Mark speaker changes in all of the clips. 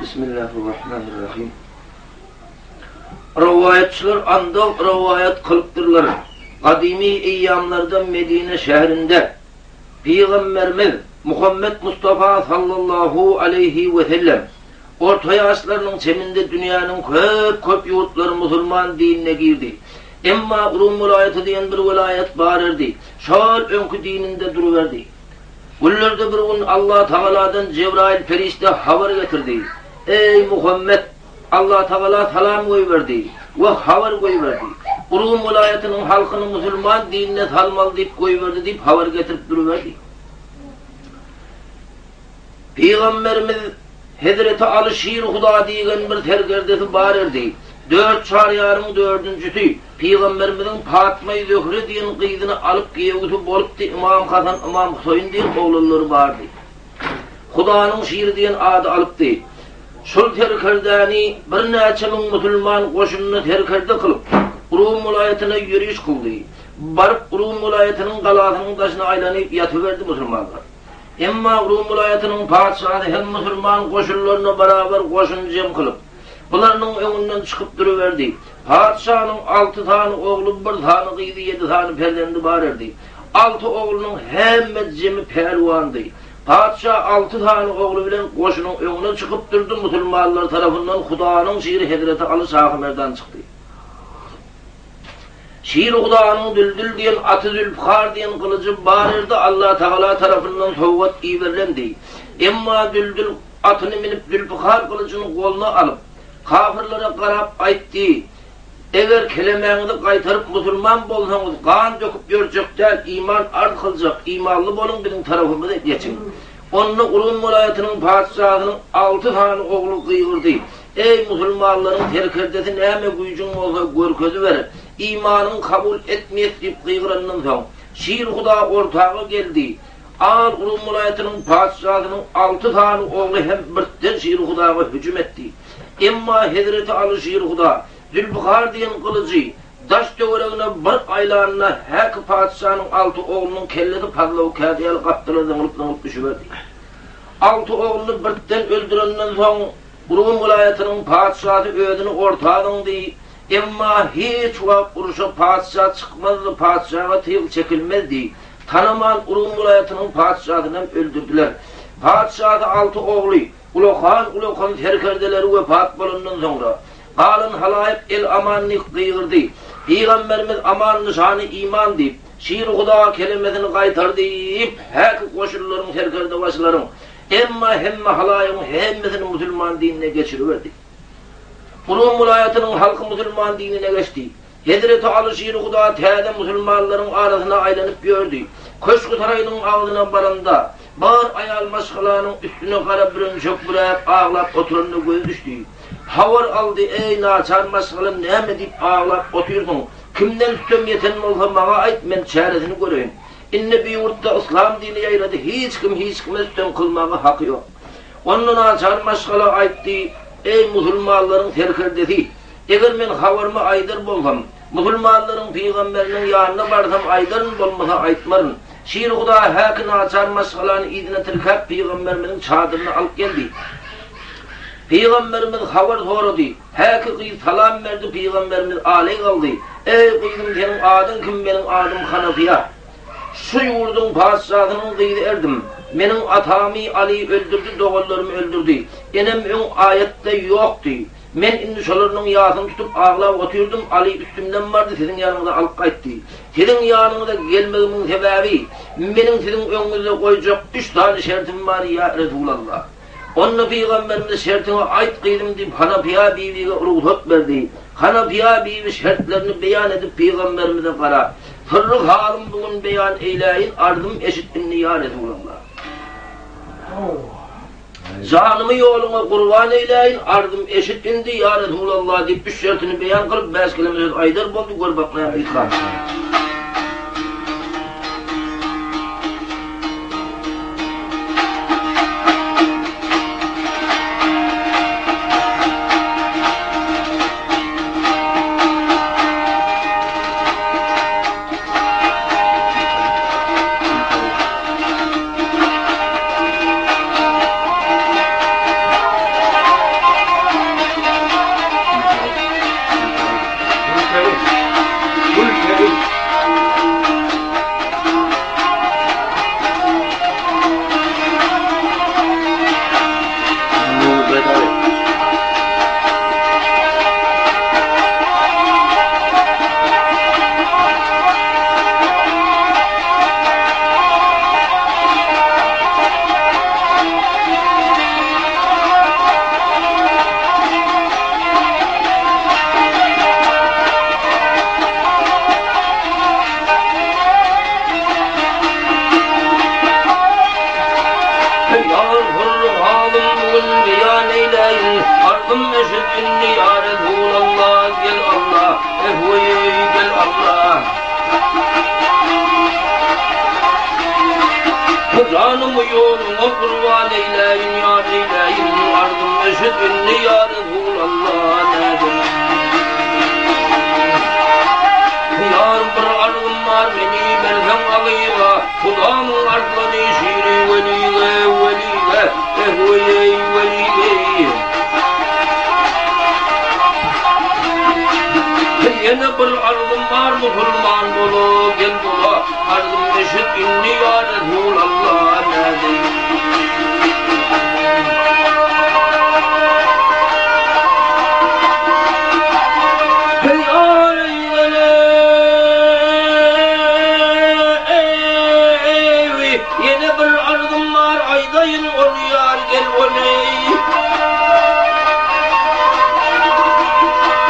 Speaker 1: Bismillahirrahmanirrahim. Rowaýatçylar andag rowaýat kylypdyrlar. Gadymy eýýamlarda Medine şäherinde Pygamberimiz Muhammet Mustafa sallallahu aleýhi we sellem orta ýaşlarynyň çeminde dünýäniň köp-köp ýurtlary musulman dinine girdi. Emma Rum welaýaty diýen bir welaýat bar erdi. Şol öňki dininde duruberdi. Günlerde bir gün Allah Tagaladan Jebraýyl perişde habar getirdi. Eý, Muhammet! Allah Tagala salam goýberdi we habar goýberdi. Rum welaýatynyň halkyny musulman dinine salmaly diýip goýberdi diýip habar getirip duruberdi. Pygamberimiz Hezreti Aly Şir Huda diýgen bir serkerdesi bar erdi. Dört çaryýaryň dördünjisi Pygamberimiziň Patmaýy Zöhre diýen gyzyny alyp giýewisi bolupdy, Ymam Hasan, Ymam Huseýin diýen oglanlary bardy. Hudanyň şiri diýen ady alypdy. Şol serkerdäni birnäçe müň musulman goşunyna serkerde kylyp, Rum welaýatyna ýöriş kyldy. Baryp Rum welaýatynyň galasynyň daşyna aýlanyp ýatyberdi musulmanlar. Emma Rum welaýatynyň patyşasy hem musulman goşunlaryna barabar goşun jem kylyp, bularynyň öňünden çykyp duruberdi. Patyşanyň alty sany ogly, bir sany gyzy, ýedi sany perzendi bar erdi. Alty oglunyň hemme jemi pälwandy. Patyşa alty sany ogly bilen goşunyň öňüne çykyp durdy, musulmanlar tarapyndan Hudanyň şiri hezreti Aly şahy-merdan çykdy. Şir Hudanyň Düldül diýen aty Zülpükar diýen gylyjy bar erdi, Allatagala tarapyndan sowgat iberilendi. Emma Düldül atyny münüp Zülpükar gylyjyny goluna alyp, kafyrlara garap aýtdy, Eger kelemäňizi gaýtaryp musulman bolsaňyz, gan döküp ýörjek däl, iman arz kyljak, imanly boluň biziň tarapymyza geçiň. Onda Rum welaýatynyň patyşasynyň alty sany ogly gygyrdy, Eý, musulmanlaryň serkerdesi näme güýjüň bolsa görkeziber, imanyňy kabul etmeýäs diýip gygyrandan soň, Şir Huda ortaga geldi. Al Rum welaýatynyň patyşasynyň alty sany ogly hem birden Şir Hudaga hüjüm etdi. Emma hezreti Aly Şir Huda, Zülpükar diýen gylyjy daş-töweregine bir aýlanda häki patyşanyň alty oglunyň kellesi pazlaw käse ýaly gapdala zyňlyp-zyňlyp düşüberdi. Alty ogluny birden öldürenden soň, Rum welaýatynyň patyşasy özüni orta zyňdy. Emma hiç wagt urşa patyşa çykmazdy, patyşaga tyg çekilmezdi. Tanaman Rum welaýatynyň patyşasynam öldürdiler. Patyşasy alty ogly, ulakan-ulakan serkerdeleri wepat bolandan soňra, galan halaýyk el-aman diýip gygyrdy. Pygamberimiz aman nyşany iman diýip, Şir Huda kelemesini gaýtar diýip, häki goşunlaryň serkerdebaşylaryň, emma hemme halaýygyň hemmesini musulman dinine geçiriberdi. Rum welaýatynyň halky musulman dinine geçdi. Hezreti Aly Şir Huda täze musulmanlaryň arasyna aýlanyp ýördi. Köşgi-saraýynyň agzyna baranda, bar aýal maşgalanyň üstüne gara bürenjek büräp aglap oturanyna gözi düşdi. Habar aldy, Eý, naçar maşgala, näme diýip aglap otyrsyň? Kimden sütem ýeten bolsa, maňa aýt, men çäresini göreýin. Indi bu ýurtda yslam dini ýaýrady, hiç kim hiç kime sütem kylmaga haky ýok. Onda naçar maşgala aýtdy, Eý, musulmanlaryň serkerdesi! Eger men habarymy aýdar bolsam, musulmanlaryň pygamberiniň ýanyna barsam aýdaryn, bolmasa aýtmaryn. Şir Huda häki naçar maşgalany yzyna tirkäp pygamberimiziň çadyryna alyp geldi. Pygamberimiz habar sorady. Häki gyz salam berdi, pygamberimiz aleý galdy. Eý gyzym seniň adyň kim, meniň adym Hanafyýa. Şu ýurduň patyşasynyň gyzy erdim. Meniň atamy Aly öldürdi, doganlarymy öldürdi. Enem öň aýatda ýokdy. Men indi şolarynyň ýasyny tutup aglap otyrdym, Aly üstümden bardy, siziň ýanyňyza alyp gaýtdy. Siziň ýanyňyza gelmegimiň sebäbi, meniň siziň öňüňizde goýjak üç sany şertim bar, ýa Resulallah. Onda Pygamberimiz şertiňi aýt gyzym diýip Hanapyýa bibige rugsat berdi. Hanapyýa bibi şertlerini beýan edip Pygamberimize garap, Syrry halym bu gün beýan eýläýin, arzym eşit indi ýa Resulallah. Janymy ýoluňa gurban eýläýin, arzym eşit indi, ýa Resulallah diýip, üç şertini beýan kylyp, bäş keleme söz aýdar boldy, gör bak näme diýip. eýläýin, Arzym eşit indi ýa Resulallah, gel Allah, ehweý, gel Allah. Janymy ýoluňa gurban eýläýin, ýar eýläýin, Arzym eşit indi ýa Resulallah, nädeýin. Ýar bir arzym bar, meni berseň alyga, Hudamyň arslany şiri welige, welige, ehweýeý, weligeý. Ýene bir arzym bar, musulman bola, gel bola, Arzym eşit indi ýa Resulallah, nädeýin. Heý, Ýene bir arzym bar, aýdaýyn ony ýar, gel ony.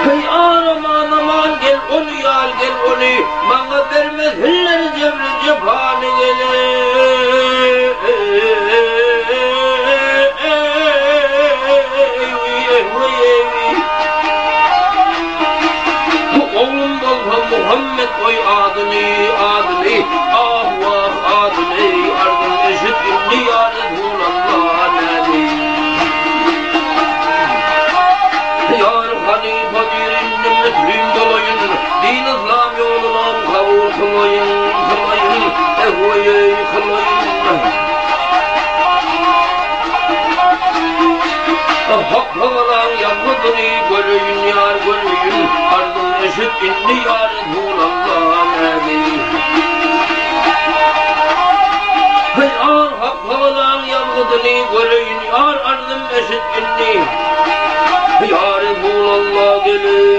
Speaker 1: Heý, araman aman, gel ony ýar, gel ony. Maňa bermesinler jebri-jepany gel-eý. Oglum bolsa Muhammet goý adyny, adyny, ah wah adyny, arzym eşit indi ýa Resulallah nädeýin. Ýar halypa diýr indi müslim bolaýyn, din yslam ýolunam kabul kylaýyn, kylaýyn, ehweýeý kylaýyn. Hak tagalaň ýazgydyny göreýin ýar göreýin, Arzym eşit indi ýa Resulallah nädeýin. Ýar Hak tagalaň ýazgydyny göreýin ýar arzym eşit indi ýa Resulallah geleý.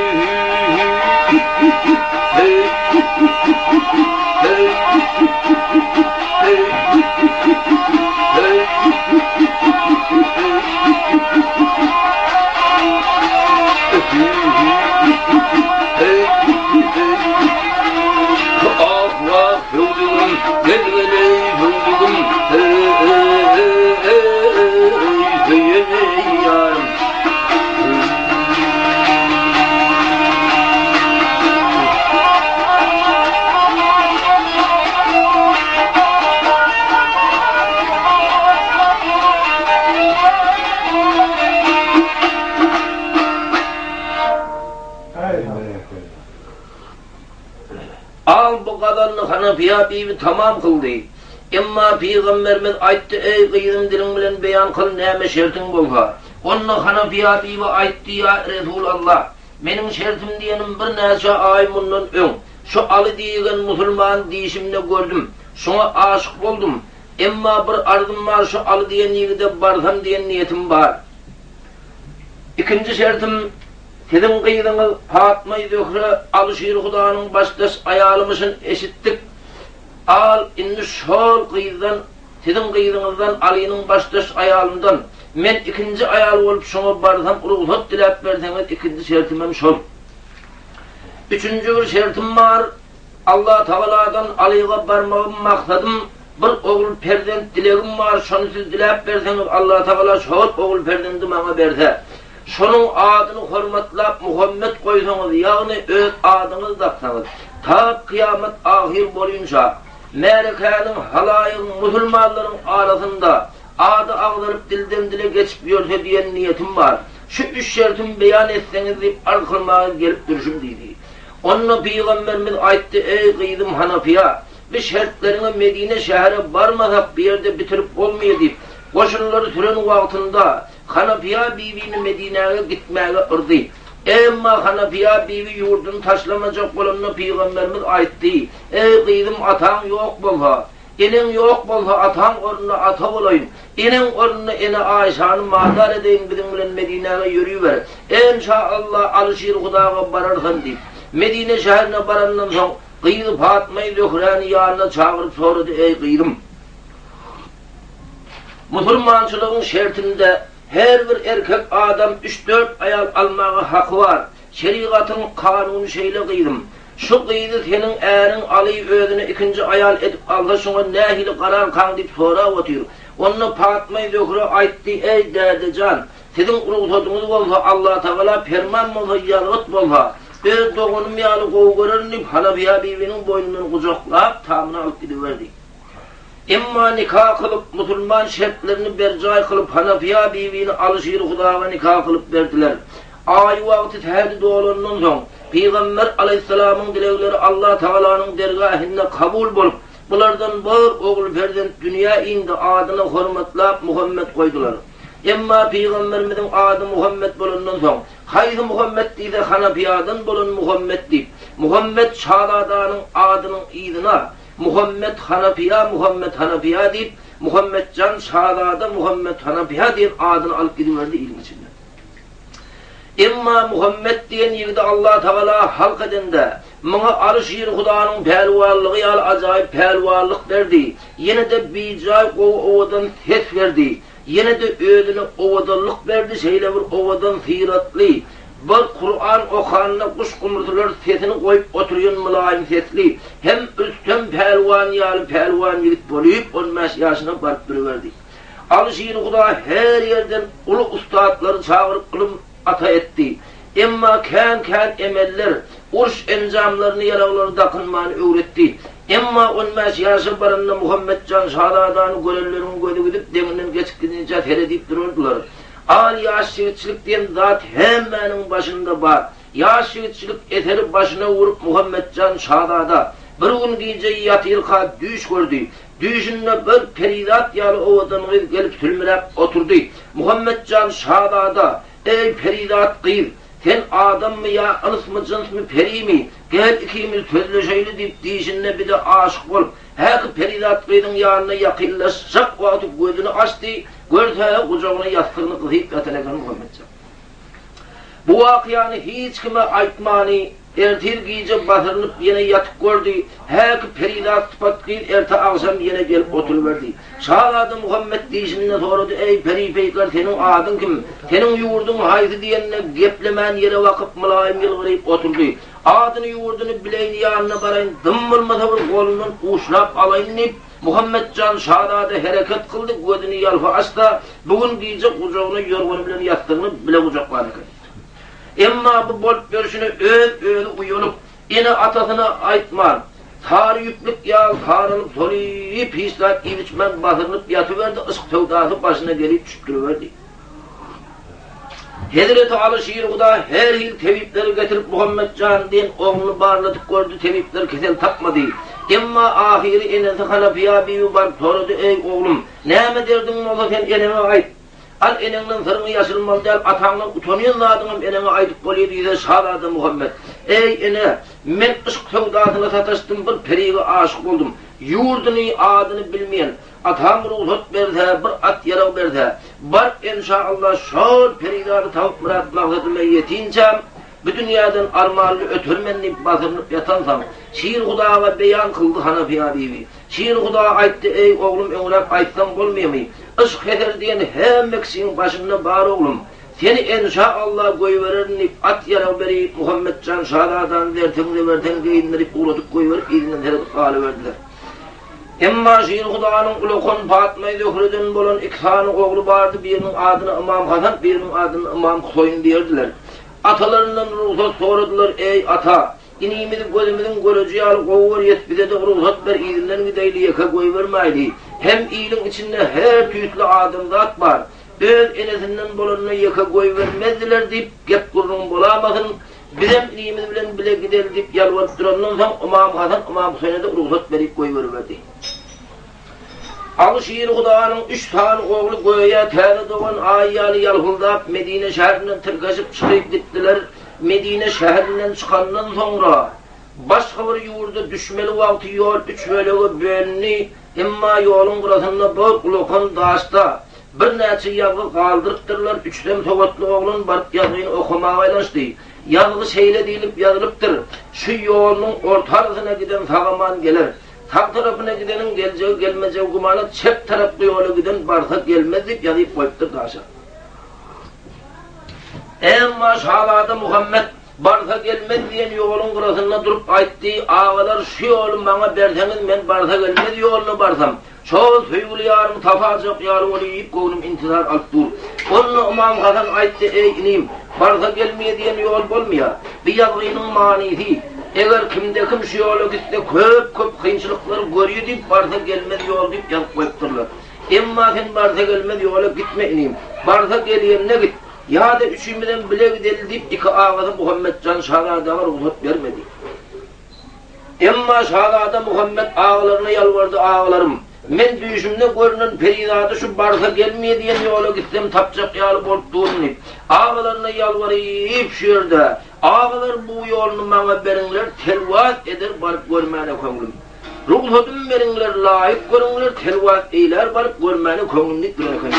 Speaker 1: Ah wah söwdügim, gel geleý söwdügim, Eý söýeneý ýarym. Al bu gazalny Hanafiýa bibi tamam kyldy. Emma pygamberimiz aýtdy, Eý, gyzym diliň bilen beýan kyl näme şertiň bolsa. Onda Hanafiýa bibi aýtdy, Ýa Resul Allah, meniň şertim diýenim birnäçe aý mundan öň, şu Aly diýgen musulmany dişimde gördüm. Şoňa aşyk boldum. Emma bir arzym bar, şu Aly diýen ýigide barsam diýen niýetim bar. Ikinji şertim, siziň gyzyňyz Patmaýy Zöhre Aly Şir Hudanyň başdaş aýalymyşyn eşitdik. Al, indi şol gyzdan, siziň gyzyňyzdan, Alynyň başdaş aýalyndan, men ikinji aýal bolup şoňa barsam rugsat diläp berseňiz, ikinji şertimem şol. Üçünji bir şertim bar, Allatagaladan Alyga barmagym maksadym, bir ogul perzent dilegim bar, şony siz diläp berseňiz, Allatagala şol ogul perzendi maňa berse, şonuň adyny hormatlap Muhammet goýsaňyz, ýagny öz adyňyzy daksaňyz, ta kyýamat ahyr bolynça, märekäniň, halaýygyň, musulmanlaryň arasynda ady agzalyp dilden-dile geçip ýörse diýen niýetim bar. Şu üç şertimi beýan etseňiz diýip arz kylmaga gelip durşum diýdi. Onda pygamberimiz aýtdy, Eý, gyzym Hanapyýa, bi şertleriňi Medine şähere barmasak, bu ýerde bitirip bolmaýar diýip, goşunlary süren wagtynda Hanapyýa bibini Medinäge gitmäge yrdy. Emma Hanapyýa bibi ýurduny taşlamajak bolanda pygamberimiz aýtdy, Eý, gyzym, ataň ýok bolsa, Eneň ýok bolsa, ataň ornuna ata bolaýyn. Eneň ornuna ene Aýşany madar edeýin, biziň bilen Medinäge ýöriber. Enşa Alla, Alyşir Hudaga bararsan diýip, Medine şäherine barandan soň, gyzy Patmaýy Zöhräni ýanyna çagyryp sorady, Eý, gyzym! Musulmançylygyň şertinde her bir erkek adam üç-dört aýal almaga haky bar. Şerigatyň kanuny şeýle gyzym. Şu gyzy seniň äriň Aly özüne ikinji aýal edip alsa şuňa nähili gararkaň diýip sorap otyr. Onda Patmaý Zöhre aýtdy, Eý däde jan! Siziň rugsadyňyz bolsa, Allatagala perman bolsa, ýazgyt bolsa, öz doganym ýaly gowy görerin diýip, Hanafiýa bibiniň boýnundan gujaklap, tamyna alyp gidiberdi. Emma nika kylyp, musulman şertlerini berjaý kylyp, Hanafiýa bibini Alyşir Hudaga nika kylyp berdiler. Aýy wagty sähedi dolandan soň, Pygamber alaýhyssalamyň dilegleri Allatagalanyň dergähinde kabul bolup, bulardan bir ogul perzent dünýä indi, adyna hormatlap Muhammet goýdular. Emma Pygamberimiziň ady Muhammet bolandan soň, haýsy Muhammet diýse Hanafiýadan bolan Muhammet diýip, Muhammet şazadanyň adynyň yzyna Muhammet Hanafiýa Muhammet Hanafiýa diýip, Muhammetjan şazada Muhammet Hanafiýa diýen adyny alyp gidiberdi iliň içinde. Emma Muhammet diýen ýigidi Allatagala halk edende, muňa Aly-Şir Hudanyň pälwanlygy ýaly ajaýyp pälwanlyk berdi, ýene-de bijaý gowy owadan ses berdi, ýene-de özüne owadanlyk berdi, şeýle bir owadan syratly, bir Kuran okanda guş-gumursylar sesini goýup oturýan mylaýym sesli, hem Rüstem pälwan ýaly pälwan ýigit bolyp, on bäş ýaşyna baryp duruberdi. Alyşir Huda her ýerden uly ussatlary çagyryp ylym ata etdi. Emma kän-kän emeller, uruş enjamlaryny, ýaraglary dakynmany öwretdi. Emma on bäş ýaşa baranda Muhammetjan şazadany görenleriň gözi gidip, deňinden geçip gidinçä seredip durardylar. Al ýaş ýigitçilik diýen zat hemmäniň başynda bar. Ýaş ýigitçilik eseri başyna urup Muhammetjan şazada bir gün gije ýatyrka düýş gördi. Düýşünde bir perizat ýaly owadan gyz gelip sülmüräp oturdy. Muhammetjan şazada, Eý, perizat gyz, sen adammy ýa ynsmy, jynsmy, perimi, gel ikimiz sözleşeýli diýip diýşinde bir-de aşyk bolup, häki perizat gyzyň ýanyna ýakynlaşjak wagty gözüni açdy, görse, gujagyna ýassygyny gysyp ýatan eken Muhammetjan. Bu wakyany hiç kime aýtmany, ertir gije basyrynyp ýene ýatyp gördi. Häki perizat sypat gyz erte agşam ýene gelip oturyberdi. Şazada Muhammet diýşinde sorady, Eý, peri-peýker, seniň adyň kim? Seniň ýurduň haýsy diýende, geplemän ýere bakyp, mylaýym ýylgyryp oturdy. Adyny, ýurduny bileýin, ýanyna baraýyn, dym bolmasa bir golundan uşlap alaýyn diýip, Muhammetjan şazada hereket kyldy, gözüni ýalpa açsa, bu gün gije gujagyna ýorgany bilen ýassygyny bile gujaklan eken. Emma bu bolup ýörşüne öz-özi uýalyp, ene-atasyna aýtman, sary ýüplük ýaly saralyp, solyp, hiç zat iýip-içmän basyrynyp ýatyberdi, yşk söwdasy başyna gelip düşüp duruberdi. Hezreti Aly Şirhuda her hili tebipleri getirip Muhammetjan diýen ogluny barladyp gördi, tebipler kesel tapmady. Emma ahyry enesi Hanapiýa bibi baryp sorady, Eý, oglum, näme derdiň bolsa sen eneňe aýt. Al eneňden syryňy ýaşyrmaly däl, ataňdan utanýan zadyňam eneňe aýdyp bolýar diýse, şazada Muhammet, Eý, ene, men yşk söwdasyna sataşdym, bir perige aşyk boldum. Ýurduny, adyny bilmeýän. Atam rugsat berse, bir at-ýarag berse, baryp enşaalla şol perizady tapyp myrat-maksadyma ýetinçäm, bu dünýäden armanly ötermen diýip basyrynyp ýatansoň, Şir Hudaga beýan kyldy Hanafiýa bibi. Şir Huda aýtdy, Eý, oglum, öňräk aýtsaň bolmaýamy? Yşk-heser diýen hemme kişiň başynda bar oglum. Seni enşaalla goýbererin diýip, at-ýarag berip, Muhammetjan şazadany zerteň-zeberteň geýindirip ugradyp goýberip, yzyndan seredip galyberdiler. Emma Şir Hudanyň ulakan Patmaýy Zöhreden bolan iki sany ogly bardy, biriniň adyna Ymam Hasan, biriniň adyna Ymam Huseýin diýerdiler. Atalaryndan rugsat soradylar, Eý, ata! Inimizi gözümiziň göreji ýaly gowy görýäs, bize-de rugsat ber, yzyndan gideýli, ýeke goýbermäýli. Hem iliň içinde her tüýsli adamzat bar. Öz enesinden bolanda ýeke goýbermezdiler diýip, gep-gürrüň bolamasyn. Bizem inimiz bilen bile gideli diýip ýalbaryp durandan soň, Ymam Hasan Ymam Hüseýne-de rugsat berip goýberiberdi. Aly Şir Hudanyň üç sany ogly göýä täze dogan aý ýaly ýalpyldap Medine şäherinden tirkeşip çykyp gitdiler. Medine şäherinden çykandan soňra, başga bir ýurda düşmeli wagty ýol üç bölege bölündi. Emma ýoluň gyrasynda bir ulakan daşda Birnäçe ýazgy galdyrypdyrlar, üçden sowatly oglan baryp ýazgyny okamaga aýlanşdy. Ýazgy şeýle diýlip ýazylypdyr, Şu ýolunyň ortarasyna giden sag-aman geler. Sag tarapyna gideniň geljegi gelmejegi gümana, çep tarapky ýola giden barsa gelmez diýip ýazyp goýupdyr daşa. Emma şazada Muhammet barsa gelmez diýen ýoluň gyrasynda durup aýtdy, Agalar, şu ýoly maňa berseňiz, men barsa gelmez ýoluna barsam. Şol söýgüli ýarymy tapajak ýaly bolýyp göwnüm intizar alyp dur. Onda Ymam Hasan aýtdy, Eý, inim, barsa gelmeýe diýen ýol bolmaýar. Bu ýazgynyň manysy, eger kimde-kim şu ýola gitse köp-köp kynçylyklary görýär diýip barsa gelmez ýol diýip ýazyp goýupdyrlar. Emma sen barsa gelmez ýola gitme inim. Barsa gelýänine git. Ýa-da üçimizem bile gideli diýip iki agasy Muhammetjan şazadaga rugsat bermedi. Emma şazada Muhammet agalaryna ýalbardy, Agalarym, men düýşümde görnen perizady şu barsa gelmeýe diýen ýola gitsem tapjak ýaly bolup durun diýip, agalaryna ýalbaryp şu ýerde, Agalar bu ýoluny maňa beriňler, telwas eder baryp görmäne köňlüm. Rugsadym beriňler, laýyk görüňler, telwas eýlär baryp görmäne köňlüm diýip duran eken.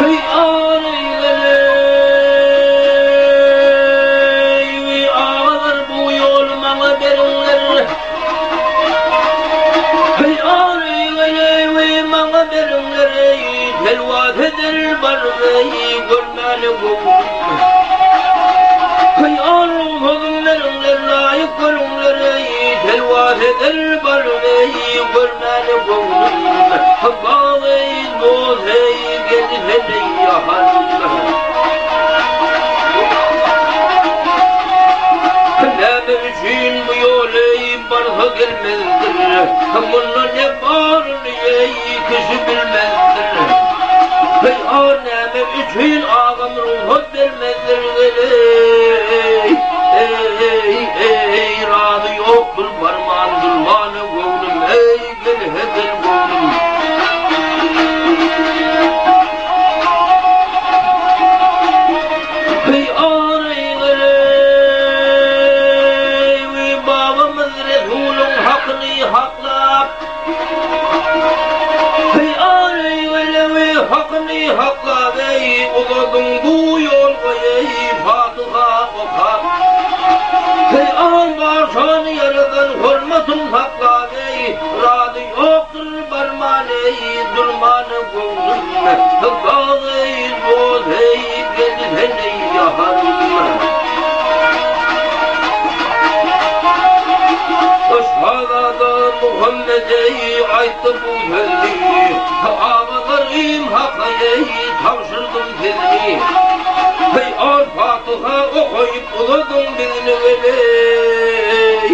Speaker 1: Heý arygeý, agalar bu ýoly maňa beriňler. Heý arygeý, maňa beriňler eý, telwas eder barygeý, görmäne göwnüm. Heý arzuwsazym beriňler, laýyk görüňler eý, telwas eder barygeý, görmäne göwnüm. Bageý, dost-eý, gelsene ýahan. Näme üçin bu ýol-eý, barsa gelmezdir, Munda ne baryny-eý, kişi bilmezdir. Heý, ar näme üçin agam rugsat bermezdir, Gel-eý, eý, eý, razy ýokdur barman durmana göwnüm, eý, Gel-he gel göwnüm. Heý, ar-eý, gel-eý, babamyz Resulyň hakyny haklap. Heý, ar-eý, gel-eý, hakyny haklap, eý, uzadyň bu ýolga, eý, patyha okap. Heý, ar barçany ýaradan hormatyn saklap, eý, razy ýokdur barman, eý, durman göwnüm. Dag, eý, dost, eý, gel sen, eý, ýaharym. Şazada Muhammet, eý, aýtdy bu sözi, Agalarym haka, eý, tabşyrdym sizni. Heý, al patyha okaýyp uzadyň bizni weleý,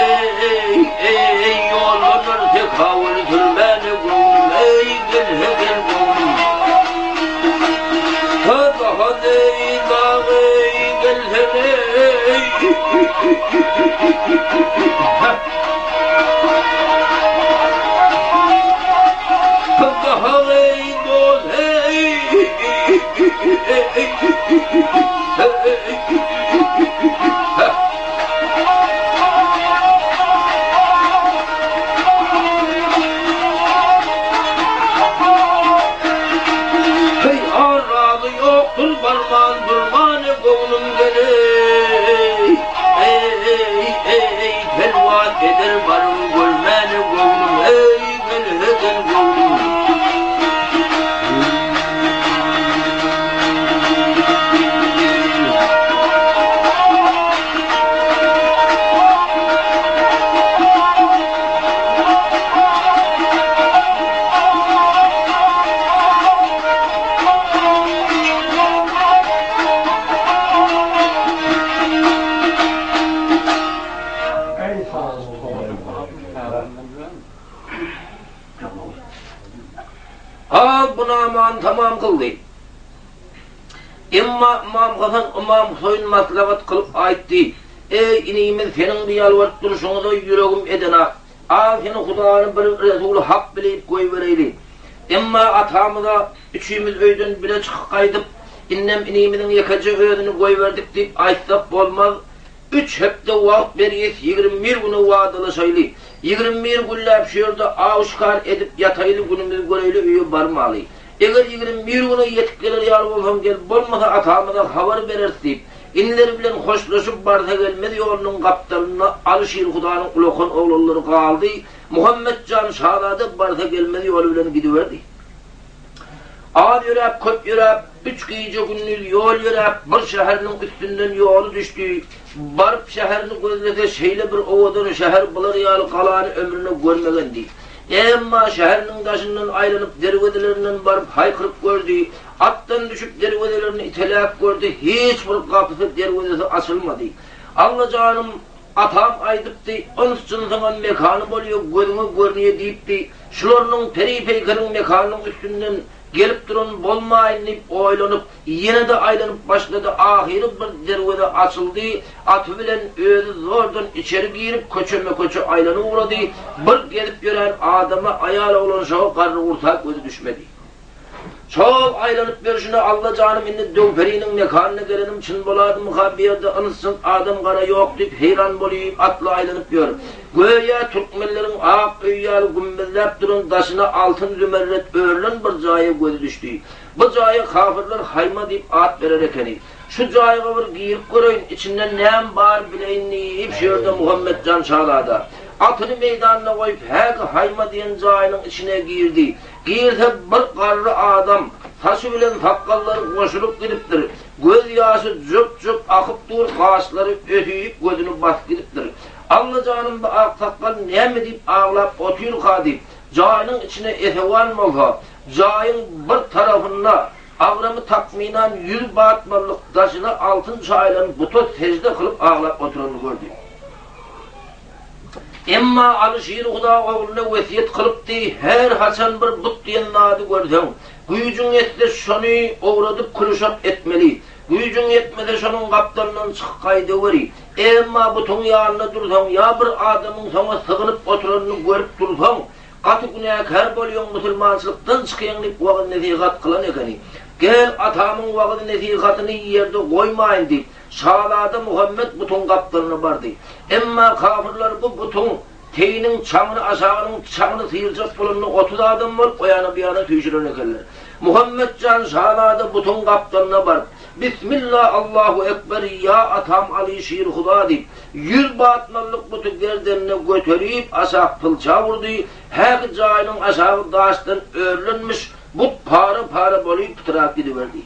Speaker 1: eý, eý, ýollanar tekawül sürmäne göwnüm, eý, gel-he gel göwnüm. Hada-hada eý, dag eý, gelsene eý. Hada-hada eý, dost eý. Heý, ar razy ýokdur barman durmany göwnüm geleý, eý, eý, telwas eder barym görmäni göwnüm, eý, gel-he gel göwnüm. Az bu namany tamam kyldy. Emma Ymam Hasan Ymam Huseýn maslahat kylyp aýtdy, Eý, inimiz, seniň bu ýalbaryp durşuňyza ýüregim edenak. Al seni Hudany bir Resuly Hak bilip goýbereýli. Emma atamyza üçimiz öýden bile çykyp gaýdyp, indem inimiziň ýekeje özüni goýberdik diýip aýtsak bolmaz. Üç hepde wagt berýäs, 21 güne wadalaşaýly. 21 günläp şu ýerde aw-şikar edip ýataýly, günümizi göreýli, öýe barmaly. Eger 21 güne ýetip geler ýaly bolsaň gel, bolmasa atamyza habar bereris diýip, inileri bilen hoşlaşyp barsa-gelmez ýolunyň gapdalynda Aly Şirhudanyň ulakan oglanlary galdy, Muhammetjan şazada barsa-gelmez ýoly bilen gidiberdi. Az ýöräp, köp ýöräp, üç gije-gündiz ýol ýöräp, bir şäheriniň üstünden ýoly düşdi. Baryp şäherini gözlese, şeýle bir owadan şäher bular ýaly galany ömrüne görmegendi. Emma şäheriniň daşyndan aýlanyp, derwezelerinden baryp haýkyryp gördi. Atdan düşüp derwezelerini iteläp gördi, hiç bir gapysy, derwezesi açylmady. Alla janym, atam aýdypdy, yns-jynsyňam mekany bolýa, gözüňe görünýä diýipdi. Şularynyň peri-peýkeriň mekanynyň üstünden gelip duran bolmaýyn diýip oýlanyp, ýene-de aýlanyp başlady. Ahyry bir derweze açyldy, aty bilen özi zordan içeri girip, köçeme-köçe aýlanyp ugrady. Bir gezip ýören adama, aýal-oglanşaga garry-gurta gözi düşmedi. Şol aýlanyp ýörşüne Alla janym indi Döwperiniň mekanyna gelenim çyn boladymyka bu ýerde yns-jyns adam-gara ýok diýip heýran bolyp atly aýlanyp ýör. Göýä türkmenleriň ak öýi ýaly gümmezläp duran daşyna altyn zümerret örülen bir jaýa gözi düşdi. Bu jaýa kafyrlar haýma diýip at berer ekeni. Şu jaýga bir girip göreýin içinde näm bar bileýin diýip şu ýerde Muhammetjan şazada atyny meýdanda goýup häki haýma diýen jaýynyň içine girdi. Girse bir garry adam, saçy bilen sakgallary goşulyp gidipdir. Göz ýaşy jyp-jyp akyp dur, gaşlary ösüp, gözüni basyp gidipdir. Alla janym bu aksakgal näme diýip aglap otyrka diýip, jaýynyň içine esewan bolsa, jaýyň bir tarapynda agramy takmynan ýüz batmanlyk daşyna altyn çaýylan buta sežde kylyp aglap oturanyny gördi. Emma Aly Şir Huda ogluna wesýet kylypdy, Her haçan bir but diýen zady görseň, güýjüň ýetse şony owradyp kül-uşak etmeli, güýjüň ýetmese şonuň gapdalyndan çykyp gaýdaweri. Emma butuň ýanynda dursaň ýa bir adamyň saňa sygynyp oturanyny görüp dursaň, gaty günäkär bolýaň, musulmançylykdan çykýaň diýip wagyz-nesihat kylan ekeni. Gel, atamyň wagyz-nesihatyny ýerde goýmaýyn diýip, Şazada Muhammet butuň gapdalyna bardy. Emma kafyrlar bu butuň teýiniň çaňyny aşagynyň çaňyny syrjak bolanda 30 adam bolup o ýana bu ýana süýşüren ekenler. Muhammet jan şazada butuň gapdalyna baryp, Bismilla Allahu ekber ýa atam Aly şir Huda diýip, ýüz batmanlyk buty gerdenine göterip aşak pylça urdy, häki jaýynyň aşagy daşdan örülenmiş, but para-para bolyp pytrap gidiberdi.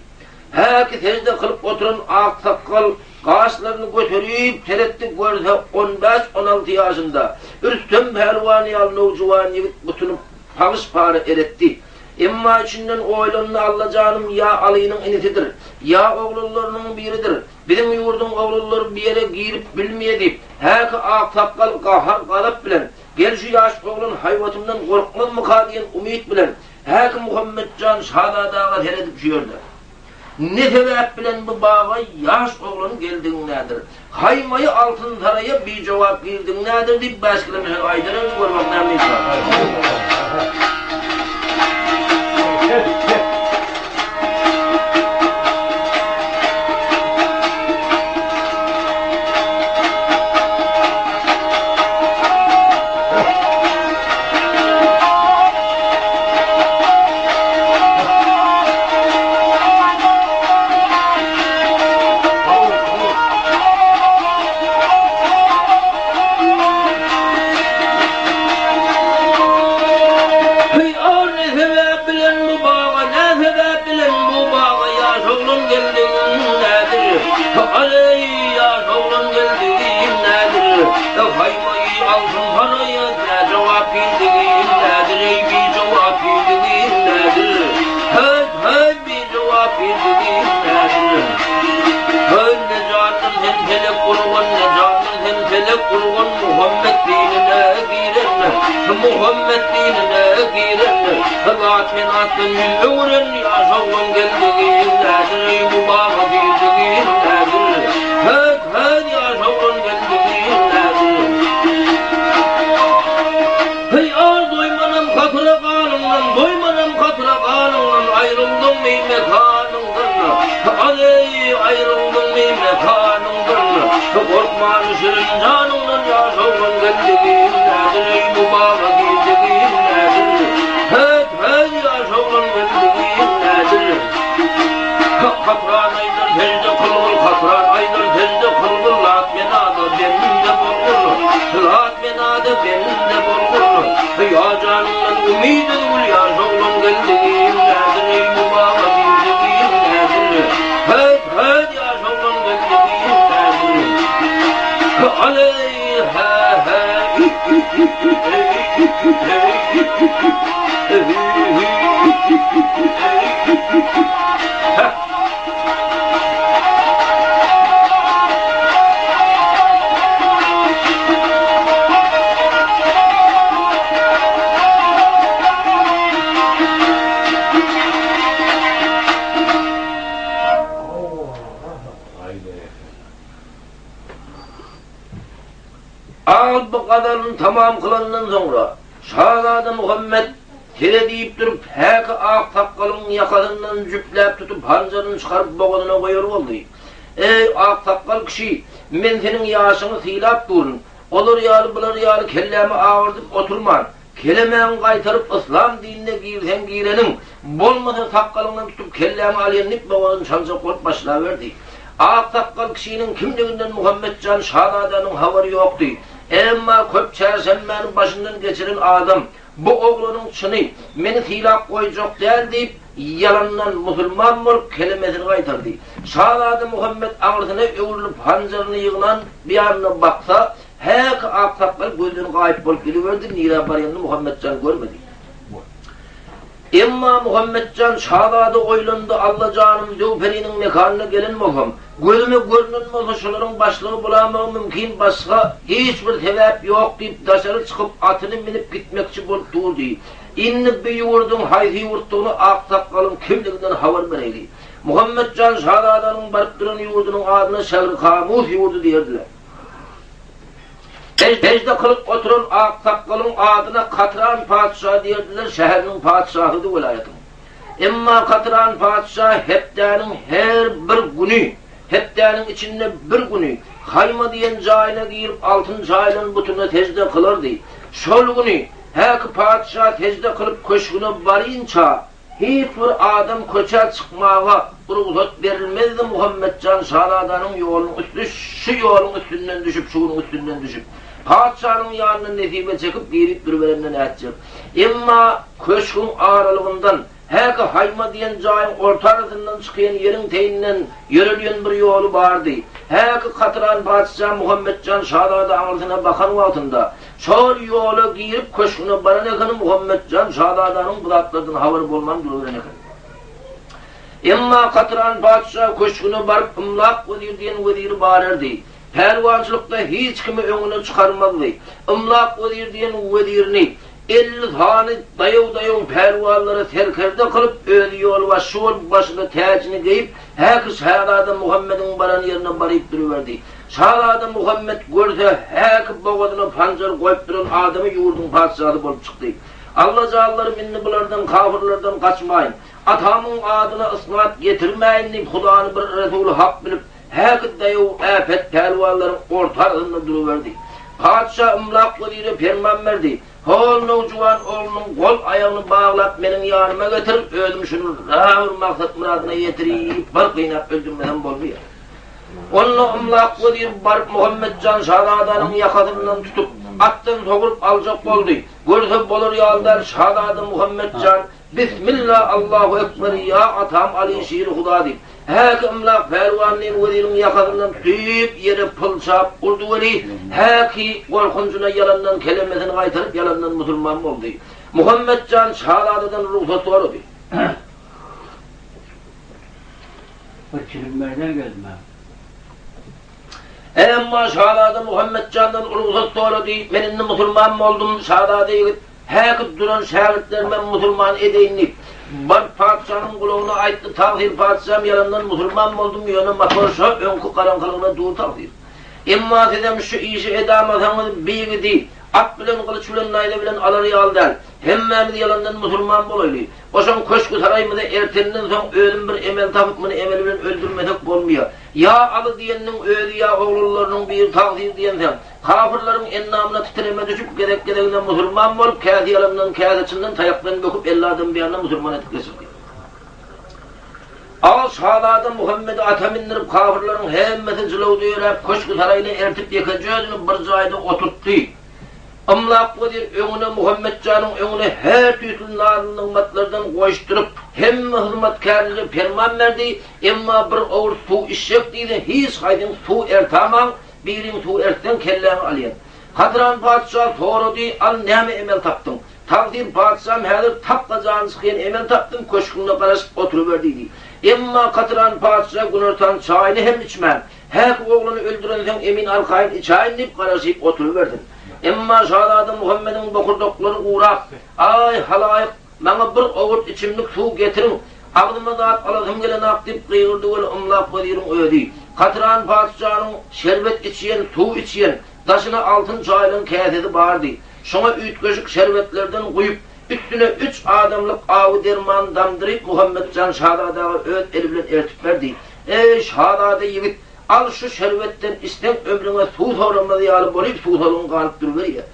Speaker 1: Häki sežde kylyp oturan aksakgal gaşlaryny göterip seretdi, görse, on bäş-on alty ýaşynda, Rüstem pälwan ýaly nowjuwan ýigit butuny pagyş-para eretdi. Emma içinden oýlandy, Alla janym ýa Alynyň inisidir, ýa oglanlarynyň biridir. Biziň ýurduň oglanlary bu ýere girip bilmeýä diýip, häki aksakgal gahar-gazap bilen, Gel şu ýaş oglan haýbatymdan gorkmazmyka diýen umyt bilen, Häki Muhammetjan şazadaga seredip şu ýerde. Ne sebäp bilen bu baga ýaş oglan geldigiň nädir? Haýmaýy altyn saraýa bijogap girdigiň nädir diýip bäşkilemese aýdar erdi gör bak näme diýip. Heý, ne sebäp bilen bu baga, ne sebäp bilen bu baga ýaş oglan geldiň nädir? Aleý, ýaş oglan geldiň nädir? Haýmaýy altyn haraýa nä jogap girdigiň nädir, eý, bijogap girdigiň nädir? Höý, höý, bijogap girdigiň nädir? Höý, ne jandyr sen pelek urgan, ne jandyr sen pelek urgan, Muhammet dinine giren, Muhammet dinine giren, Lat-menatdan ýüz öwüren ýaş oglan geldigiň nädir, eý, bu baga girdigiň nädir? Höý, höý, ýaş oglan Heý, al doýmanam hatyra ganyňdan, Doýmanam hatyra ganyňdan, Aýryldyňmy mekanyňdan, Al-eý, aýryldyňmy mekanyňdan. Gorkman şirin janyňdan ýaş oglan geldigin nädir eý bu baga girdigin nädir Höt höt ýaş oglan geldigin nädir Katran aýdar sejde kylgyl katran aýdar sejde kylgyl lat menada bende bolgul lat menada bende bolgul Ýa janyňdan umyt üzgül ýaş oglan geldigin nädir eý bu baga girdigin nädir Höt höt ýaş oglan geldigin nädir Aleý hä hä Al bu gazalyny tamam kylandan soňra, şazada Muhammet Sere diýip durup, häki ak sakgalyň ýakasyndan jüpläp tutup, hanjaryny çykaryp bogazyna goýar boldy. Eý, ak sakgal kişi, men seniň ýaşyňy sylap durun. Olar ýaly, bular ýaly kellämi agyrdyp oturman. Kelemäňi gaýtaryp yslam dinine girseň gireniň, bolmasa sakgalyňdan tutup kelläňi alýan diýip bogazyny çaljak bolup başlaberdi. Ak sakgal kişiniň kimliginden Muhammetjan şazadanyň habary ýokdy. Emma köp çärşenbäni başyndan geçiren adam bu oglanyň çyny, meni sylap goýjak däl diýip, ýalandan musulman bolup kelemesini gaýtardy. Şazada Muhammet aňyrsyna öwrülip hanjaryny ýygnan bir ýanyna baksa, Häki aksakgal gözden gaýyp bolup gidiberdi, nirä barýanyny Muhammetjan görmedi. Emma Muhammetjan şazada oýlandy, Alla janym döw periniň mekanyna gelen bolsam, gözüme görnen bolsa şolaryň başlygy bolamagy mümkin başga hiç bir sebäp ýok diýip daşary çykyp atyny münüp gitmekçi bolup durdy. Indi bu ýurduň haýsy ýurtdugyny aksakgalyň kimliginden habar bereýli. Muhammetjan şazadanyň baryp duran ýurdunyň adyna Şähri-Kamus ýurdy diýerdiler. Sežde kylyp oturan aksakgalyň adyna Katran patyşa diýerdiler, şäheriniň patyşasydy welaýatyň. Emma Katran patyşa hepdäniň her bir güni, hepdäniň içinde bir güni Haýma diýen jaýyna girip altyn çaýylan butuna sežde kylardy. Şol güni häki patyşa sežde kylyp köşgüne barynça, Hiç bir adam köçä çykmaga rugsat berilmezdi Muhammetjan şazadanyň ýolunyň üsti şu ýoluň üstünden düşüp şu günüň üstünden düşüp patyşanyň ýanyna nesibe çekip girip duruberende nätjek. Emma köşgüň aralygyndan häki haýma diýen jaýyň orta arasyndan çykýan ýeriň teýinden ýörelýän bir ýoly bardy. Häki Katran patyşa Muhammetjan şazada aňyrsyna bakan wagtynda Şol ýola girip köşgüne baran ekeni Muhammetjan şazadanyň bu zatlardan habary bolman duruberen eken. Emma Katran patyşa köşgüne baryp Ymlak wezir diýen weziri bar erdi. Pälwançylykda hiç kimi öňüne çykarmazdy. Ymlak wezir diýen wezirini 50 sany daýaw-daýaw pälwanlara serkerde kylyp özi ýolbaşçy bolup başyna täjini geýip häki şazada Muhammediň baran ýerine baryp duruberdi. Şazada Muhammet görse, häki bogazyna panjar goýup duran adamy ýurduň patyşasy bolup çykdy. Allajanlarym indi bulardan, kafyrlardan gaçmaýyn. Atamyň adyna ysnat getirmäýin diýip, Hudany bir Resuly Hak bilip, häki daýaw äpet pälwanlaryň orta arasynda duruberdi. Patyşa Ymlak wezire perman berdi, Hol nowjuwan oglunyň gol-aýagyny baglap meniň ýanyma getir, özüm şuny bir maksat-myradyna ýetirip, bir gynap öldürmesem bolmaýar. Onda Ymlak wezir baryp Muhammetjan şazadanyň ýakasyndan tutup, atdan sogrup aljak boldy. Görse bolar ýaly däl, şazada Muhammetjan, Bismilla, Allahu ekber, ýa atam Aly şiri Huda diýip, häki Ymlak pälwan diýen weziriň ýakasyndan tutup, ýere pylçap urdy weli, häki gorkunjyna ýalandan kelemesini gaýtaryp, ýalandan musulman boldy. Muhammetjan şazadadan rugsat sorady.
Speaker 2: Bir çilimlerden geldim-ä.
Speaker 1: Emma şazada Muhammetjandan rugsat sorady, Men indi musulman boldum, şazada ýigit, häki duran şägirtlerimem musulman edeýin diýip, baryp patyşanyň gulagyna aýtdy, Tagsyr patyşam, ýalandan musulman boldum, ýöne motor şo öňki garaňkylygyna dur tagsyr. Emma sizem şu işi edamasaňyz, bi ýigidi at bilen, gylyç bilen, naýza bilen alar ýaly däl. Hemmämiz ýalandan musulman bolaýly. Oşoň köşgi-saraýymyza ertenden soň özüm bir emel tapyp, muny emel bilen öldürmesek bolmaýar. Ýa Aly diýeniniň özi ýa oglanlarynyň biri tagsyr diýenseň, kafyrlaryň endamyna titreme düşüp, gezek-gezegine musulman bolup, käsi ýalandan, käsi çyndan taýak bilen böküp 50 adam beýanna musulman edip geçirdi. Al şazada Muhammedi ata mindirip, kafyrlaryň hemmesi jylawda ýöräp, köşgi-saraýyna ertip, ýekeje özüni bir jaýda oturtdy. Ymlak wezir öňüne Muhammet janyň öňüne her tüýsli nazy-nygmatlardan goýuşdyryp, hemme hyzmatkärlere perman berdi, Emma bir owurt suw içjek diýse, hiç haýsyň suw ertamaň, biriň suw ertseň kelläňi alýan. Katran patyşa sorady, Al näme emel tapdyň? Tagsyr patyşam häzir takga jany çykýan emel tapdym, köşgüňde garaşyp oturyber diýdi. Emma Katran patyşa günortan çaýyny hem içmän, Häki oglany öldürensoň emin arkaýyn içäýin diýip garaşyp oturybersin. Emma şazada Muhammediň bokurdaklary gurap, Aý, halaýyk, maňa bir owurt içimlik suw getiriň, agzyma zat alasym gelenak diýip gygyrdy weli Ymlak weziriň özi, Katran patyşanyň şerbet içýän, suw içýän, daşyna altyn çaýylan käsesi bardy. Şoňa üýtgeşik şerbetlerden guýup, üstüne üç adamlyk awy derman damdyryp Muhammetjan şazadaga öz eli bilen ertip berdi. Eý, şazada ýigit, al şu şerbetden içseň ömrüňe suw soramaz ýaly bolyp suwsalygyň galyp duruberýär.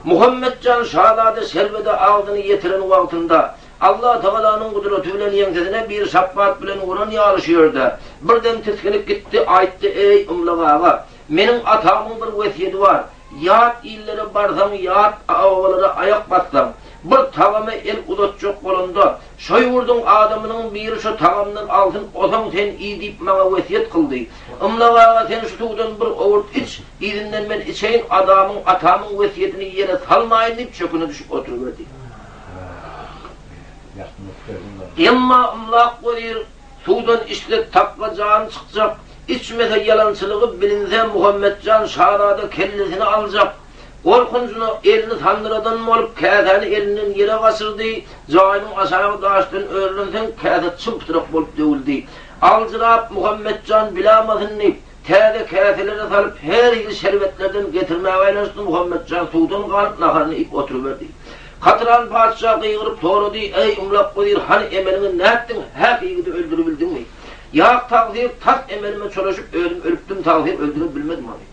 Speaker 1: Muhammetjan şazada şerbede agzyny ýetiren wagtynda, Allatagalanyň gudraty bilen ýeňsesine bir şapbat bilen uran ýaly şu ýerde, birden tisginip gitdi, aýtdy, Eý, Ymlyk aga, meniň atamyň bir wesýedi bar, ýat illere barsaň, ýat obalara aýak bassaň, bir tagama el uzatjak bolanda, Şo ýurduň adamynyň biri şo tagamdan alsyn, osaň sen iý diýip maňa wesýet kyldy. Ymlak aga sen şu suwdan bir owurt iç, yzyndan men içeýin, adamyň, atamyň wesýetini ýere salmaýyn diýip çöküne düşüp oturyberdi. Emma Ymlak wezir suwdan içse takga jany çykjak, içmese ýalançylygy bilinse Muhammetjan şazada kellesini aljak. Gorkunjyna elini sandyradan bolup, käsäni elinden ýere gaçyrdy, jaýynyň aşagy daşdan örülensoň, käse çym-pytrak bolup döwüldi. Aljyrap, Muhammetjan bilamasyn diýip, täze käselere salyp, her hili şerbetlerden getirmäge aýlanyşdy, Muhammetjan suwdan ganyp, naharyny iýip oturyberdi. Katran patyşa gygyryp sorady, Eý, Ymlak wezir, hany emeliňi nätdiň, häk ýigidi öldüribildiňmi? Ýak, tagsyr, tas emelime çolaşyp, özüm ölüpdim, tagsyr, öldüre bilmedim ony.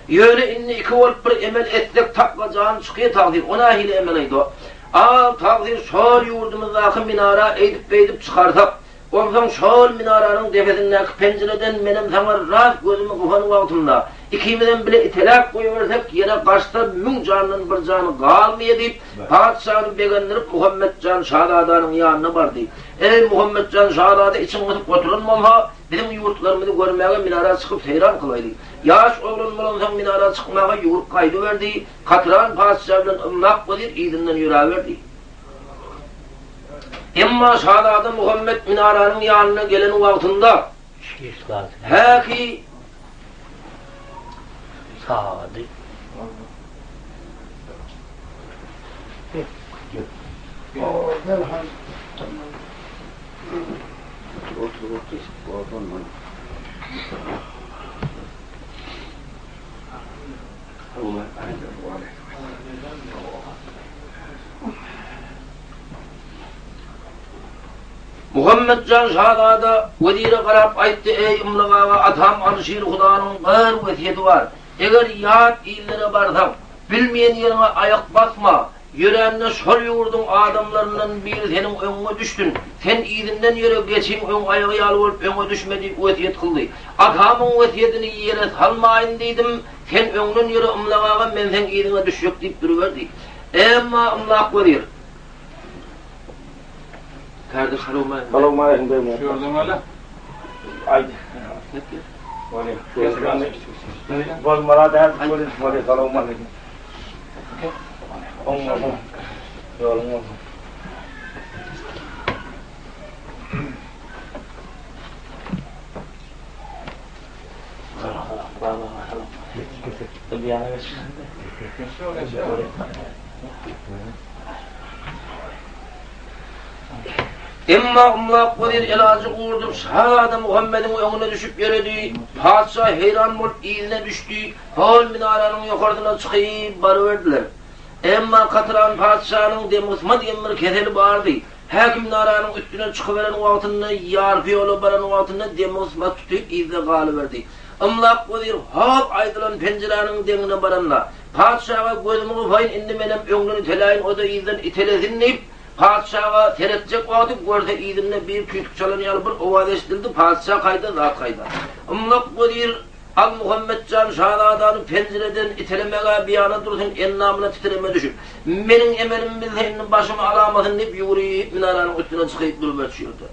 Speaker 1: Ýöne indi iki bolup bir emel etsek takwa jan çykýa tagsyr, o nähili emel-eý do? Al tagsyr şol ýurdumyzdaky minara eýdip-beýdip çykarsak, onsoň şol minaranyň depesindäki penjireden menem saňa ras gözümi gypan wagtymda, ikimizem bile iteläp goýbersek, ýere gaçsa müň jandan bir jany galmaýa diýip, patyşany begendirip Muhammetjan şazadanyň ýanyna bardy. Eý, Muhammetjan şazada içiň gysyp oturan bolsa, Biziň ýurtlarymyzy görmäge minara çykyp seýran kylaýly. Ýaş oglan bolansoň minara çykmaga ýüwrüp gaýdyberdi, Katran patyşa bilen Ymlak wezir yzyndan ýöräberdi. Emma şazada Muhammet minaranyň ýanyna gelen wagtynda, häki,
Speaker 2: Sagady.
Speaker 1: Muhammetjan şazada wezire garap aýtdy, Eý, Ymlyk aga, atam Alyşir Hudanyň bir wesýeti bar. Eger ýat illere barsaň, bilmeýän ýeriňe aýak basma, Ýörände şol ýurduň adamlaryndan biri seniň öňüňe düşsün, sen yzyndan ýöre, geçiň öň aýagy ýaly bolup öňe düşme diýip wesýet kyldy. Atamyň wesýetini ýere salmaýyn diýdim, sen öňden ýöre Ymlak aga, men seň yzyňa düşjek diýip duruberdi. Emma Ymlak wezir. Kardeş salowmaleýkim.
Speaker 3: Salowmaleýkim Begmyrat. Şu ýerden gele. Aýt. Bolmala däl, salowmaleýkim. Oň bolsun. Ýoluň bolsun.
Speaker 1: Emma Ymlak wezir elajy gurdup, şazada Muhammediň öňüne düşüp ýöredi. Patyşa heýran bolup yzyna düşdi. Hol minaranyň ýokarsyna çykyp baryberdiler. Emma Katran patyşanyň demgysma diýen bir keseli bardy. Häkim minaranyň üstüne çykyberen wagtynda, ýarpy ýola baran wagtynda demi gysmaz tutyp yzda galyberdi. Ymlak wezir hop aýdylan penjiräniň deňine baranda, Patyşaga gözümi gypaýyn, indi menem öňden iteläýin, o-da yzdan itelesin diýip, patyşaga seretjek wagty görse yzynda bir tüýdük çalan ýaly bir owaz eşidildi, patyşa kaýda, zat kaýda. Ymlak wezir Al Muhammetjan şazadany penjireden itelemeg-ä biýana dursun, endamyna titreme düşüp, Meniň emelimi bilse indi başymy alamasyn diýip, ýüwrüp minaranyň üstüne çykyp duruberdi şu ýerde.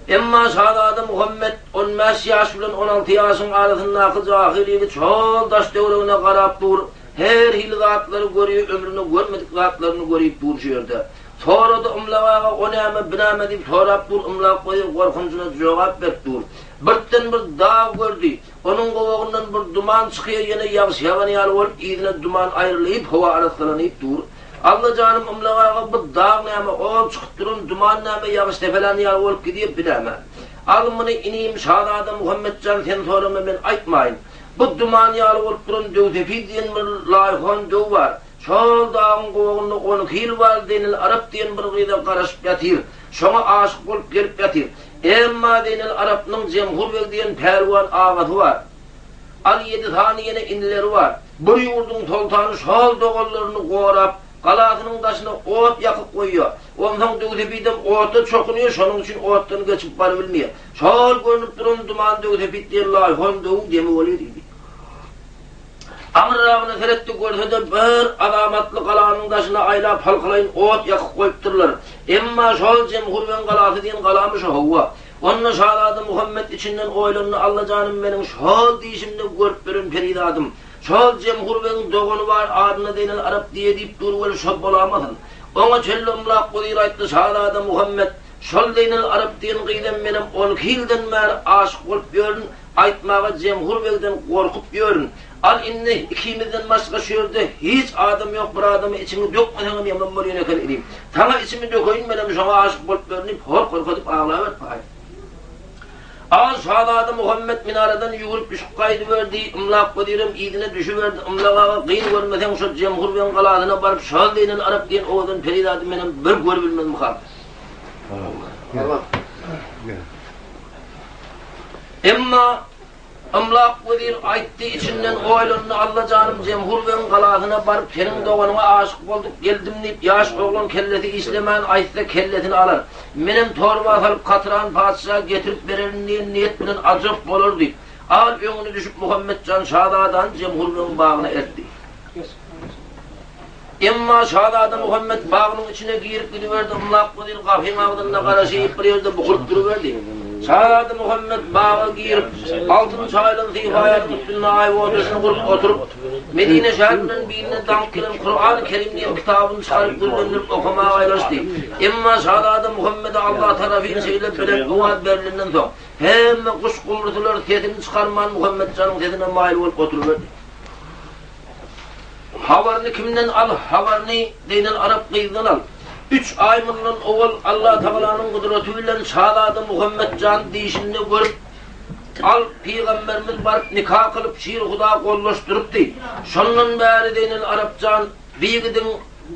Speaker 1: Emma şazada Muhammet on bäş ýaş bilen 16 ýaşyň arasyndaky jahyl ýigit şol daş-töweregine garap dur, her hili zatlary görýär, ömründe görmedik zatlaryny görüp dur şu ýerde. Sorady Ymlak aga, o näme, bi näme diýip sorap dur, Ymlak wezir gorkunjyna jogap berip dur. Birden bir dag gördi. Onuň gowagyndan bir duman çykýar, ýene ýagyş ýagan ýaly bolup, yzyna duman aýrylyp, howa arassalanyp dur. Alla janym, Ymlak aga, bu dag näme, ol çykyp duran duman näme, ýagyş sepelän ýaly bolup gidýär, bi näme? Al muny, inim, şazada Muhammet jan, sen sorama, men aýtmaýyn. Bu duman ýaly bolup duran Döwsepid diýen bir laýhon döw bar. Şol dagyň gowagynda 12 ýyl bar Zeýnel Arap diýen bir gyza garaşyp ýatyr. Şoňa aşyk bolup gelip ýatyr. Emma Zeýnel Arapnyň Jemhur beg diýen pälwan agasy bar. Al ýedi sany ýene inileri bar. Bir ýurduň soltany şol doganlaryny gorap, galasynyň daşyna ot ýakyp goýýar. Onsoň Döwsepidem otda çokunýar, şonuň üçin otdan geçip barybilmeýär. Şol görnüp duran duman Döwsepit diýen laýhon döwüň demi bolýar diýdi. Aňyrragyna seretdi, görse-de bir azamatly galanyň daşyna aýlap halkalaýyn ot ýakyp goýupdyrlar. Emma şol Jemhurbegiň galasy diýen galamyş hawa. Onda şazada Muhammet içinden oýlandy, Alla janym meniň şol diýşimde görüp ýören perizadym. Şol Jemhurbegiň dogany bar, adyna Zeýnel Arap diýe diýip dur weli şo bolamasyn. Oňa çenli ymlak wezir aýtdy, Şazada Muhammet, şol Zeýnel Arap diýen gyzam menem 12 ýyldan bäri aşyk bolup ýörün, Aýtmaga Jemhur begden gorkup ýörün. Al indi, ikimizden başga şu ýerde hiç adam ýok, bir adama içiňi dökmeseňem ýaman bolýan eken inim. Saňa içimi dökeýin, menem şoňa aşyk bolup ýörün diýip, hor-hork edip aglaberdi. Al şazada Muhammet minaradan ýüwrüp düşüp gaýdyberdi, Ymlak wezirem yzyna düşüberdi, Ymlak aga, gyn görmeseň şo Jemhur begiň galasyna baryp, şol Zeýnel Arap diýen owadan perizady menem bir görübilmezmikam? Emma Ymlak wezir aýtdy, içinden oýlandy, Alla janym, Jemhur begiň galasyna baryp, seniň doganyňa aşyk bolduk, geldim diýip, ýaş oglan kellesi işlemän aýtsa, kellesini alar. Menem torba salyp, Katran patyşa getirip bererin diýen niýet bilen ajap bolar diýip, al öňüne düşüp, Muhammetjan şazadany Jemhur begiň bagyna eltdi. Emma şazada Muhammet bagynyň içine girip gidiberdi, Ymlak wezir gapyň agzynda garaşyp bir ýerde bukulyp duruberdi. Şazada Muhammet baga girip, altyn çaýylan sypaýanyň üstünde aýwa otaşyny gurup oturyp, Medine şäherinden birine daňyp gelen Kurany Kerim diýen kitabyny çykaryp güllendirip okamaga aýlaşdy. Emma şazada Muhammede Allah tarapyn şeýle belent owaz berlenden soň, hemme guş-gumrusylar sesini çykarman Muhammetjanyň sesine maýyl bolup oturyberdi. Habaryny kimden al, habaryny Zeýnel Arap gyzdan al. Üç aý mundan owal Allatagalanyň gudraty bilen şazada Muhammet jan dişinde görüp, al pygamberimiz baryp nika kylyp şir huda gollaşdyrypdy. Şondan bäri Zeýnel Arap jan bir ýigidiň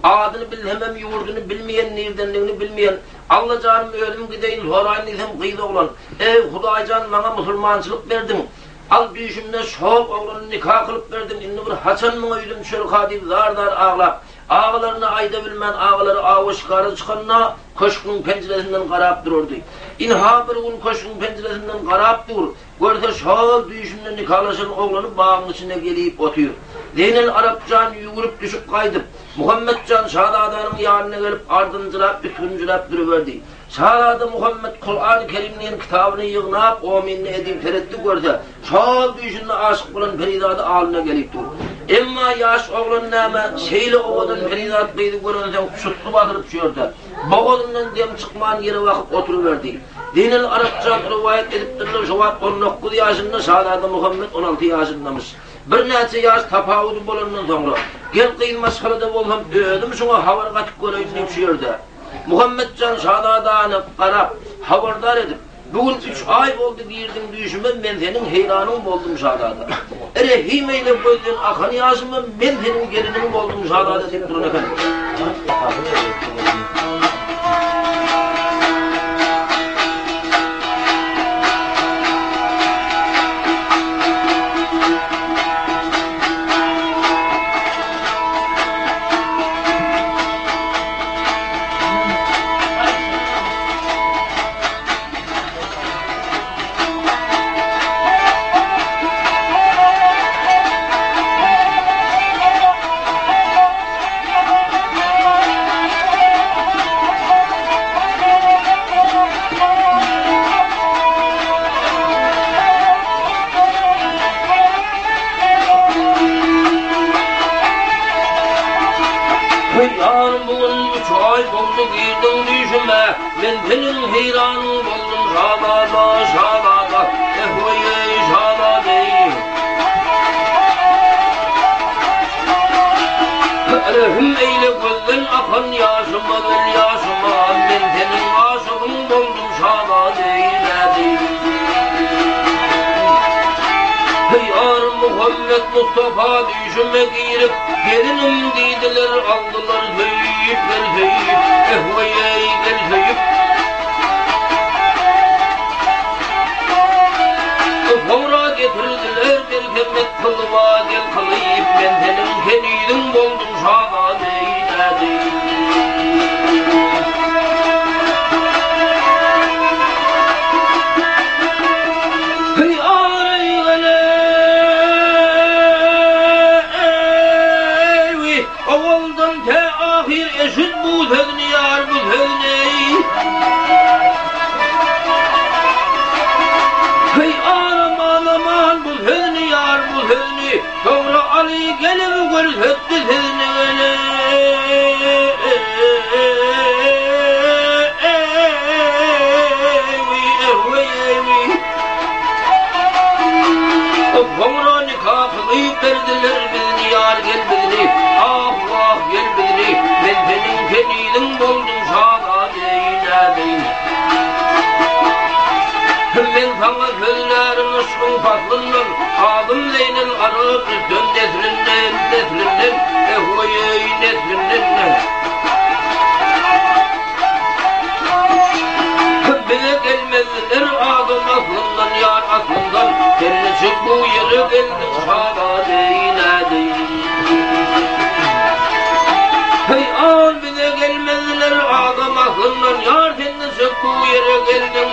Speaker 1: adyny bilsemem ýurduny bilmeýän nirdendigini bilmeýän. Alla janym özüm gideýin soraýyn diýsem gyz oglan. Eý Hudaýjan maňa musulmançylyk berdiň. Al düýşümde şol oglany nika kylyp berdim, indi bir haçan muňa ýüzüm düşerka diýip zar-zar aglap, agalaryna aýda bilmän agalary awa-şikara çykanda köşgüň penjiresinden garap durardy. Ynha bir gün köşgüň penjiresinden garap dur, görse şol düýşünde nikalaşan oglany bagyň içinde gelip otyr. Zeýnel Arapjan ýüwrüp düşüp gaýdyp, Muhammetjan şazadanyň ýanyna gelip ardynjyrap, üsgünjiräp duruberdi. Şazada Muhammet Kurany Kerim diýen kitabyny ýygnap, omynly edip seretdi görse, şol düýşünde aşyk bolan perizady alyna gelip dur. Emma ýaş oglan näme, şeýle owadan perizat gyzy görensoň çusly basylyp şu ýerde, bogazyndan dem çykman ýere bakyp oturyberdi. Zeýnel Arapjan rowaýat edipdirler, şo wagt on dokuz ýaşynda, şazada Muhammet on alty ýaşyndamyş. Birnäçe ýaş tapawudy bolandan soňra, Gel gyz maşgalada bolsam, özüm şuňa habar gatyp göreýin diýip şu ýerde, Muhammetjan şazadany garap, habardar edip, Bu gün üç aý boldy girdiň düýşüme, men seniň heýranyň boldum şazada. Rehim eýle gözden akan ýaşyma, men seniň geliniň boldum şazada diýip duran eken. Aý boldy girdiň düýşüme, Men seniň heýranyň boldum şazada, şazada, eh-weý-eý, şazada-eý. Rehim eýle gözden akan ýaşyma, gel ýaşyma, Men seniň aşygyň boldum şazada-eý, nädeýin. Ýar Muhammet Mustafa düýşüme girip, Gelinim diýdiler, aldylar söýüp, gel söýüp, eh-weý-eý, gel söýüp. Soňra getirdiler merhemet kylyba, gel kylyp, Men seniň keniziň boldum şazada-eý, nädeýin. Owaldan tä ahyr eşit bu sözüni ýar bu sözüni Heý araman aman bu sözüni ýar bu sözüni Soňra Aly gelip görsetdi sözüni Soňra nika kylyp berdiler bizni ýar gel bizni, ah-wah gel bizni, men seniň keniziň boldum şazade-eý nädeýin. Men saňa sözlärin yşkyň paslyndan, adym Zeýnel Arap Rüstem neslinden, neslinden, eh-weý-eý neslinden. Bize gelmezdiler adam aslyndan, ýar aslyndan, Sen niçik bu ýere geldiň şazade-eý nädeýin. Heý, al bize gelmezdiler adam aslyndan, ýar sen niçik bu ýere geldiň.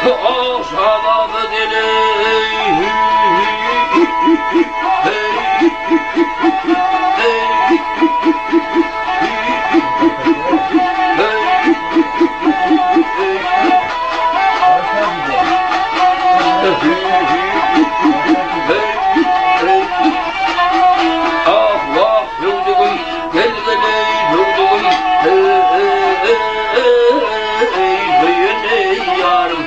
Speaker 1: Ah, şazada gel-eý, hü-hü-hü-hü, heý-hü-hü-hü, heý-hü-hü-hü. Ah wah söwdügim gel geleý söwdügim Eý söýen eý ýarym.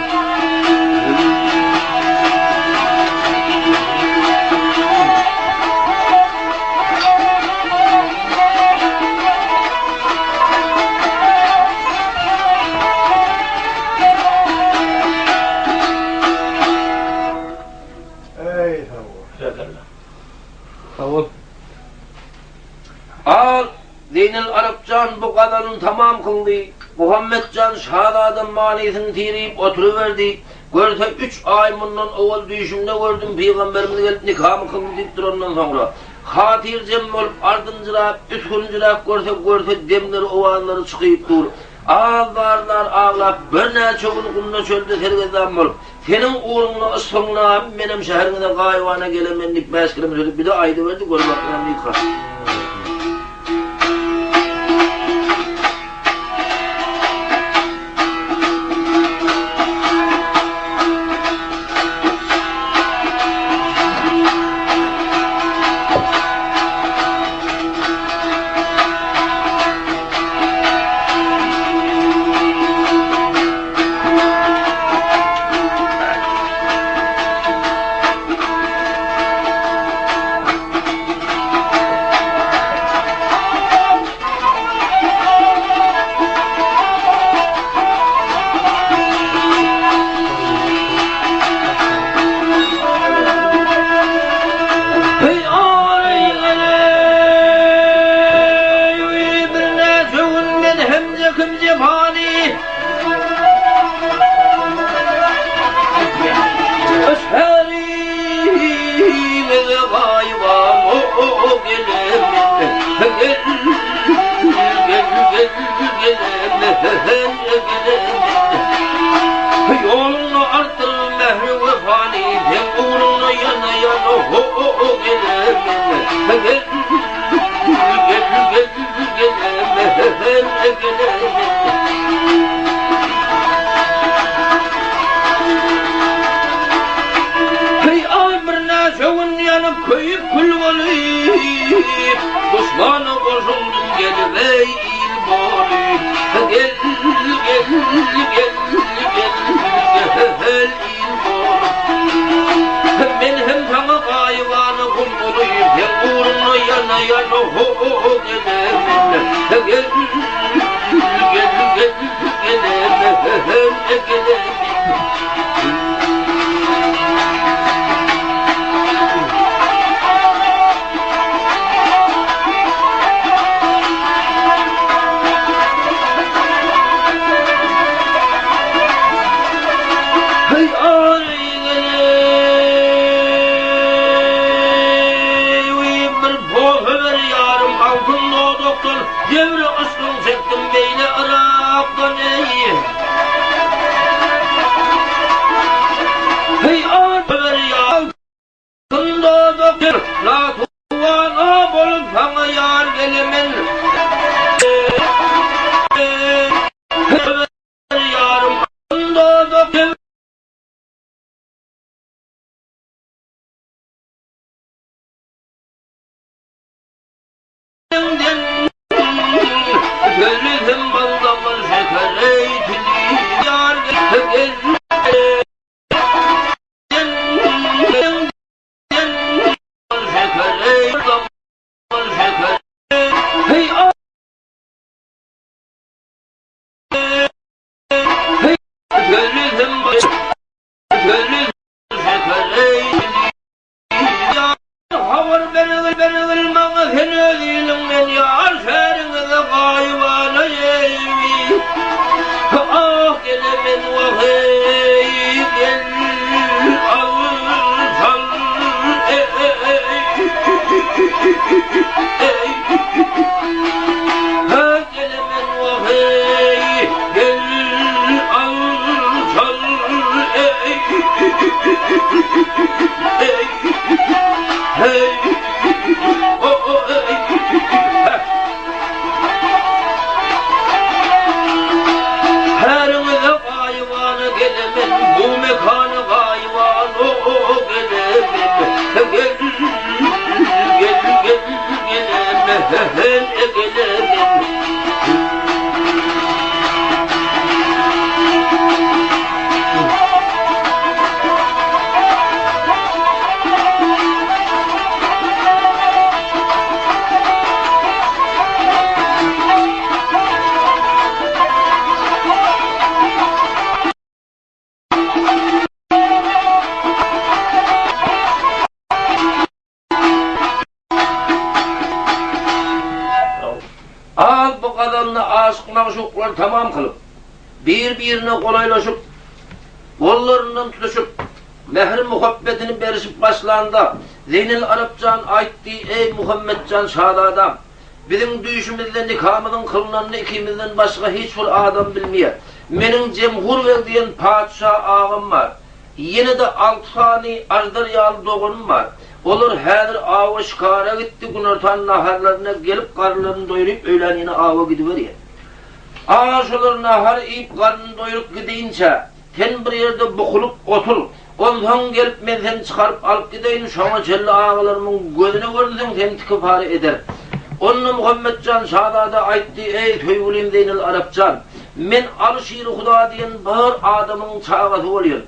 Speaker 3: Eý sag bol.
Speaker 1: Berekella.
Speaker 3: Sag bol.
Speaker 1: Al, Zeýnel Arapjan bu gazalyny tamam kyldy. Muhammetjan şazada manysyny tirip oturyberdi. Görse, üç aý mundan owal düýşümde gördüm, pygamberimiz gelip nikamy kyldy diýip durandan soňra, hatyrjem bolup, ardynjyrap, üsgürinjiräp görse, görse demleri, owazlary çykyp dur. Az-zar-zar aglap, birnäçe gün gumda-çölde sergezdan bolup, seniň ugruňda, yşgyňda menem şäheriňize gaýybana gelemen diýip bäşkeleme sözi bir-de aýdyberdi, gör bakýan nika. Heý aý birnäçe gün men hem kim jepany Şährimize gaýyban o gelemen Gel gel gel gelemen gelemen Ýoluňda artdyr mähri wepany Seň ugruňda ýana ýana ho gelemen Gel gel gel gelemen gelemen Heý aý birnäçe gün ýanyp köýüp kül bolup Duşmana goşuldym gelip eý il. bolup Gel, gel, gel, gel, gel il bolup Men hem saňa gaýybana gul bolup Seň ugruňda ýana ýana ho gelemen Gel, gel, gel, gelemen, gelemen. Natuwan-a bolup saňa ýar gelemen. Ýarym dodak. Gözüm baldaman şeker eý tili ýar gel. Habar bergil bergil maňa sen öz iliňden ýar şäheriňize gaýybana eý ah gelemen wah eý gel al sal eý eý ha gelemen wah eý gel al sal eý Häriňize gaýybana gelemen, bu mekana gaýybana gelemen. Gel, gel, gel, gelemen, gelemen. Az bu gazalny aşyk-magşuklar tamam kylyp, bir-birine golaýlaşyp, gollaryndan tutuşyp, mähir-muhabbetini berişip başlanda, Zeýnel Arapjan aýtdy, Eý, Muhammetjan şazadam! Biziň düýşümizde nikamyzyň kylynanyny ikimizden başga hiç bir adam bilmeýär. Meniň Jemhur beg diýen patyşa agam bar. Ýene-de alty sany aždar ýaly doganym bar. Olar häzir awa şikara gitdi, günortan naharlaryna gelip garynlaryny doýrup, öýlän ýene awa gidiberýär. A şolar nahar iýip garnyny doýrup gidinçä, sen bir ýerde bukulyp otur. Onsoň gelip men seni çykaryp alyp gideýin, şoňa çenli agalarymyň gözüne görünseň seni tiki-pary ederin. Onda Muhammetjan şazada aýtdy, Eý, söýgülim Zeýnel Arapjan! Men Aly Şiri Huda diýen bir adamyň çagasy bolýan.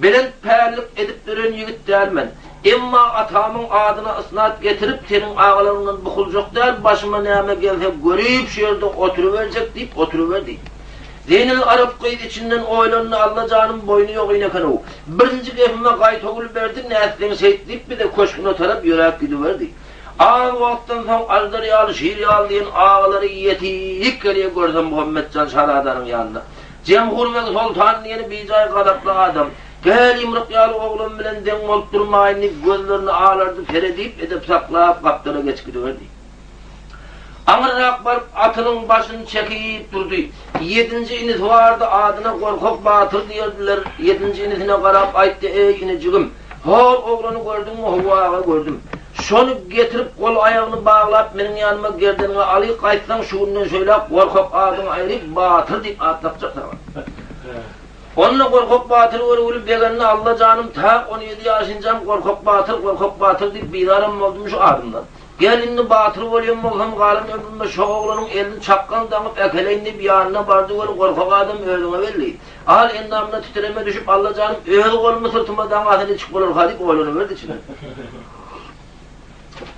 Speaker 1: Belent pällik edip ýören ýigit däl men. Emma atamyň adyna ysnat getirip, seniň agalaryňdan bukuljak däl, başyma näme gelse görüp, şu ýerde oturyberjek diýip oturyberdi. Zeýnel Arap gyz içinden oýlandy, Alla janym boýny ýogyn eken-ow. Birinji gepime gaýtawul berdi, nätseň şeýt diýip, bize köşgüne tarap ýöräp gidiberdi. Az wagtdan soň Aždar ýaly, Şir ýaly diýen agalary ýetik gelýär görse Muhammetjan şazadanyň ýanyna. Jemhur beg soltan diýeni bijaý gazaply adam. Gel ýumruk ýaly oglan bilen deň bolup durmaýyn diýip gözlerini alardyp seredip edep saklap gapdala geçip gidiberdi. Aňyrrak baryp atynyň başyny çekip durdy. Ýedinji inisi bardy, adyna Gorkak batyr diýerdiler. Ýedinji inisine garap aýtdy, Eý, inijigim, hol oglany gördüňmi? Hawa, aga, gördüm. Şony getirip, gol-aýagyny baglap, meniň ýanyma gerdeniňe alyp gaýtsaň, şu günden şeýläk Gorkak adyňy aýryp, Batyr diýip at dakjak saňa. Onda Gorkak batyr görgüli begendi, Alla janym, tak on ýedi ýaşynjam Gorkak batyr, Gorkak batyr diýip bizaram boldum şu adymdan. Gel indi batyr bolýan bolsam galan ömrümde şo oglanyň elini çakgan daňyp äkeleýin diýip ýanyna bardy weli gorkak adam özüňe belli. Al endamyna titreme düşüp Alla janym öz golumy syrtyma daňasa niçik bolarka diýip oýlanyberdi içinden.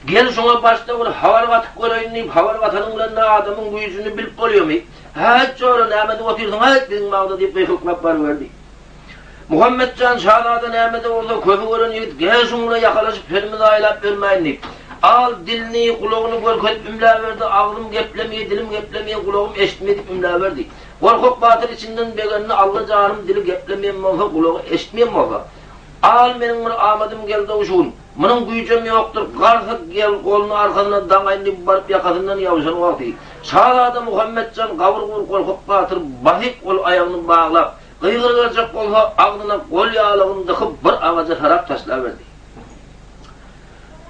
Speaker 1: Gel şoňa başda bir habar gatyp göreýin diýip habar gatanyň bilen-de adamyň güýjüni bilip bolýamy? Häýt jora näme edip otyrsyň häýt biziň bagda diýip gykylyklap baryberdi. Muhammetjan şazada näme-de bolsa köpi gören ýigit gel şuň bilen ýakalaşyp sözümi zaýalap ýörmäýin diýip, al dilini, gulagyny görkezip ümläberdi, agzym geplemeýär, dilim geplemeýär, gulagym eşitmeýär diýip ümläberdi. Gorkak batyr içinden begendi, Alla janym dili geplemeýän bolsa, gulagy eşitmeýän bolsa, al meniň bir amadym geldi-ow şu gün. Munuň güýjem ýokdur, garsa gel goluny arkasyna daňaýyn diýip baryp ýakasyndan ýabşan wagty, şazada Muhammetjan gabyr-gubur Gorkak batyr basyp gol aýagyny baglap, Gygyryberjek bolsa, agzyna gol ýaglygyny dykyp, bir agaja sarap taşlaberdi.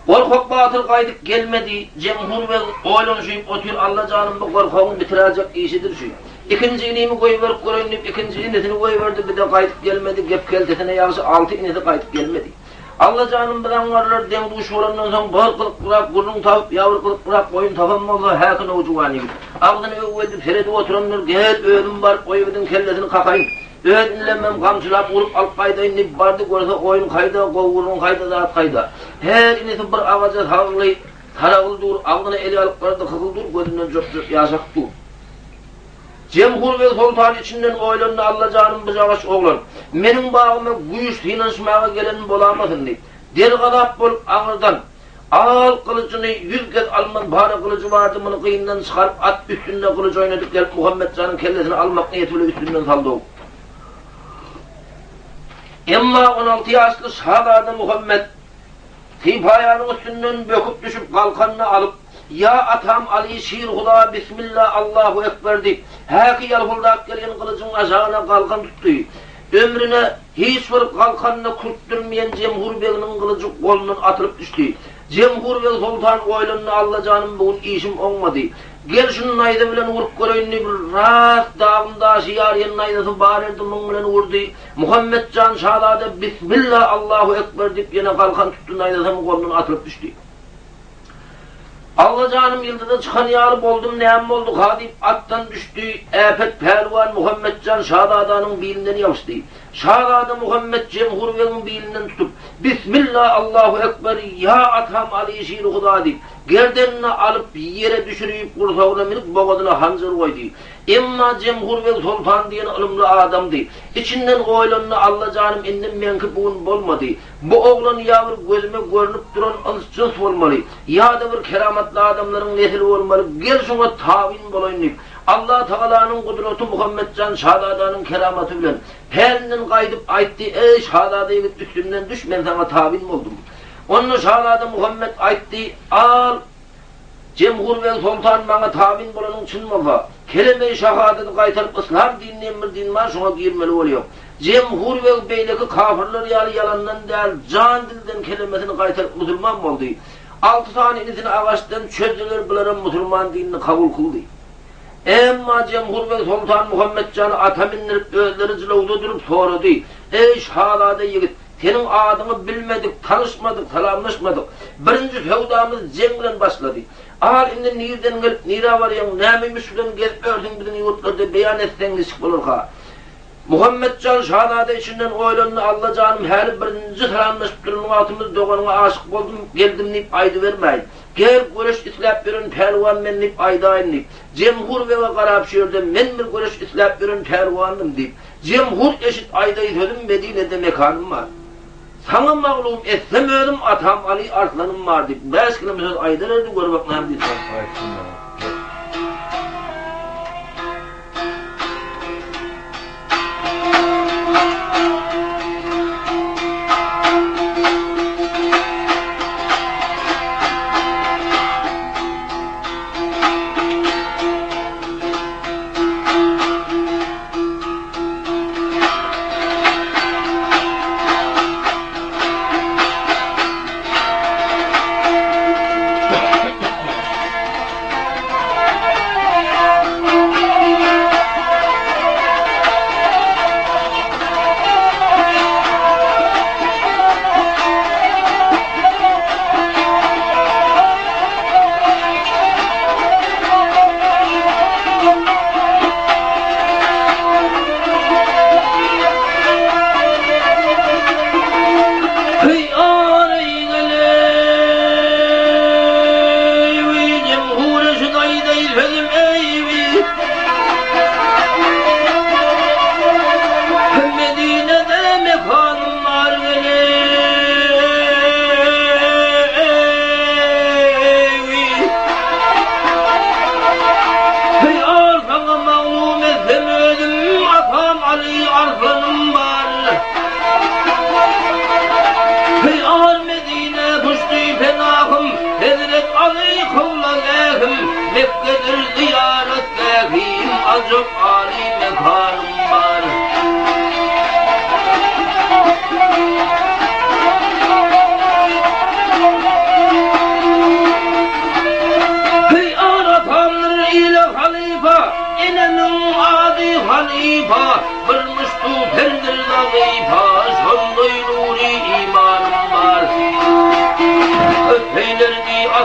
Speaker 1: Gorkak batyr gaýdyp gelmedi. Jemhur beg oýlanyşyp otyr, Alla janym, bu gorkagyň bitiräýjek işidir şu. Ikinji inimi goýberip göreýin diýip, ikinji inisini goýberdi, bir-de gaýdyp gelmedi. Gep keltesine ýagşy, alty inisi gaýdyp gelmedi. Alla janym biz aňňarlar deň-duş bolandan soň bir gyzyklyrak gürrüň tapyp ýa bir gyzyklyrak oýun tapan bolsa häki nowjuwan ýigit agzyny öwweldip seredip oturandyr gel özüm baryp o ýigidiň kellesini kakaýyn öz inlemem gamçylap urup alyp gaýdaýyn diýip bardy görse oýun kaýda gowy gürrüň kaýda zat kaýda her inisi bir agaja sargyly saragyly dur agzyna eli alyp bardy hykyl dur gözünden jop-jop ýaş akyp dur. Jemhur beg soltan içinden oýlandy, Alla janym bujagaç oglan, meniň bagyma güýç synanyşmaga gelen bolamasyn diýip, dergazap bolup aňyrdan, Al gylyjyny, ýüz gez almaz para gylyjy bardy, muny gyndan çykaryp, at üstünde gylyç oýnadyp gelip, Muhammet janyň kellesini almak niýeti bile üstünden saldy. Emma on alty ýaşly şazada Muhammet Sypaýanyň üstünden böküp düşüp galkanyny alyp, Ýa atam Aly şir Huda bismilla Allahu ekber diýip, häki ýalpyldap gelýän gylyjyň aşagyna galkan tutdy. Ömrüne hiç bir galkanyny kürtdürmeýän Jemhur beginiň gylyjy golundan atylyp düşdi. Jemhur beg soltan oýlandy, Alla janym bu gün işim oňmady. Gel şuny naýza bilen urup göreýin diýip, rast dagyň daşy ýarýan naýzasy bar erdi muň bilen urdy. Muhammetjan şazada Bismilla Allahu ekber diýip ýene galkan tutdy naýzasam golundan atylyp düşdi. Alla janym ýyldyza çykan ýaly boldum näme bolduka diýip atdan düşdi. Äpet pälwan Muhammetjan şazadanyň bilinden ýapyşdy. Şazada Muhammet Jemhur begiň bilinden tutup, Bismilla Allahu ekber ýa atam Aly şiri Huda diýip, gerdenine alyp ýere düşürip gursagyna münüp bogazyna hanjar goýdy. Emma Jemhur beg soltan diýen ylymly adamdy. Içinden oýlandy, Alla janym indi meňki bu gün bolmady. Bu oglan ýa bir gözüme görnüp duran yns-jyns bolmaly, ýa-da bir keramatly adamlaryň nesili bolmaly, gel şuňa tabyn bolaýyn diýip, Allatagalanyň gudraty Muhammetjan şazadanyň keramaty bilen, pälinden gaýdyp aýtdy, Eý, şazada ýigit, üstümden düş, men saňa tabyn boldum. Onda şazada Muhammet aýtdy, Al, Jemhur beg soltan maňa tabyn bolanyň çyn bolsa, kelemeýi şahadady gaýtaryp yslam dini diýen bir din bar şoňa girmeli bolýaň. Jemhur beg beýleki kafyrlar ýaly ýalandan däl jan dilden kelemesini gaýtaryp musulman boldy. Alty sany inisini agaçdan çözdüler bularam musulman dinini kabul kyldy. Emma Jemhur beg soltan Muhammetjany ata mindirip özleri jylawda durup sorady, Eý şazada ýigit! Seniň adyňy bilmedik, tanyşmadyk, salamlaşmadyk. Birinji söwdamyz jeň bilen başlady. Al, indi nirden gelip, nirä barýaň, näme ýumuş bilen gezip ýörsüň biziň ýurtlarda beýan etseň niçik bolarka? Muhammetjan şazada içinden oýlandy, Alla janym, häli birinji salamlaşyp duran wagtymyz doganyňa aşyk boldum, geldim diýip aýdybermäýin. Gel, göreş isläp ýören pälwan men diýip aýdaýyn diýip, Jemhur bege garap şu ýerde men bir göreş isläp ýören pälwandym diýip, Jemhur eşit aýdaý sözüm Medinede mekanym bar. Saňa maglum etsem özüm atam Aly Arslanym bar diýip bäş keleme söz aýdar erdi gör bak näme diýse.
Speaker 3: Aýtsyn maňa.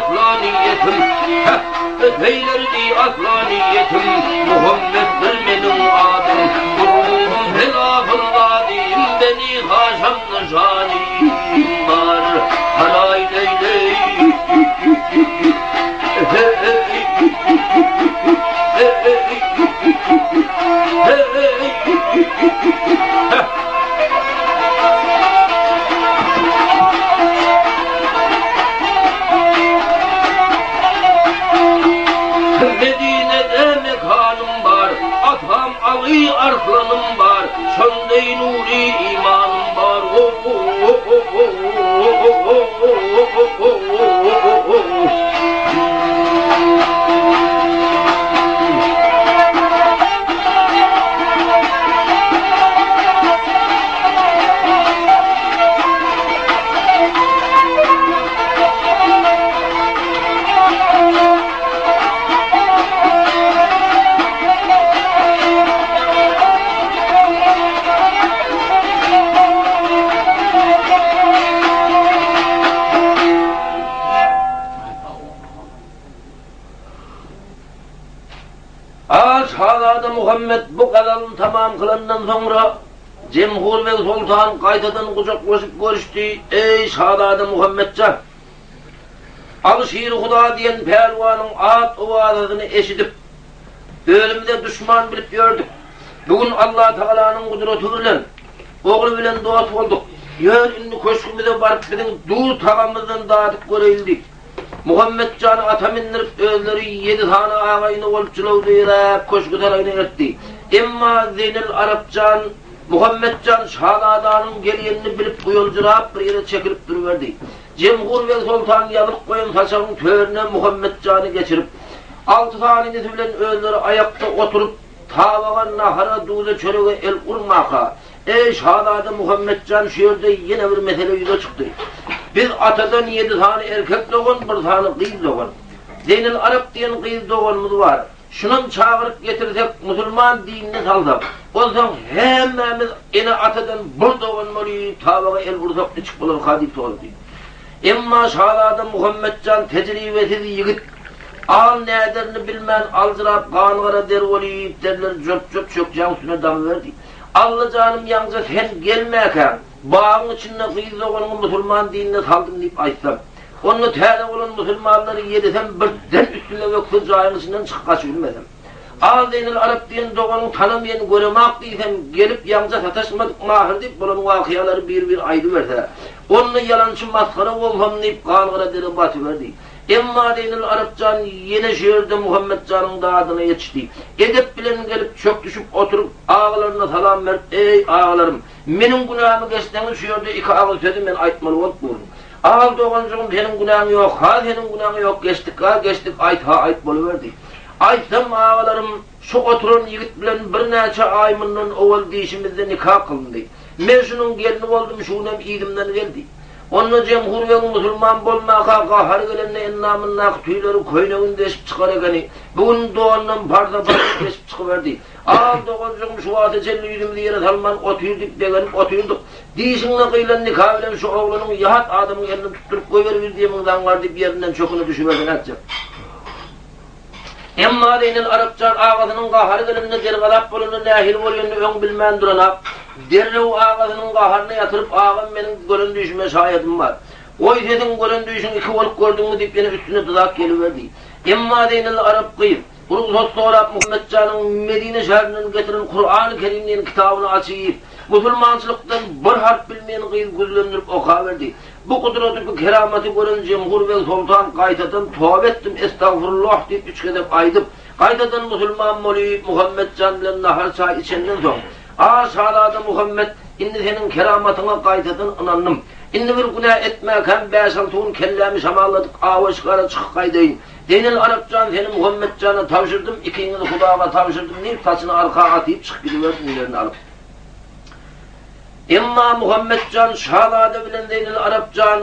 Speaker 1: asla niýetim, Heh, öteýlerdi asla niýetim, Muhammetdir meniň adym, Gurbum pelapyl zadym, Beni Haşam nyşanym bar. Haraý leý-leý, He-eý, he-eý, he-eý, Heh. Medinede mekanym bar, Atam Aly Arslanym bar, Şondeý nury imanym bar. A şazada Muhammet bu gazalyny tamam kylandan soňra, Jemhur beg soltan gaýtadan gujaklaşyp görüşdi, Eý, şazada Muhammet jan! Aly Şiri Huda diýen pälwanyň at-owazasyny eşidip, özümize duşman bilip ýördük. Bu gün Allatagalanyň gudraty bilen, ogly bilen dost bolduk. Ýör, indi köşgümize baryp biziň duz-tagamymyzdan dadyp göreýli diýip, Muhammet jany ata mindirip, özleri ýedi sany aga-ini bolup jylawda ýöräp, köşgi-saraýyna eltdi. Emma Zeýnel Arap jan Muhammet jan şazadanyň gelýenini bilip, uýaljyrap bir ýere çekilip duruberdi. Jemhur beg soltan ýazyp goýan saçagyň törüne Muhammet jany geçirip, alty sany inisi bilen özleri aýakda oturyp, tabaga, nahara, duza, çörege el urmaka, Eý, şazada Muhammet jan, şu ýerde ýene bir mesele ýüze çykdy. Biz atadan ýedi sany erkek dogan, bir sany gyz dogan. Zeýnel Arap diýen gyz doganymyz bar. Şunam çagyryp getirsek, musulman dinine salsak, onsoň hemmämiz ene-atadan bir dogan bolyp, tabaga el ursak niçik bolarka diýip sorady. Emma şazada Muhammet jan tejribesiz ýigit, al näderini bilmän aljyrap gan-gara der bolyp, derleri jörp-jörp çökjäň üstüne damyberdi. Alla janym ýaňja sen gelmäkäň, bagyň içinde gyz doganyňy musulman dinine saldym diýip aýtsam, onda täze bolan musulmanlary ýedesem birden üstüme bökse jaýyň içinden çykyp gaçybilmesem. Al Zeýnel Arap diýen doganyň tanamaýan göremak diýsem, gelip ýaňja sataşmadyk mahyr diýip bolan wakyalary bir-bir aýdyberse, onda ýalançy masgara bolsam diýip gan-gara dere batyberdi. Emma Zeýnel Arap jan ýene şu ýerde Muhammet janyň dadyna ýetişdi. Edep bilen gelip çök düşüp oturyp, agalaryna salam berip, Eý, agalarym! Meniň günämi geçseňiz şu ýerde iki agyz sözi men aýtmaly bolup durun. Al doganjygym seniň günäň ýok, ha seniň günäň ýok, geçdik-ha geçdik, aýt-ha aýt boluberdi. Aýtsam agalarym, şu oturan ýigit bilen birnäçe aý mundan owal dişimizde nika kylyndy. Men şunuň gelni boldum, şu günem yzymdan geldi. Onda Jemhur begiň musulman bolmaka gahary gelende endamyndaky tüýleri köýnegini deşip çykar ekeni. Bu gün donunam parza-parza deşip çykyberdi. Al doganjygym şu wagta çenli ýüzümizi ýere salman otyrdyk, begenip otyrdyk. Dişiňde gyýlan nika bilen şu oglanyň ýat adamyň eline tutduryp goýberibir diýemiň zaňňar diýip ýerinden çöküne düşüberse nätjek. Emma Zeýnel Arapjan agasynyň gahary gelende dergazap bolanda nähili bolýanyny öň bilmän duranak, derrew agasynyň gaharyny ýatyryp agam meniň gören düýşüme şaýadym bar. Goý sesiň gören düýşüň iki bolup gördüňmi diýip ýene üstüne dyzap geliberdi. Emma Zeýnel Arap gyz, rugsat sorap Muhammetjanyň Medine şäherinden getiren Kurany Kerim diýen kitabyny açyp, musulmançylykdan bir harp bilmeýän gyz güzlendirip okaberdi. Bu gudraty, bu keramaty gören Jemhur beg soltan gaýtadan toba etdim, estagfurullah diýip üç gezek aýdyp, gaýtadan musulman bolyp, Muhammetjan bilen nahar-çaý içenden soň, A, şazada Muhammet, indi seniň keramatyňa gaýtadan ynandym. Indi bir günä etmäkäm bäş-alty gün kellämi şamalladyp awa-şikara çykyp gaýdaýyn. Zeýnel Arapjan seni Muhammetjana tabşyrdym, ikiňizi Hudaga tabşyrdym diýip, saçyny arka atyp çykyp gidiberdi inilerini alyp. Emma Muhammetjan şazada bilen Zeýnel Arapjan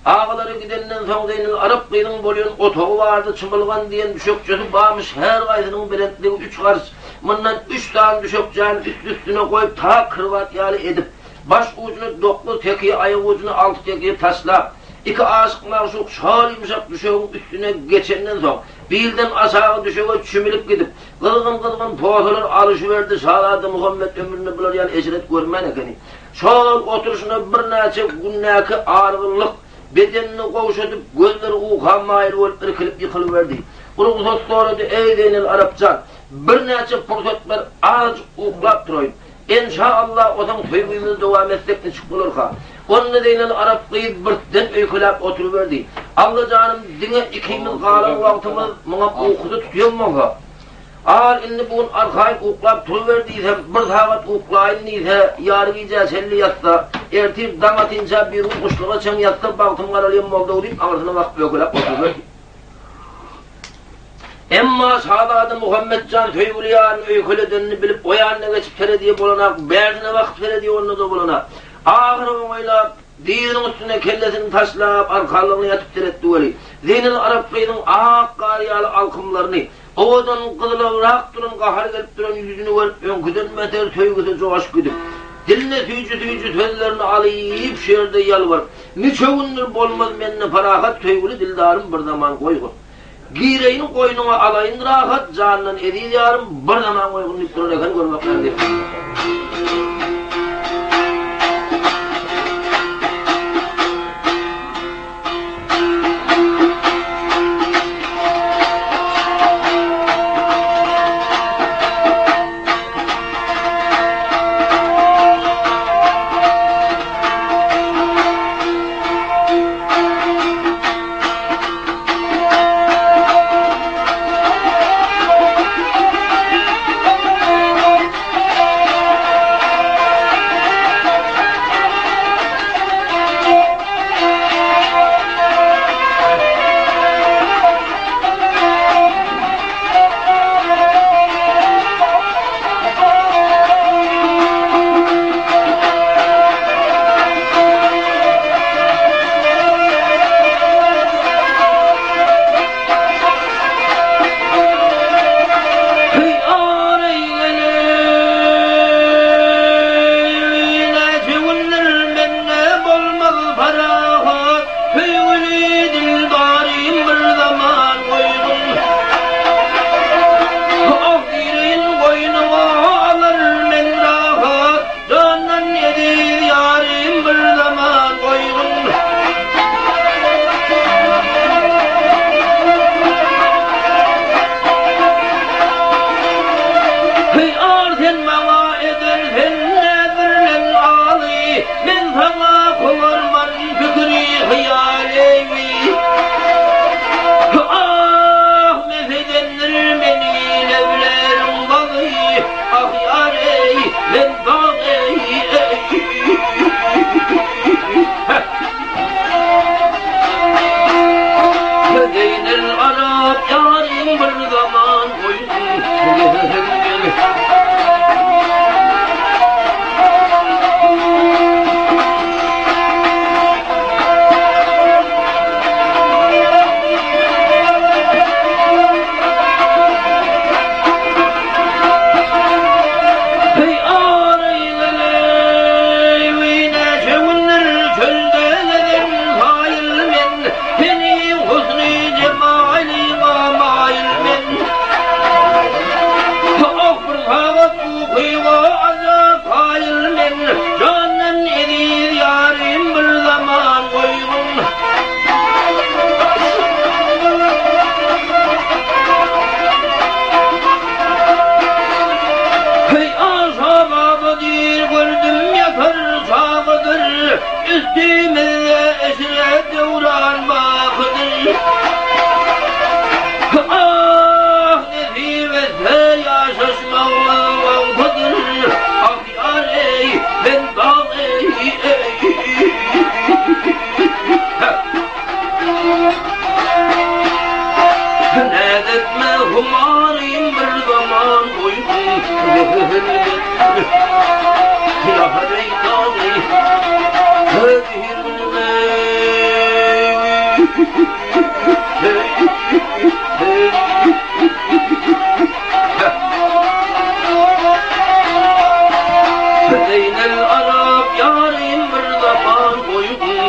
Speaker 1: agalary gidenden soň Zeýnel Arap gyzyň bolýan otagy bardy, çymylgan diýen düşekçesi barmyş, her gaýsynyň belentligi üç garş, mundan üç sany düşekçäni üsti-üstüne goýup tak krowat ýaly edip, baş ujuna dokuz tekýe, aýak ujuna alty tekýe taşlap. Iki aşyk-magşuk şol ýumşak düşegiň üstüne geçenden soň, bilden aşagy düşege çümülip gidip, gyzgyn-gyzgyn posalar alyşyberdi. Şazada Muhammet ömründe bular ýaly eşret görmän ekeni. Şol oturyşyna birnäçe gündäki argynlyk bedenini gowşadyp, gözleri uka maýyl bolup irkilip ýykylyberdi. Rugsat sorady, Eý, Zeýnel Arap jan, birnäçe pursat ber, azajyk uklap turaýyn. Enşa Allah, ozaň söýgimizi dowam etsek niçik bolarka? Onda Zeýnel Arap gyz birden öýkeläp oturyberdi. Alla janym, diňe ikimiz galan wagtymyz muňa ukusy tutýan bolsa. Al, indi bu gün arkaýyn uklap turuber diýsem, bir sagat uklaýyn diýse, ýary gijä çenli ýatsa, ertir daň atynça bir gün guşluga çen ýatsa bagtym garalýan boldy-ow diýip, aňyrsyna bakyp öýkeläp oturyberdi. Emma şazada Muhammet jan söýgüli ýaryny öýkeledenini bilip, o ýanyna geçip seredýär bolanak, bärsine bakyp seredýär onda-da bolanak. Ahyry oňaýlap, dyzynyň üstüne kellesini taşlap, arkanlygyna ýatyp seretdi weli, Zeýnel Arap gyzyň ak gar ýaly alkymlaryny, owadan gyzylagrak duran gahary gelip duran ýüzüni görüp, öňküden beter söýgüsi joşup gidip, diline süýji-süýji sözlerini alyp, şu ýerde ýalbaryp, Niçe gündür bolmaz mende parahat, Söýgüli dildarym bir zaman goýgun. Gireýin goýnuňa alaýyn rahat, Jandan eziz ýarym bir zaman goýgun diýip duran eken görmek nädip.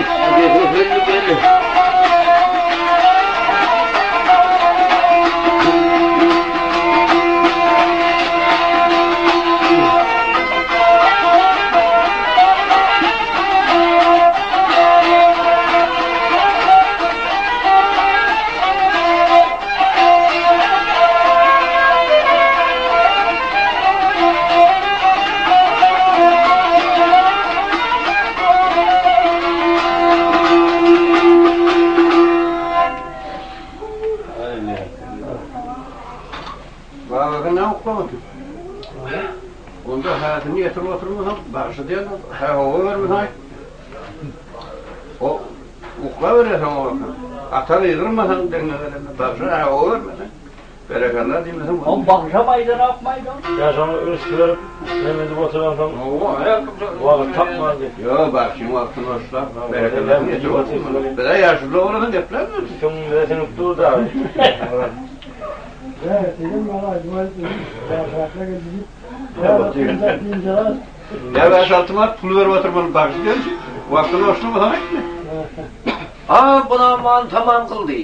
Speaker 1: Gel, gel.
Speaker 3: Babasy näme uklamady? Onda häsini getirip oturmasaň, bagşy diýen, hä howa bermeseň aýt. O uklaberýärsiň o wagtam. Ata gygyrmasaň deňine gelende, bagşa hä howa bermeseň, berekella diýmeseň.
Speaker 2: Oň bagşam aýdanokmy aýdan?
Speaker 4: Ýa şoňa üns berip, nem edip oturansoň, wagt tapman diýip.
Speaker 3: Ýok, bagşyň wagtyny boşlap, berekella getirip oturmaly. Biz-ä ýaşuly oglanam geplämez.
Speaker 4: Süňňümize siňip dur dagy.
Speaker 3: Ýa bäş-alty manat pul berip oturmaly bagşy diýen üçin wagtyny boşlamasaň aýtma.
Speaker 1: A Bulaman tamam kyldy.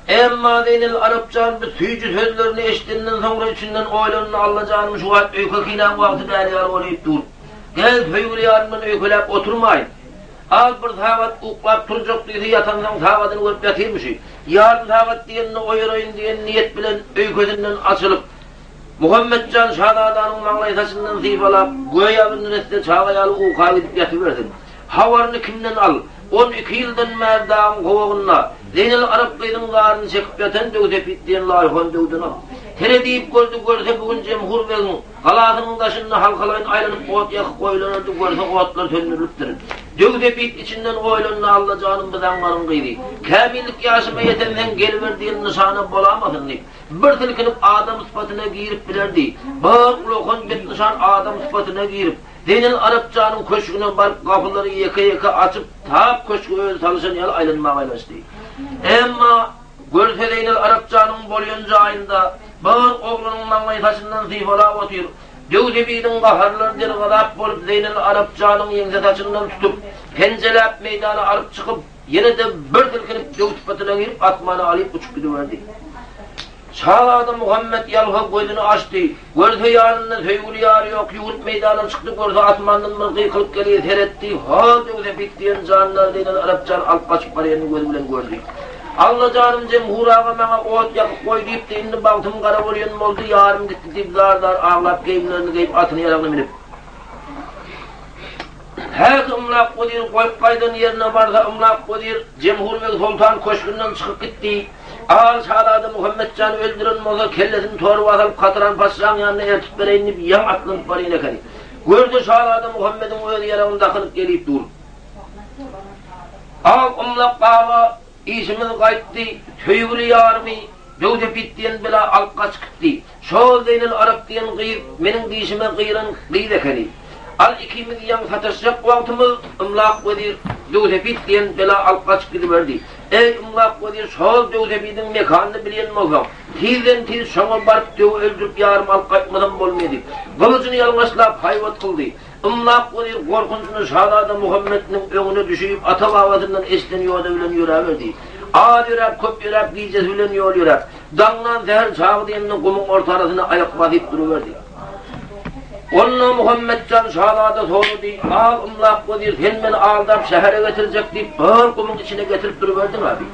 Speaker 1: Emma Zeýnel Arapjan bu süýji sözlerini eşidenden soňra içinden oýlandy, Allajanym şu wagt öýke-kinäň wagty däl ýaly bolyp dur. Gel söýgüli ýarymdan öýkeläp oturmaýyn. Az bir sagat uklap turjak diýse ýatansoň sagadyny görüp ýatyrmyşy. Ýarym sagat diýende oýaraýyn diýen niýet bilen öýkesinden açylyp, Muhammetjan şazadanyň maňlaý saçyndan sypalap, göýä bir neresse çaga ýaly uka gidip ýatybersin. Habaryny kimden al? 12 ýyldan bäri dagyň gowagynda Zeýnel Arap gyzyň zaryny çekip ýatan Döwsepit diýen laýhon döwden al. Seredip gördi, görse bu gün Jemhur begiň Galasynyň daşynda halkalaýyn aýlanyp ot ýakyp goýulanardy, görse otlar söndürilipdir. Döwsepit içinden oýlandy, Alla janym bu zaňňaryň gyzy. Kämillik ýaşyma ýetenseň geliber diýen nyşana bolamasyn diýip, bir silkinip adam sypatyna girip bilerdi. Bir ulakan betnyşan adam sypatyna girip, Zeýnel Arapjanyň köşgüne baryp gapylary ýeke-ýeke açyp, tap köşge özi salyşan ýaly aýlanmaga aýlanşdy. Emma. Görse Zeýnel Arapjanyň bolýan jaýynda bir oglanyň maňlaý saçyndan sypalap otyr. Döwsebidiň gaharlary dergazap bolup Zeýnel Arapjanyň ýeňse saçyndan tutup, penjeläp meýdana alyp çykyp, ýene-de bir silkinip döw sypatyna girip asmana alyp uçup gidiberdi. Şazada Muhammet ýalha gözüni açdy. Görse ýanynda söýgüli ýary ýok, ýüwrüp meýdana çykdy, görse asmandan bir gykylyk gelýär, seretdi, hol Döwsepit diýen jandar Zeýnel Arapjan alyp gaçyp barýanyny gözi bilen gördi. Alla janym Jemhur aga maňa ot ýakyp goý diýipdi, indi bagtym gara bolýan boldy, ýarym gitdi diýip zar-zar aglap geýimlerini geýip atyny-ýaragyny münüp. Häki Ymlak wezir goýup gaýdan ýerine barsa Ymlak wezir Jemhur beg soltan köşgünden çykyp gitdi. Al şazada Muhammet jany öldüren bolsa kellesini torba salyp Katran patyşaň ýanyna eltip bereýin diýip ýaňy atlanyp barýan ekeni. Görse şazada Muhammediň özi ýaragyny dakynyp gelip dur. Al Ymlak baba işimiz gaýtdy, söýgüli ýarymy Döwdepit diýen bela alyp gaçyp gitdi. Şol Zeýnel Arap diýen gyz meniň dişime gyran gyz ekeni. Al ikimiz ýaňy sataşjak wagtymyz Ymlak wezir Döwsepit diýen bela alyp gaçyp gidiberdi. Eý, Ymlak wezir, şol Döwsepidiň mekanyny bilýän bolsaň, tizden-tiz şoňa baryp döwi öldürip ýarym alyp gaýtmasam bolmaýa diýip, gylyjyny ýalňaşlap haýbat kyldy. Ymlak wezir gorkunjyna şazada Muhammetniň öňüne düşüp, ata-babasyndan eşiden ýoda bilen ýöräberdi. Az ýöräp, köp ýöräp, gijesi bilen ýol ýöräp, Daňdan säher çagy diýende gumuň ortarasyna aýak basyp duruberdi. Onda Muhammetjan şazada sorady, Al, Ymlak wezir, sen meni aldap şähere getirjek diýip, bir gumuň içine getirip duruberdiň-ä diýip.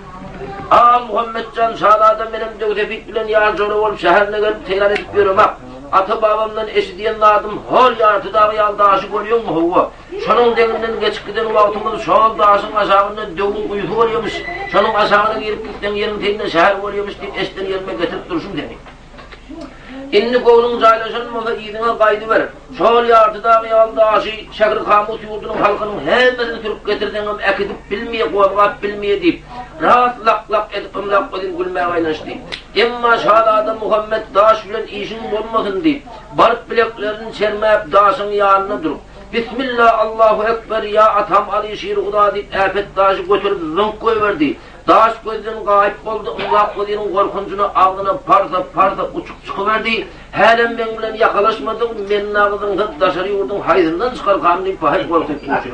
Speaker 1: Al, Muhammetjan şazada, menem Döwsepit bilen ýar-jora bolup şäherine gelip seýran edip ýöremak. Ata-babamdan eşidýän zadym, hol ýarty dag ýaly daşy görýäňmi, hawa. Şonuň deňinden geçip giden wagtymyz şol daşyň aşagynda döwüň guýusy bolýamyş, şonuň aşagyna girip gitseň ýeriň teýinde şäher bolýamyş diýip eşiden ýerime getirip durşum seni. Indi göwnüň jaýlaşan bolsa yzyňa gaýdyber. Şol ýarty dag ýaly daşy Şährihamus ýurdunyň halkynyň hemmesini sürüp getirseňem äkidip bilmeýe, gozgap bilmeýe diýip, ras lak-lak edip ymlap welin gülmäge aýlanyşdy. Emma şazada Muhammet daş bilen işiň bolmasyn diýip, baryp bileklerini çermäp daşyň ýanynda durup, Bismilla Allahu Ekber ýa atam Aly Şir Huda diýip äpet daşy göterip zyňk goýberdi. Daş gözden gaýyp boldy, Ymlak weziriň gorkunjyna agzyna parsa parsa uçup çykyberdi. Hälem meň bilen ýakalaşmadyň, men dagy zyňsa daşary ýurduň haýsyndan çykarkam diýip pahyr gorkup duşdy.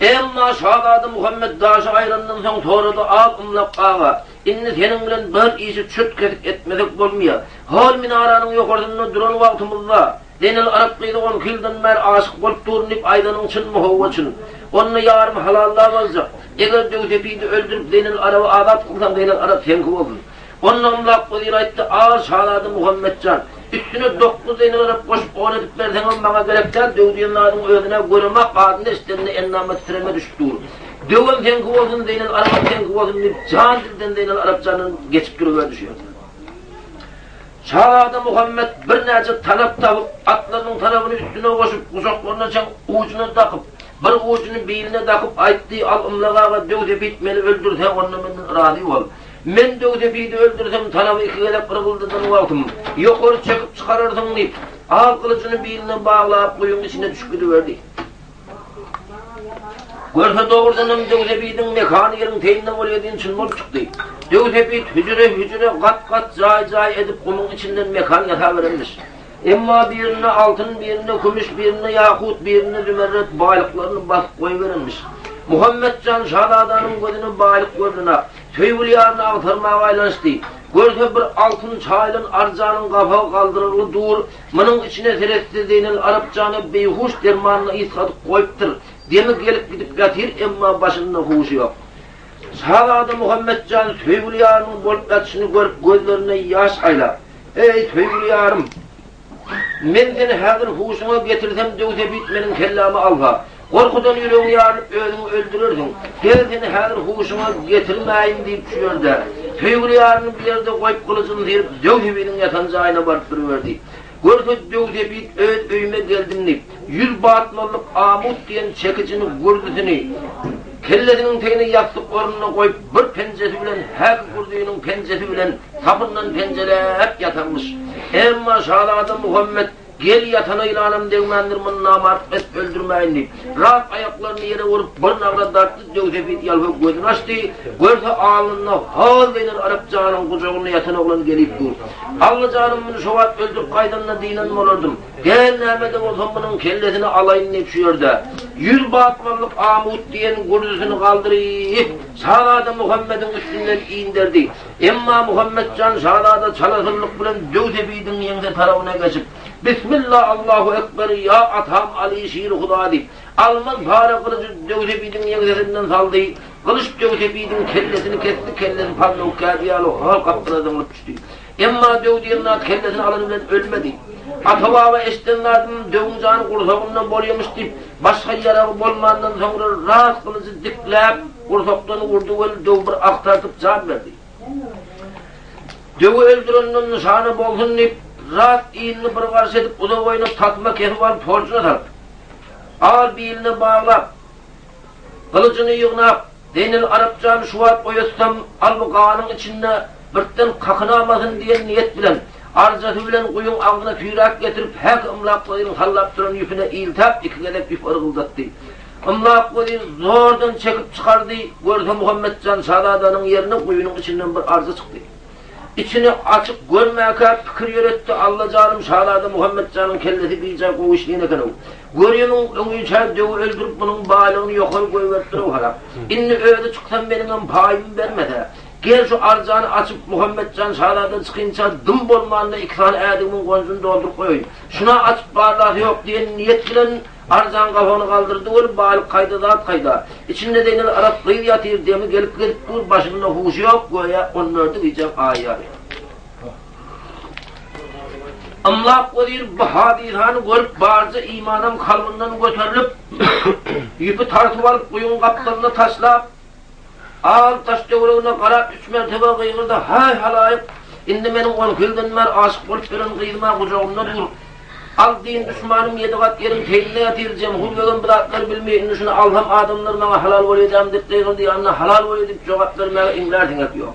Speaker 1: Emma şazada Muhammet daşy aýrandan soň sorady, Al Ymlak aga, indi seniň bilen bir işi çürt-kesik etmesek bolmaýar. Hol minaranyň ýokarsynda duran wagtymyzda, Zeynel Arap gyzy onki ýyldan bäri aşyk bolup durun diýip aýdanyň çynmy, howwa çyn. Onda ýarym halallap aljak. Eger Döwsepidi öldürip Zeynel Araby azat kylsaň Zeynel Arap seňki bolsun. Onda Ymlak wezir aýtdy, Al şazada Muhammet jan, üstüne dokguz Zeynel Arap goşup on edip berseňem maňa gerek däl, döw diýen zadyň özüne göremak adyny eşidende endama titreme düşüp dur. Döwem seňki bolsun, Zeynel Arabam seňki bolsun diýip jan dilden Zeynel Arap jandan geçip duruberdi şu ýerde. Şazada Muhammet birnäçe tanap tapyp, atlarynyň tanabyny üstüne goşup, gujaklaryna çen ujuna dakyp, bir ujuny biline dakyp aýtdy, Al Ymlak aga, Döwsepit meni öldürse, onda menden razy bol. Men Döwsepidi öldürsem, tanaby iki gezek yrgyldadan wagtym, ýokary çekip çykararsyň diýip, al gylyjyny biline baglap, guýyň içine düşüp gidiberdi. Görse dogrudanam Döwsebidiň mekany ýeriň teýinde bolýar diýen çyn bolup çykdy. Döwsebit hüjre-hüjre, gat-gat, jaý-jaý edip gumuň içinden mekan ýasaberenmiş. Emma birinde altyn, birinde kümüş, birinde ýakut, birinde zümerret baýlyklaryny basyp goýberenmiş. Muhammetjan şazadanyň gözüne baýlyk görnenok. Söýgüli ýaryny agtarmaga aýlanyşdy. Görse bir altyn çaýylan arjanyň gapagy galdyrylgy dur. Munuň içine seretse Zeýnel Arap jana beýhuş dermanyny ysgadyp goýupdyr. Demi gelip-gidip ýatyr, emma başynda huşy ýok. Şazada Muhammet jan söýgüli ýarynyň bolup ýatyşyny görüp gözlerine ýaş aýlap, Eý, söýgüli ýarym! Men seni häzir huşuňa getirsem Döwsepit meniň kellämi alsa, gorkudan ýüregiň ýarylyp özüňi öldürersiň. Gel seni häzir huşuňa getirmäýin diýip şu ýerde, söýgüli ýaryny bu ýerde goýup gylyjyny syryp Döwsepidiň ýatan jaýyna baryp duruberdi. Görse Döwsepit öz öýüme geldim diýip, ýüz batmanlyk amut diýen çekijini, gürzüsini kellesiniň tegine ýassyk ornuna goýup bir penjesi bilen häki gürzüniň penjesi bilen Sapyndan penjeläp ýatanmyş. Emma şazada Muhammet gel ýatana ýylanam degmändir, muny namart et öldürmäýin diýip, ras aýaklaryny ýere urup, bir nagra dartdy, Döwsepit ýalpa gözüni açdy, görse alnynda hol Zeýnel Arap janyň gujagynda ýatan oglan gelip dur. Alla janym muny şo wagt öldürip gaýdanda dynan bolardym. Gel näme-de bolsa munuň kellesini alaýyn diýip şu ýerde ýüz batmanlyk amut diýen gürzüsini galdyryp, şazada Muhammediň üstünden inderdi. Emma Muhammetjan şazada çalasynlyk bilen Döwsebidiň ýeňse tarapyna geçip, Bismilla Allahu ekber, ýa atam Aly şiri Huda diýip, almaz para gylyjy Döwsebidiň ýeňsesinden saldy. Gylyç Döwsebidiň kellesini kesdi, kellesi pallawuk kädi ýaly hol gapdala zyňlyp düşdi. Emma döw diýen zat kellesini alany bilen ölmedi. Ata-baba eşiden zadym döwüň jany gursagynda bolýamyş diýip, başga ýaragy bolmandan soňra ras gylyjy dikläp, Gursakdan urdy weli döw bir ah tartyp jan berdi. Döwi öldürenden nyşana bolsun diýip, ras inini bir garyş edip uzaboýuna tasma kesip alyp horjuna salyp, al biline baglap, gylyjyny ýygnap, Zeýnel Arap jany şu wagt oýatsam, al bu ganyň içinde birden kakynamasyn diýen niýet bilen, arjasy bilen guýyň agzyna süýräp getirip, häki ymlak gyzyň sallap duran ýüpüne iltäp iki gezek ýüp yrgyldatdy. Ymlak wezir zordan çekip çykardy, görse Muhammetjan şazadanyň ýerine guýynyň içinden bir arza çykdy. Içini açyp görmäkä pikir ýöretdi, Alla janym şazada Muhammetjanyň kellesi bijaý gowy işleýän eken-ow. Görýemiň öňinçä döwi öldürip munuň baýlygyny ýokary goýberipdir-ow harap. Indi özi çyksam meniňem paýymy bermese. Gel şu arzany açyp Muhammetjan şazada çykynça dym bolmanda iki sany ädigimiň gonjuny dolduryp goýaýyn. Şuna açyp barlasy ýok diýen niýet bilen Arzan gabagyny galdyrdy weli, balyk kaýda, zat kaýda. Içinde Zeýnel Arap gyz ýatyr, demi gelip gezip dur, başynda huşy ýok, göýä on dördi gijäň aýy ýaly. Ymlak wezir bu hadysany görüp, barja imanam kalbyndan göterilip, ýüpi tartyp alyp, guýyň gapdalyna taşlap, Al daş-töweregine garap üç mertebe gygyrdy, Haý, halaýyk! Indi meniň onki ýyldan bäri aşyk bolup ýören gyzym-a gujagymda dur. Al din duşmanym ýedi gat ýeriň teýinde ýatyr, Jemhur begem bu zatlary bilmeýär, indi şuny alsam adamlar maňa halal bolýadam diýip gygyrdy, ýanyna halal bolýa diýip jogap bermäge iňlär siňek ýok.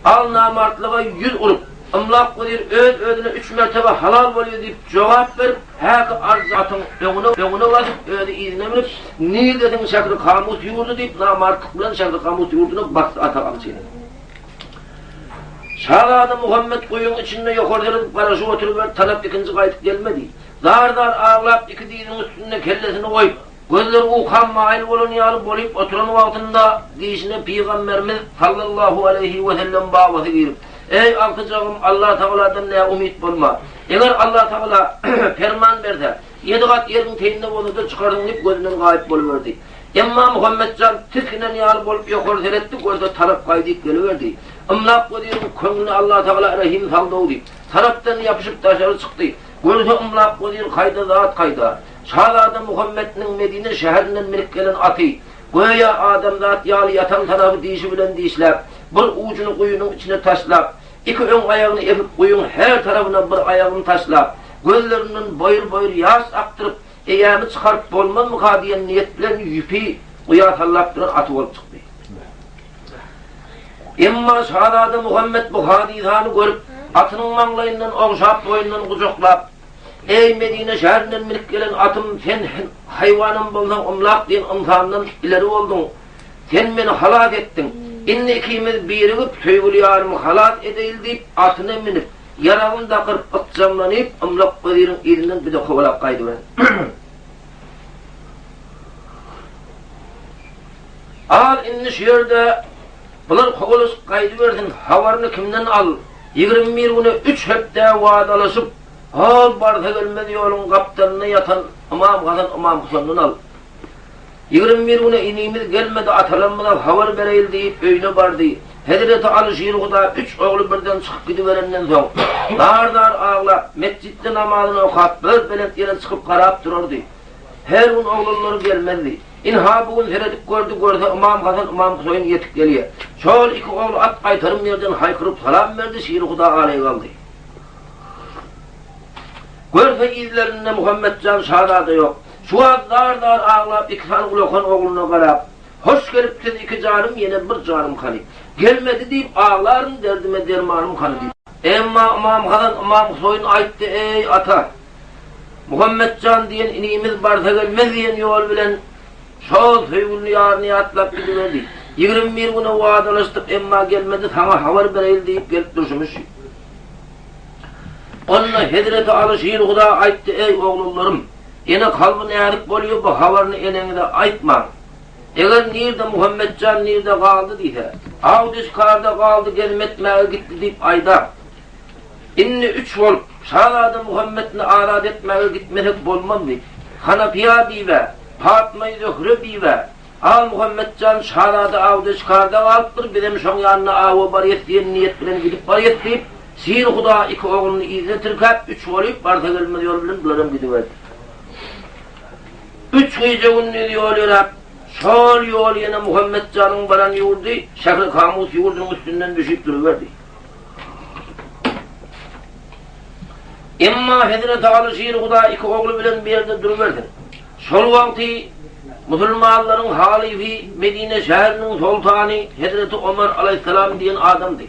Speaker 1: Al namartlyga ýüz urup, Ymlak wezir öz-özüne üç mertebe halal bolýa diýip jogap berip, häki arz atyň öňüne öňüne basyp, özi yzyna münüp, Nirdesiň şähri Kamus ýurdy diýip, namartlyk bilen şähri Kamus ýurduna basdy ata gamçyny. Şazada Muhammet guýyň içinde ýokary seredip garaşyp oturyberdi, tanap ikinji gaýdyp gelmedi. Zar-zar aglap iki dyzynyň üstünde kellesini goýup. Gözleri uka maýyl bolan ýaly bolyp oturan wagtynda dişine Pygamberimiz sallallahu aleýhi wesellem babasy girip, Eý, agtyjagym, Allatagaladan näumyt bolma. Eger Allatagala perman berse, ýedi gat ýeriň teýinde bolsa-da çykarsyň diýip gözünden gaýyp boluberdi. Emma Muhammetjan tisginen ýaly bolup ýokary seretdi, görse tarap gaýdyp geliberdi. Ymlak weziriň köňlüne Allatagala rehim saldy-ow diýip, tarapdan ýapyşyp daşary çykdy. Görse Ymlak wezir kaýda zat kaýda. Şazada Muhammetniň Medine şäherinden minip gelen aty, göýä adamzat ýaly ýatan tarapy dişi bilen dişläp, bir ujuny guýynyň içine taşlap, iki öň aýagyny epip guýyň her tarapyna bir aýagyny taşlap, gözlerinden boýur-boýur ýaş akdyryp, eýämi çykaryp bolmazmyka diýen niýet bilen ýüpi guýa sallap duran aty bolup çykdy. Emma şazada Muhammet bu hadysany görüp, atynyň maňlaýyndan ogşap, boýnundan gujaklap, Eý, Medine şäherinden münüp gelen atym, sen haýwanam bolsaň ymlak diýen ynsandan ileri bolduň. Sen meni halas etdiň. Indi ikimiz birigip, söýgüli ýarymy halas edeýli diýip, atyna münüp, ýaragyny dakyryp, ykjamlanyp, ymlak weziriň yzyndan bize kowalap gaýdyberdi. Al indi şu ýerde bular kowalaşyp gaýdybersin, habaryny kimden al? 21 güne üç hepde wadalaşyp, hol barsa-gelmez ýoluň gapdalynda ýatan Ymam Hasan, Ymam Husandan al. 21 güne inimiz gelmedi, atalarymyza habar bereýli diýip öýüne bardy. Hezreti Aly Şirhuda üç ogly birden çykyp gidiberenden soň, zar-zar aglap, metjitde namazyny okap, bir belent ýere çykyp garap durardy. Her gün oglanlary gelmezdi. Ynha, bu gün seredip gördi, görse Ymam Hasan, Ymam Huseýin ýetip gelýär. Şol iki ogly at gaýtarym ýerden haýkyryp salam berdi, Şirhuda aleý galdy. Görse yzlarynda Muhammetjan şazada ýok. Şu wagt zar-zar aglap iki sany ulakan ogluna garap, Hoş gelipsiz iki janym, ýene bir janym hany. Gelmedi diýip aglaryn, derdime dermanym hany diýip. Emma Ymam Hasan Ymam Huseýin aýtdy, Eý, ata! Muhammetjan diýen inimiz barsa-gelmez diýen ýol bilen şol söýgüli ýaryny ýatlap gidiberdi. 21 güne wadalaşdyk, emma gelmedi, saňa habar bereýli diýip gelip durşumyz şu. Onda hezreti Aly Şirhuda aýtdy, Eý, oglanlarym! Ene kalby näzik bolýar, bu habaryny eneňize aýtmaň. Eger nirde Muhammetjan nirde galdy diýse, Awdy-şikarda galdy, gezim etmäge gitdi diýip aýdar. Indi üç bolup, şazada Muhammetni azat etmäge gitmesek bolmazmy? Hanapyýa bibä, Patmaýy-Zöhre bibä, A Muhammetjan şazada awda-şikarda galypdyr, bizem şoň ýanyna awa barýas diýen niýet bilen gidip barýas diýip, Sir Huda iki ogluny yzyna tirkäp, üç bolyp, barsa-gelmez ýol bilen bularam gidiberdi. Üç gije-gündiz ýol ýöräp, şol ýol ýene Muhammetjanyň baran ýurdy Şähri-Kamus ýurdunyň üstünden düşüp duruberdi. Emma hezreti Aly Şir Huda iki ogly bilen bir ýerde durubersin. Şol wagty musulmanlaryň halyfy Medine şäheriniň soltany hezreti Omar alaýhyssalam diýen adamdy.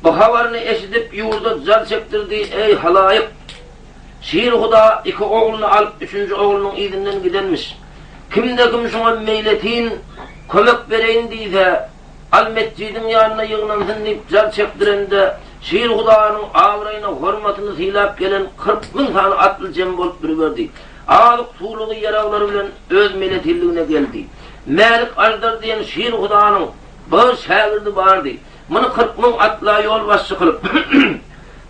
Speaker 1: Bu habaryny eşidip ýurda jar çekdirdi, Eý halaýyk! Şir Huda iki ogluny alyp üçünji oglunyň yzyndan gidenmiş. Kimde-kim şuňa meýletin kömek bereýin diýse, Al metjidiň ýanyna ýygnansyn diýip jar çekdirende, Şir Hudanyň abraýyna, hormatyny sylap gelen 40 mün sany atly jem bolup duruberdi. Azyk-suwlugy, ýaraglary bilen öz meletinligine geldi. Mälik Aždar diýen Şir Hudanyň bir şägirdi bardy. Muny 40 mün atla ýolbaşçy kylyp,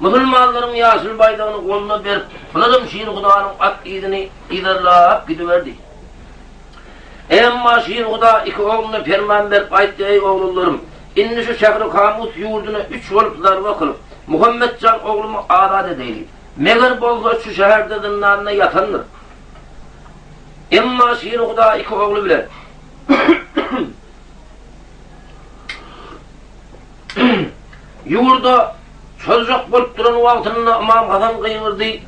Speaker 1: musulmanlaryň ýaşyl baýdagyny goluna berip, bularam Şir Hudanyň at yzyny yzarlap gidiberdi. Emma Şir Huda iki ogluna perman berip aýtdy, Eý, oglanlarym! Indi şu şähri-Kamus ýurduna üç bolup zarba kylyp, Muhammet jan oglumy azat edeýli. Meger bolsa şu şäherde zyndanda ýatandyr. Emma Şir Huda iki ogly bilen Ýurda çozjak bolup duran wagtynda Ymam Hasan gygyrdy,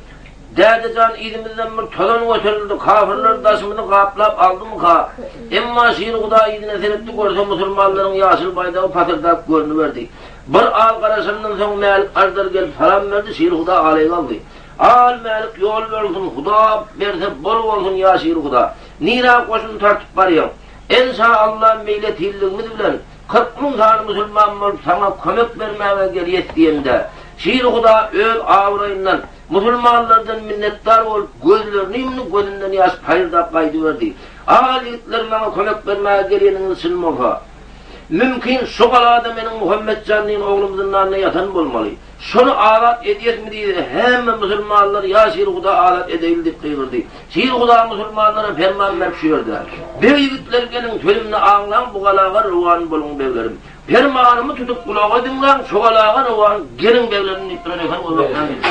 Speaker 1: Däde jan, yzymyzdan bir tozan göterildi, kafyrlar daşymyzy gaplap aldymyka? Emma Şir Huda yzyna seretdi, görse musulmanlaryň ýaşyl baýdagy pasyrdap görnüberdi. Bir az garaşandan soň Mälik Aždar gelip salam berdi, Şir Huda aleýgi aldy. Al Mälik ýol bersin, Huda berse bol bolsun ýa Şir Huda. Nirä goşun tartyp barýaň? Enşa Alla meýletinligimiz bilen 40 mün sany musulman bolup saňa kömek bermäge gelýäs diýende, Şir Huda öz abraýyndan. Musulmanlardan minnetdar bolup, gözlerini ýumdy, gözünden ýaş paýyrdap gaýdyberdi. Al ýigitler, maňa kömek bermäge geleniňiz çyn bolsa, mümkin şu galada meniň Muhammetjan diýen oglum zyndanda ýatan bolmaly. Şony azat edýäsmi diýdi. Hemme musulmanlar ýa Şirhuda azat edeýli diýip gygyrdy. Şirhuda musulmanlara perman berip şu ýerde, Beg ýigitler geliň, sözümni aňlaň, bu galaga rowan boluň beglerim. Permanymy tutup gulaga diňläň, şu galaga rowan geliň beglerim diýip duran eken uzakdan geldi.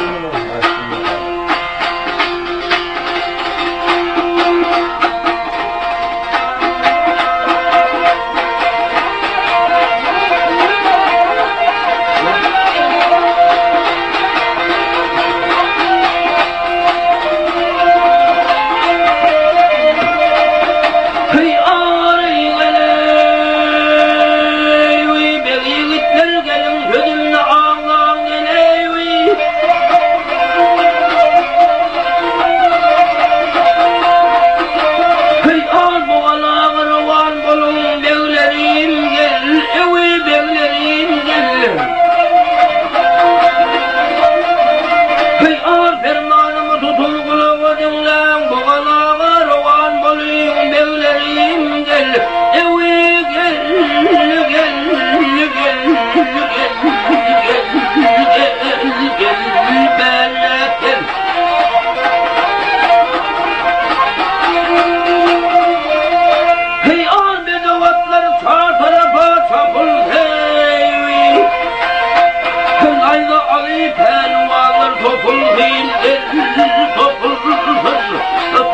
Speaker 1: Heý, al bedew atlar çar tarapa çapyl, heý! Naýza aly pälwanlar topulsyn, gel, topulsyn,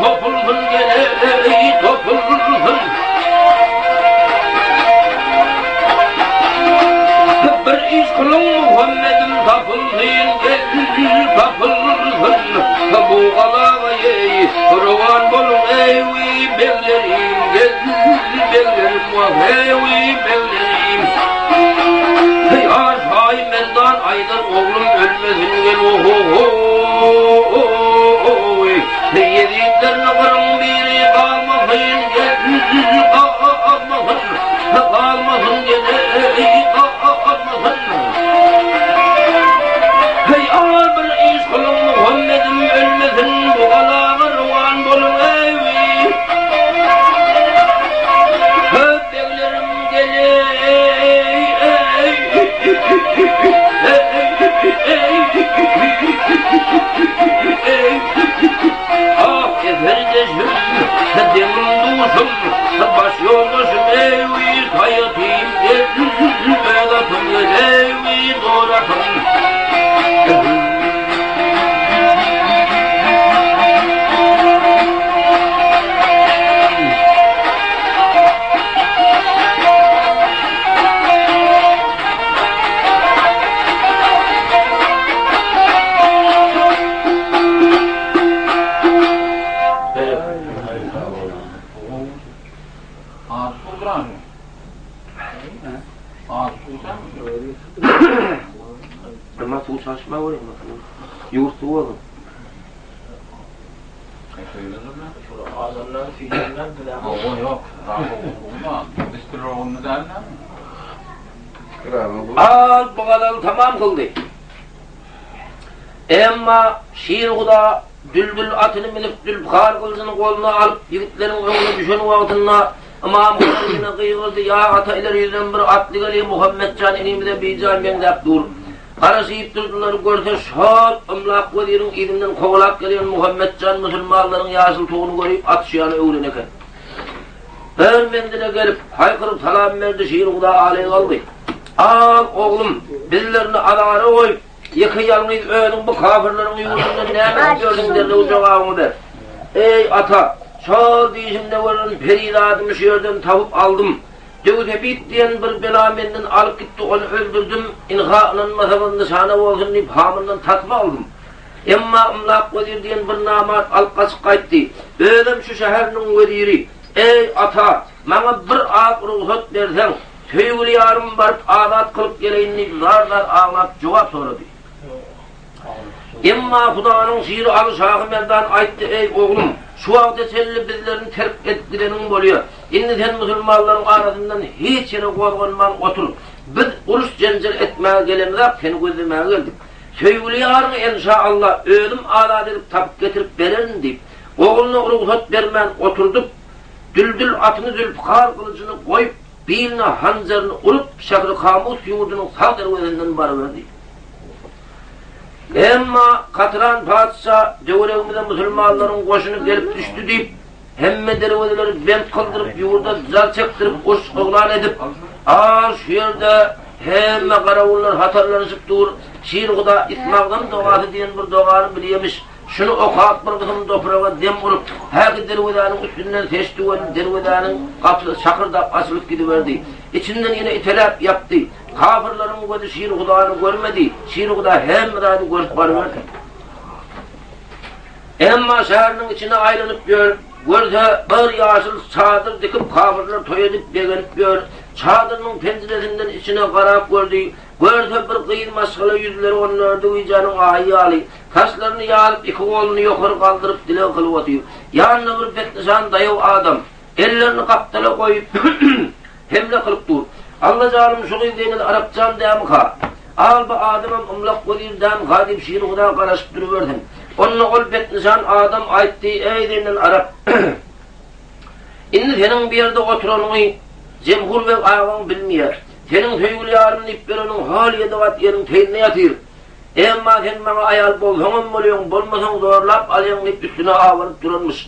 Speaker 1: topulsyn, gel, eý, topulsyn. Bir iş kylyň Muhammedim tapylsyn, gel, tapylsyn. Bu galaga eý, rowan boluň, eý, beglerim, gel, beglerim, wah, eý, beglerim. Heý, Aşaýy Merdan aýdar, oglum ölmesin, gel, o-ho-ho-oý. Heý, ýezitlerine gyryň biri galmasyn, gel, galmasyn, galmasyn, gel, eý, galmasyn. Heý, al bir iş kylyň, Muhammedim ölmesin, bu galaga rowan boluň, eý, Köp beglerim geleý, eý, Ah, eserdeşim, deňim-duşum, baş ýoldaşym, eý, haýatym, gel, öz atym, gel, eý, dor atym. Emma suw çalyşma göreyim bakalım. Ýurt suw olsun.
Speaker 4: Adamlar süýjünden bilen. Ýok,
Speaker 1: Al bu gazaly tamam kyldy. Emma Şirhuda Düldül atyny münüp, Zülfikar gylyjyny goluna alyp, ýigitleriň öňüne düşen wagtynda Ymam Huseýne gygyrdy, Ýa ata, ileri ýüzden bir atly gelýär, Muhammet jan inimize bijaý meňzäp dur. Garaşyp durdular, görse, şol Ymlak weziriň yzyndan kowalap gelýän Muhammet jan musulmanlaryň ýaşyl tuguny görüp, at şu ýana öwren eken. Her menzile gelip, haýkyryp salam berdi, Şirhuda aleý galdy. Al, oglum, bizlerini azara goýup, ýeke ýalňyz özüň bu kafirleriň ýurdunda näme edip ýörsüň derrew jogabyňy ber. Eý, ata, şol düýşümde gören perizadymy şu ýerden tapyp aldym. Döwsepit diýen bir bela menden alyp gitdi, ony öldürdim, ynha ynanmasaňyz nyşana bolsun diýip hamyndan tasma aldym. Emma Ymlak wezir diýen bir namart alyp gaçyp gaýtdy. Özem şu şäheriniň weziri. Eý, ata, maňa bir az rugsat berseň, söýgüli ýarymy baryp azat kylyp geleýin diýip zar-zar aglap jogap sorady. Emma Hudanyň şiri Aly şahy Merdan aýtdy, Eý, oglum, şu wagta çenli bizlerini terk edip gideniň bolýar. Indi sen musulmanlaryň arasyndan hiç ýere gozganman otur. Biz uruş-jenjel etmäge gelemzok, seni gözlemäge geldik. Söýgüli ýaryňy enşa Alla özüm azat edip tapyp getirip bererin diýip, ogluna rugsat bermän oturdyp, Düldül atyny Zülpükar gylyjyny goýup, biline hanjaryny urup, Şähri-Kamus ýurdunyň sag derwezesinden baryberdi. Emma Katran patyşa töweregimize musulmanlaryň goşuny gelip düşdi diýip, hemme derwezeleri bent kyldyryp, ýurda jar çekdirip, uruş yglan edip, A şu ýerde hemme garawullar hatarlanyşyp dur, Şir-Huda Ismagzam dogasy diýen bir dogany bilýemiş, şuny okap bir gysym topraga dem urup, häki derwezäniň üstünden seçdi welin, derwezäniň gapysy şakyrdap açylyp gidiberdi. Içinden ýene iteläp ýapdy. Kafyrlaryň gözi Şir-Hudany görmedi, Şir-Huda hemme zady görüp baryberdi. Emma şäheriniň içine aýlanyp ýör, görse, bir ýaşyl çadyr dikip kafyrlar toý edip begenip ýör. Çadyrynyň penjiresinden içine garap gördi, görse, bir gyz maşgala ýüzleri on dördi gijäniň aýy ýaly, saçlaryny ýazyp, iki goluny ýokary galdyryp dileg kylyp otyr. Ýanynda bir betnyşan daýaw adam, ellerini gapdala goýup, Hemle kylyp dur. Alla janym şu gyz Zeýnel Arapjan dämika? Al bu adamam Ymlak wezir dämika diýip Şir Huda garaşyp durubersin. Onda ol betnyşan adam aýtdy, Eý Zeýnel Arap! Indi seniň bu ýerde oturanyňy Jemhur beg agaň bilmeýär. Seniň söýgüli ýarym diýip ýöreniň hol ýedi gat ýeriň teýinde ýatyr. Emma sen maňa aýal bolsaňam bolýaň, bolmasaň zorlap alýaň diýip üstüne abanyp duranmyş.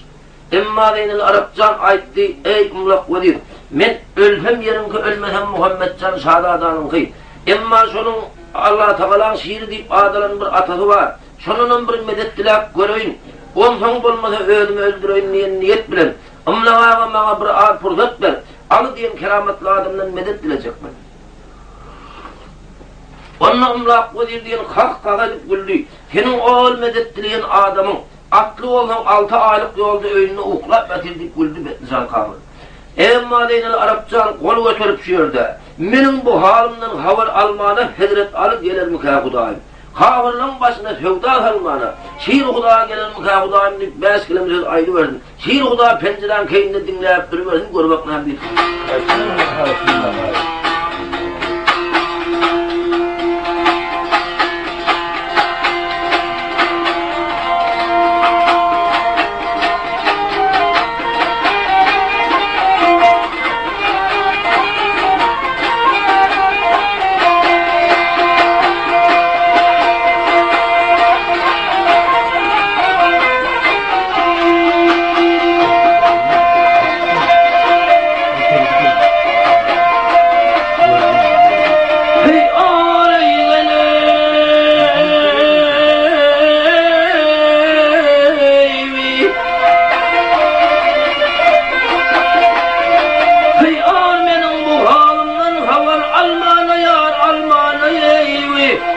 Speaker 1: Emma Zeýnel Arapjan aýtdy, Eý, Ymlak wezir, men ölsem ýeriňki, ölmesem Muhammetjan şazadanyňky. Emma şonuň Allatagalaň şiri diýip adalan bir atasy bar. Şondanam bir medet diläp göreýin. Onsoň bolmasa özümi öldüreýin diýen niýet bilen, Ymlak aga maňa bir az pursat ber, Aly diýen keramatly adamdan medet dilejek men. Onda Ymlak wezir diýen kah-kah edip güldi, Seniň ol medet dileýän adamyň, Atly bolsaň alty aýlyk ýolda öýünde uklap ýatyr diýip güldi Betnyşan kagyz. Emma Zeýnel Arapjan gol göterip şu ýerde, Meniň bu halymdan habar almana Hezret Aly gelermikä Hudaýym? Kafyrlaň başyna söwda salmana Şir Huda gelermikä Hudaýym diýip bäş keleme söz aýdybersin. Şir Huda penjiräň keýninde diňläp durubersin görbek näme diýsin.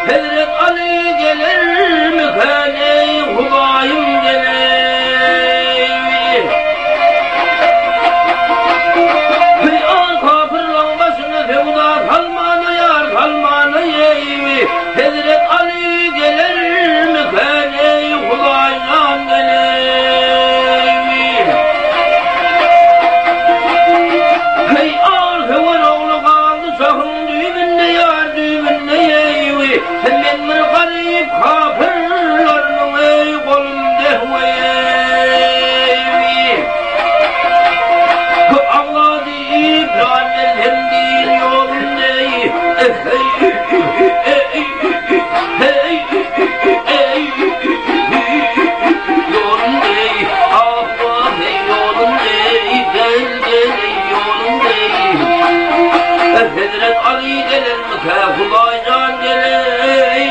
Speaker 1: Hezret Aly gelermikä eý Hudaýym geleý. Heý al kapyrlaň başyna söwda salmana ýar salmana eý. Hezret Aly gelermikä eý Hudaýjan geleý. Heý al söwer ogly galdy şahyň düýbünde ýar düýbünde eý. Men bir garyp kapyrlarnyň eý golum dehweýeý. Agla diýip jan melhem diýil ýolum deý. Eheý eý heý eý ýolum deý ah wah eý ýolum deý gel gel eý ýolum deý. Hezret Aly gelermikä Hudaýjan geleý.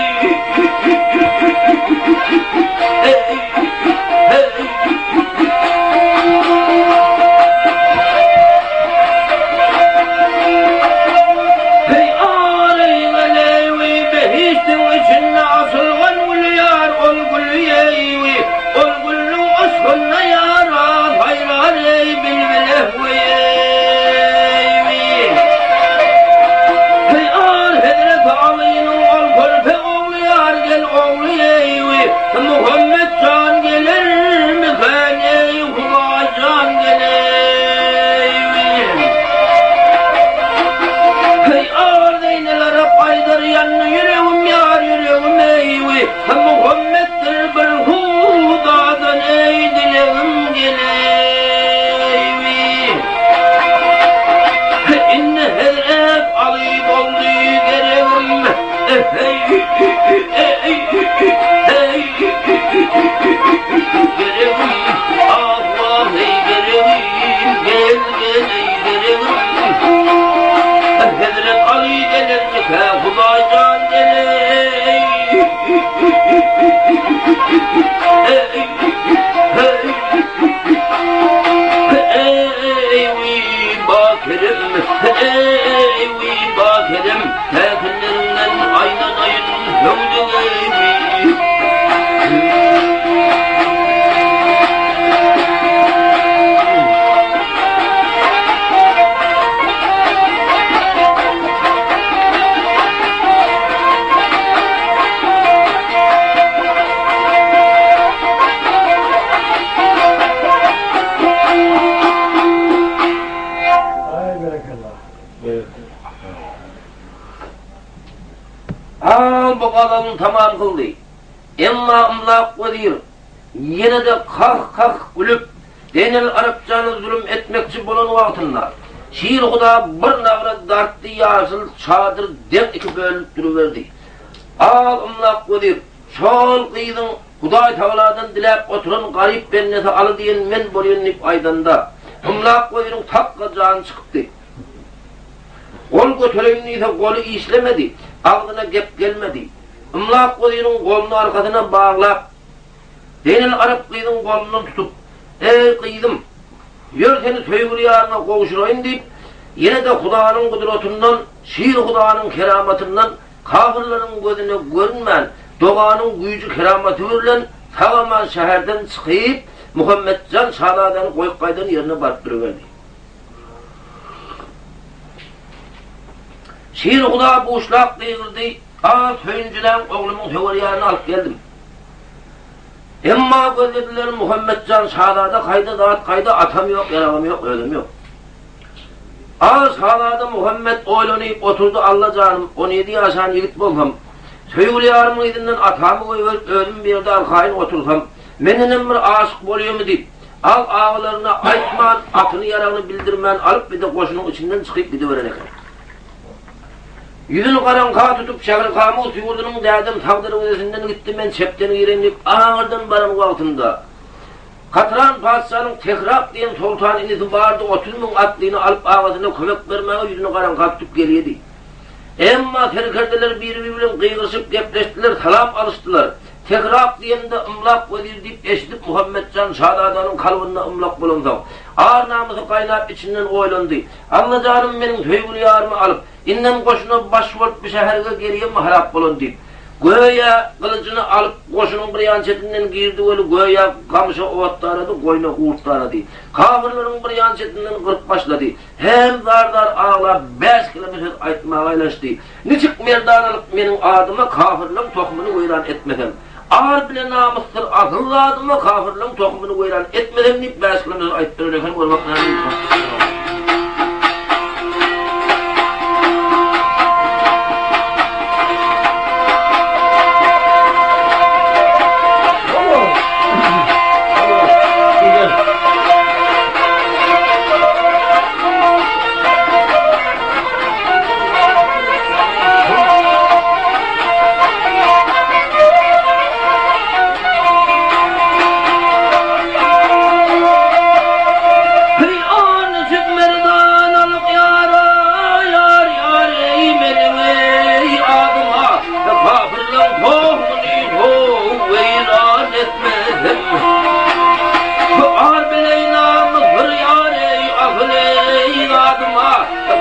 Speaker 1: Heý areý geleý behişdiň içinde asylgan gül ýar ol gül ýeý ol gülüň yşgynda ýara saýrar eý bilbil ehweýeý. Heý ar hezreti Alynyň ol körpe ogly ýar gel ogly eý Muhammet jan gel. Eý wiý bakerem, eý wiý bakerem, Täsinleriňden aýlanaýyn hüwdüň eý wiý.
Speaker 4: Aý berekella.
Speaker 1: Al bu gazalyny tamam kyldy. Emma Ymlak wezir ýene-de kah-kah gülüp, Zeýnel Arapjana zulum etmekçi bolan wagtynda, Şir Huda bir nagra dartdy, ýaşyl çadyr deň iki bölünip duruberdi. Al Ymlak wezir, şol gyzyň Hudaý Tagaladan diläp oturan garyp bendesi Aly diýen men bolýan diýip aýdanda, Ymlak weziriň takga jany çykypdy. Gol götereýin diýse goly işlemedi, agzyna gep gelmedi. Ymlak weziriň goluny arkasyna baglap, Zeýnel Arap gyzyň golundan tutup, Eý, gyzym, ýör seni söýgüli ýaryňa gowşuraýyn diýip, ýene-de Hudanyň gudratyndan, Şir Hudanyň keramatyndan kafyrlaryň gözüne görünmän, doganyň güýji keramaty birlen sag-aman şäherden çykyp, Muhammetjan şazadany goýup gaýdan ýerine baryp duruberdi. Şir Huda buşlap gygyrdy, A, söýünjiläň oglumyň söwer ýaryny alyp geldim. Emma gözlediler Muhammetjan şazada kaýda zat kaýda atam ýok ýaragam ýok özem ýok. A şazada Muhammet oýlanyp oturdy Alla janym 17 ýaşan ýigit bolsam söýgüli ýarymyň yzyndan atamy goýberip özüm bir ýerde arkaýyn otursam mendenem bir aşyk bolýamy diýip al agalaryna aýtman atyny ýaragyny bildirmän alyp bir-de goşunyň içinden çykyp gidiberen eken. Ýüzüni garaňka tutup, Şährikamut ýurdunyň dädem sag derwezesinden gitdi, men çepden gireýin diýip, aňyrdan baran wagtynda, Katran patyşanyň Tehrak diýen soltan inisi bardy, 30 müň atlyny alyp agasyna kömek bermäge ýüzüni garaňka tutup gelýedi. Emma serkerdeler bir-biri bilen gygyryşyp gepleşdiler, salam alyşdylar. Tehrak diýende Ymlak wezir diýip eşidip Muhammetjan şazadanyň kalbynda ymlak bolansoň, ar-namysy gaýnap içinden oýlandy. Alla janym meniň söýgüli ýarymy alyp, indem goşuna baş bolup bu şäherge gelýänmi harap bolan diýip, göýä gylyjyny alyp, goşunyň bir ýan çetinden girdi weli göýä gamyşa ot darady, goýna gurt darady. Kafyrlaryň bir ýan çetinden gyryp başlady. Hem zar-zar aglap bäş keleme söz aýtmaga aýlanşdy. Niçik merdanalyk meniň adyma kafyrlaň tohumyny weýran etmesem. Ar bile namysdyr asyl zadyma kafyrlaň tohumyny weýran etmesem diýip bäş keleme söz aýdyp beren eken görmek näme diýip.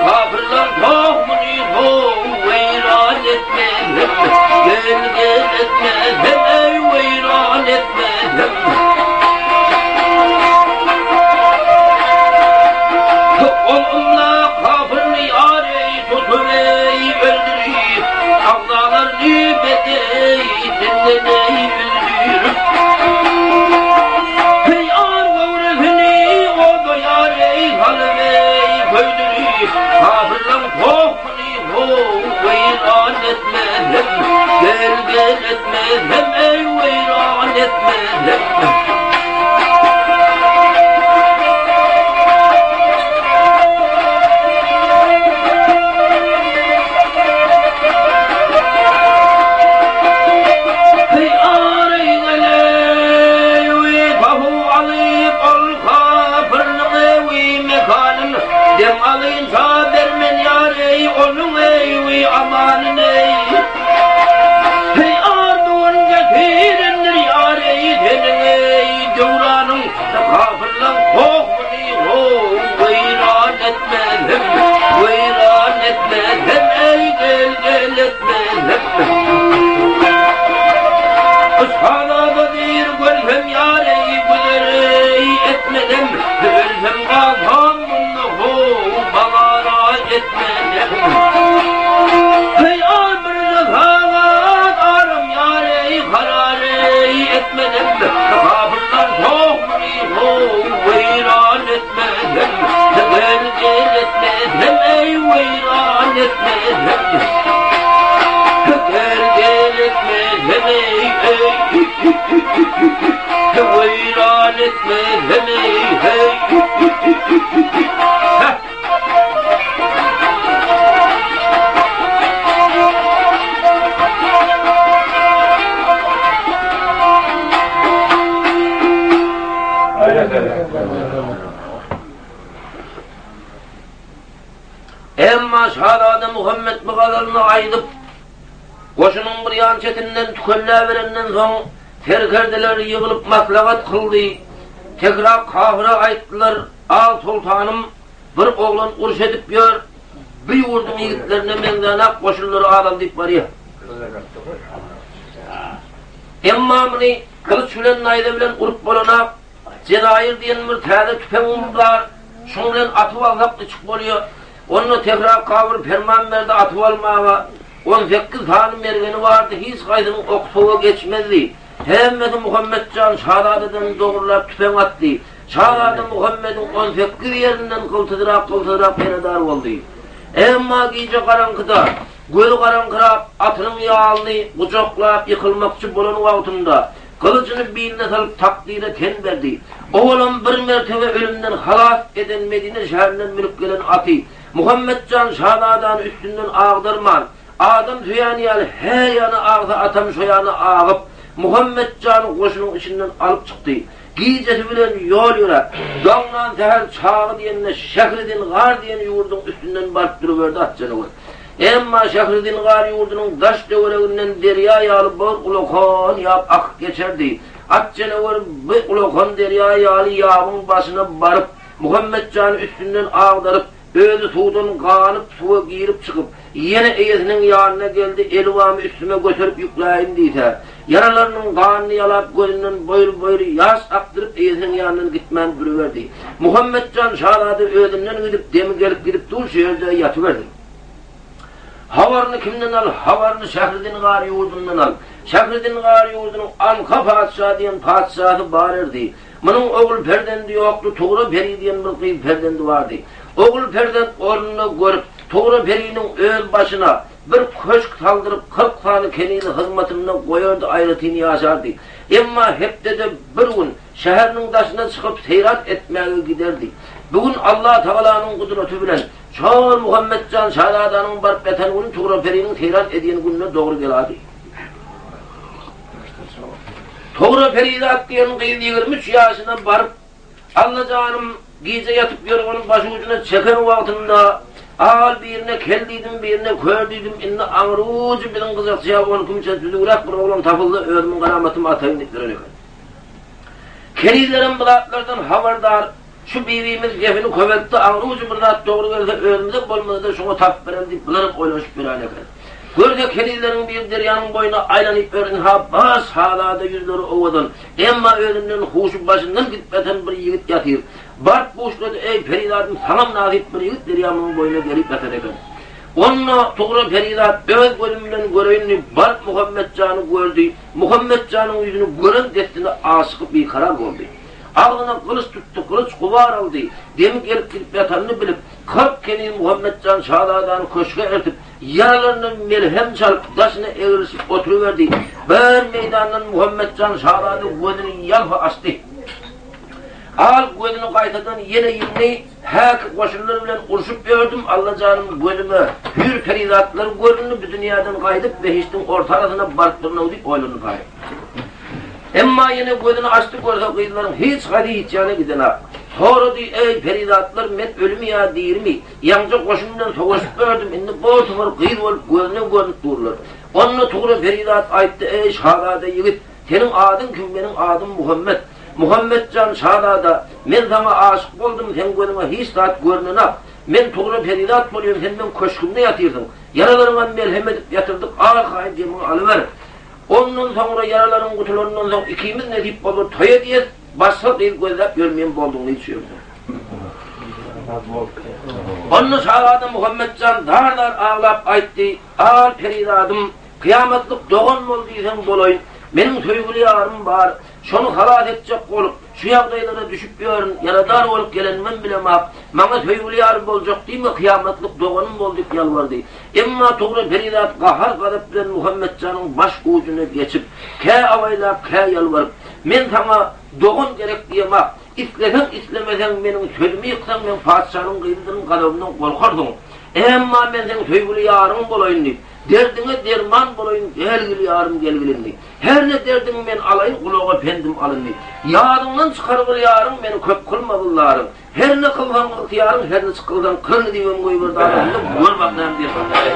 Speaker 1: Kafirler tohmuny how weýran etmezem, Gel gel etmezem eý weýran etmezem. Ol ymla kafirni ýar eý tutup eý öldürip, Agzalaryny bedeý senden eý üzdürip. Heý ar göwresini oda ýar eý salyp eý köýdürip, Kafirleň tohmuny how weýran etmezem, Gel gel etmezem eý weýran etmezem. Heý areý geleý pahu alyp ol kapyrlyň ewi mekanyn Dem alynsa bermen ýar eý onuň ewi amanyn eý Heý arzuwyn getir. etmesem. Heý, al birje sagat aram ýar-eý, karar-eý etmesem. Kapyrlar tohumyny how weýran etmesem. Gel-gel etmesem, eý, weýran etmesem. Gel-gel etmesem, eý, eý. Weýran etmesem, eý, heý. Emma şazada Muhammet bu gazalyny aýdyp, goşunyň bir ýan çetinden tükelläberenden soň, serkerdeler ýygylyp maslahat kyldy. Tekrak kafyra aýtdylar, Al soltanym, Bir oglan uruş edip ýör, bu ýurduň ýigitlerine meňzänak goşunlary azaldyp barýar. Emma muny gylyç bilen, naýza bilen urup bolanak, Jezaýyr diýen bir täze tüpeňimiz bar, şuň bilen atyp alsak niçik bolýar? Onda Tehran kabyr perman berdi atyp almaga. 18 sany mergeni bardy, hiç haýsynyň oky sowa geçmezdi. Hemmesi Muhammetjan şazadadan dogrulap tüpeň atdy. Şazada Muhammediň 18 ýerinden gyltyzrak-gyltyzrak ýaradar boldy. Emma gije garaňkyda, gözi garaňkyrap, atynyň ýalyny gujaklap ýykylmakçy bolan wagtynda, gylyjyny biline salyp takdyra ten berdi. Owalam bir mertebe ölümden halas eden Medine şäherinden münüp gelen aty Muhammetjan şazadany üstünden agdarman, Adam söýen ýaly hä ýana agsa atam şo ýana agyp, Muhammet jany goşunyň içinden alyp çykdy. Gijesi bilen ýol ýöräp, daňdan säher çagy diýende Şährizingar diýen ýurduň üstünden baryp duruberdi at janawar. Emma Şährizingar ýurdunyň daş-töwereginden derýa ýaly bir ulakan ýap akyp geçerdi. At janawar bu ulakan derýa ýaly ýabyň başyna baryp, Muhammet jany üstünden agdaryp, Özi suwdan ganyp, suwa girip-çykyp, ýene eýesiniň ýanyna geldi, Elibamy üstüme göterip ýükläýin diýse, ýaralarynyň ganyny ýalap, gözünden boýur-boýur ýaş akdyryp, eýesiniň ýanyndan gitmän duruberdi. Muhammetjan şazada özünden gidip, demi gelip gidip dur, şu ýerde ýatyberdi. Habaryny kimden al, habaryny Şährizingar ýurdundan al. Şährizingar ýurdunyň Anka patyşa diýen patyşasy bar erdi. Munuň ogul perzendi ýokdy, Tugra peri diýen bir gyz perzendi bardy. Ogul perzent ornuna görüp, Tugra periniň öz başyna bir köşk saldyryp, 40 sany kenizi hyzmatynda goýardy, aýratyn ýaşardy. Emma hepdede bir gün şäheriniň daşyna çykyp seýran etmäge giderdi. Bu gün Allatagalanyň gudraty bilen şol Muhammetjan şazadanyň baryp ýatan güni Tugra periniň seýran edýän gününe dogry geladi. Togra Perizat diýen gyz 23 ýaşyna baryp, Alla janym, gije ýatyp ýorganyny başujuna çeken wagtynda, Al birine kel diýdim, birine kör diýdim, indi aňrujy biziň gyzakçy ýaly on iki müçe düzüwräk bir oglan tapylsa özümiň garamatymy ataýyn diýip ýören eken. Kerizlerem bu zatlardan habardar. Şu bibimiz gepini köpeltdi, aňry ujy bir zat dogry gelse özümize bolmasa-da şoňa tapyp bereli diýip bularam oýlanyşyp ýören eken. Görse kenizleriň biri derýanyň boýuna aýlanyp ýör, ynha baş şazada ýüzleri owadan, emma özünden huşy başyndan gidip ýatan bir ýigit ýatyr. Baryp buşlady, Eý, perizadym, saňam nasyp bir ýigit derýa munuň boýuna gelip ýatan eken. Onda Tugra perizat öz gözüm bilen göreýin diýip, baryp Muhammetjany gördi. Muhammetjanyň ýüzüni gören dessine aşyky bikarar boldy. Agzyna gylyç tutdy, gylyç gubar aldy. Demi gelip gidip ýatanyny bilip, 40 keniz Muhammetjan şazadany köşge eltip, ýaralaryna melhem çalyp, daşyna egrilişip oturyberdi. Bir meýdandan Muhammetjan şazada gözüni ýalpa açdy. Al gözüni gaýtadan ýene ýumdy, Häki goşunlar bilen urşup ýördüm, Alla janym gözüme hüýr perizatlar göründi, bu dünýäden gaýdyp behişdiň orta arasyna baryp durnaw diýip oýlandy Paýyk. Emma ýene gözüni açdy görse gyzlaryň hiç haýsy hiç ýana gidenak. Sorady, Eý, perizatlar, men ölümi ýa dirimi? Ýaňja goşun bilen sowaşyp ýördüm, indi bor-towar gyz bolup gözüne görnüp durlar. Onda Tugra perizat aýtdy, Eý, şazada ýigit, seniň adyň kim? Meniň adym Muhammet. Muhammet jan şazada, men saňa aşyk boldum, seň gözüňe hiç zat görnenak. Men Tugra perizat bolýan, sen meň köşgümde ýatyrsyň. Ýaralaryňam melhem edip ýatyrdyk, arkaýyn demiňi alyber. Ondan soňra ýaralaryň gutulanyndan soň ikimiz nesip bolsa toý edýäs, başga gyz gözläp ýörmeýän bolduň diýip şu ýerde. Onda şazada Muhammetjan zar-zar aglap aýtdy, Al, perizadym, kyýamatlyk dogan bol diýseň bolaýyn. Meniň söýgüli ýarym bar. Şony halas etjek bolup, şu ýagdaýlara düşüp ýörün, ýaradar bolup gelenimem bilemok. Maňa söýgüli ýar boljak diýme, kyýamatlyk doganym bol diýip ýalbardy. Emma Tugra perizat gahar-gazap bilen Muhammetjanyň baş ujuna geçip, kä awaýlap, kä ýalbaryp, Men saňa dogan gerek diýemok. Isleseň, islemeseň, meniň sözümi ýyksaň, men patyşanyň gyzydyryn, gazabymdan gorkarsyň. Emma men seň söýgüli ýaryň bolaýyn diýip, derdiňe derman bolaýyn, gelgil ýarym, gelgil indi. Her ne derdiňi men alaýyn, gulaga pendim alyndy. Ýadyňdan çykargyl ýaryň, meni köp kylmagyl zaryň. Her ne kylsaň ygtyýaryň, her niçik kylsaň kylyn diýibem goýberdi arasynda, gör bak näme diýersiň.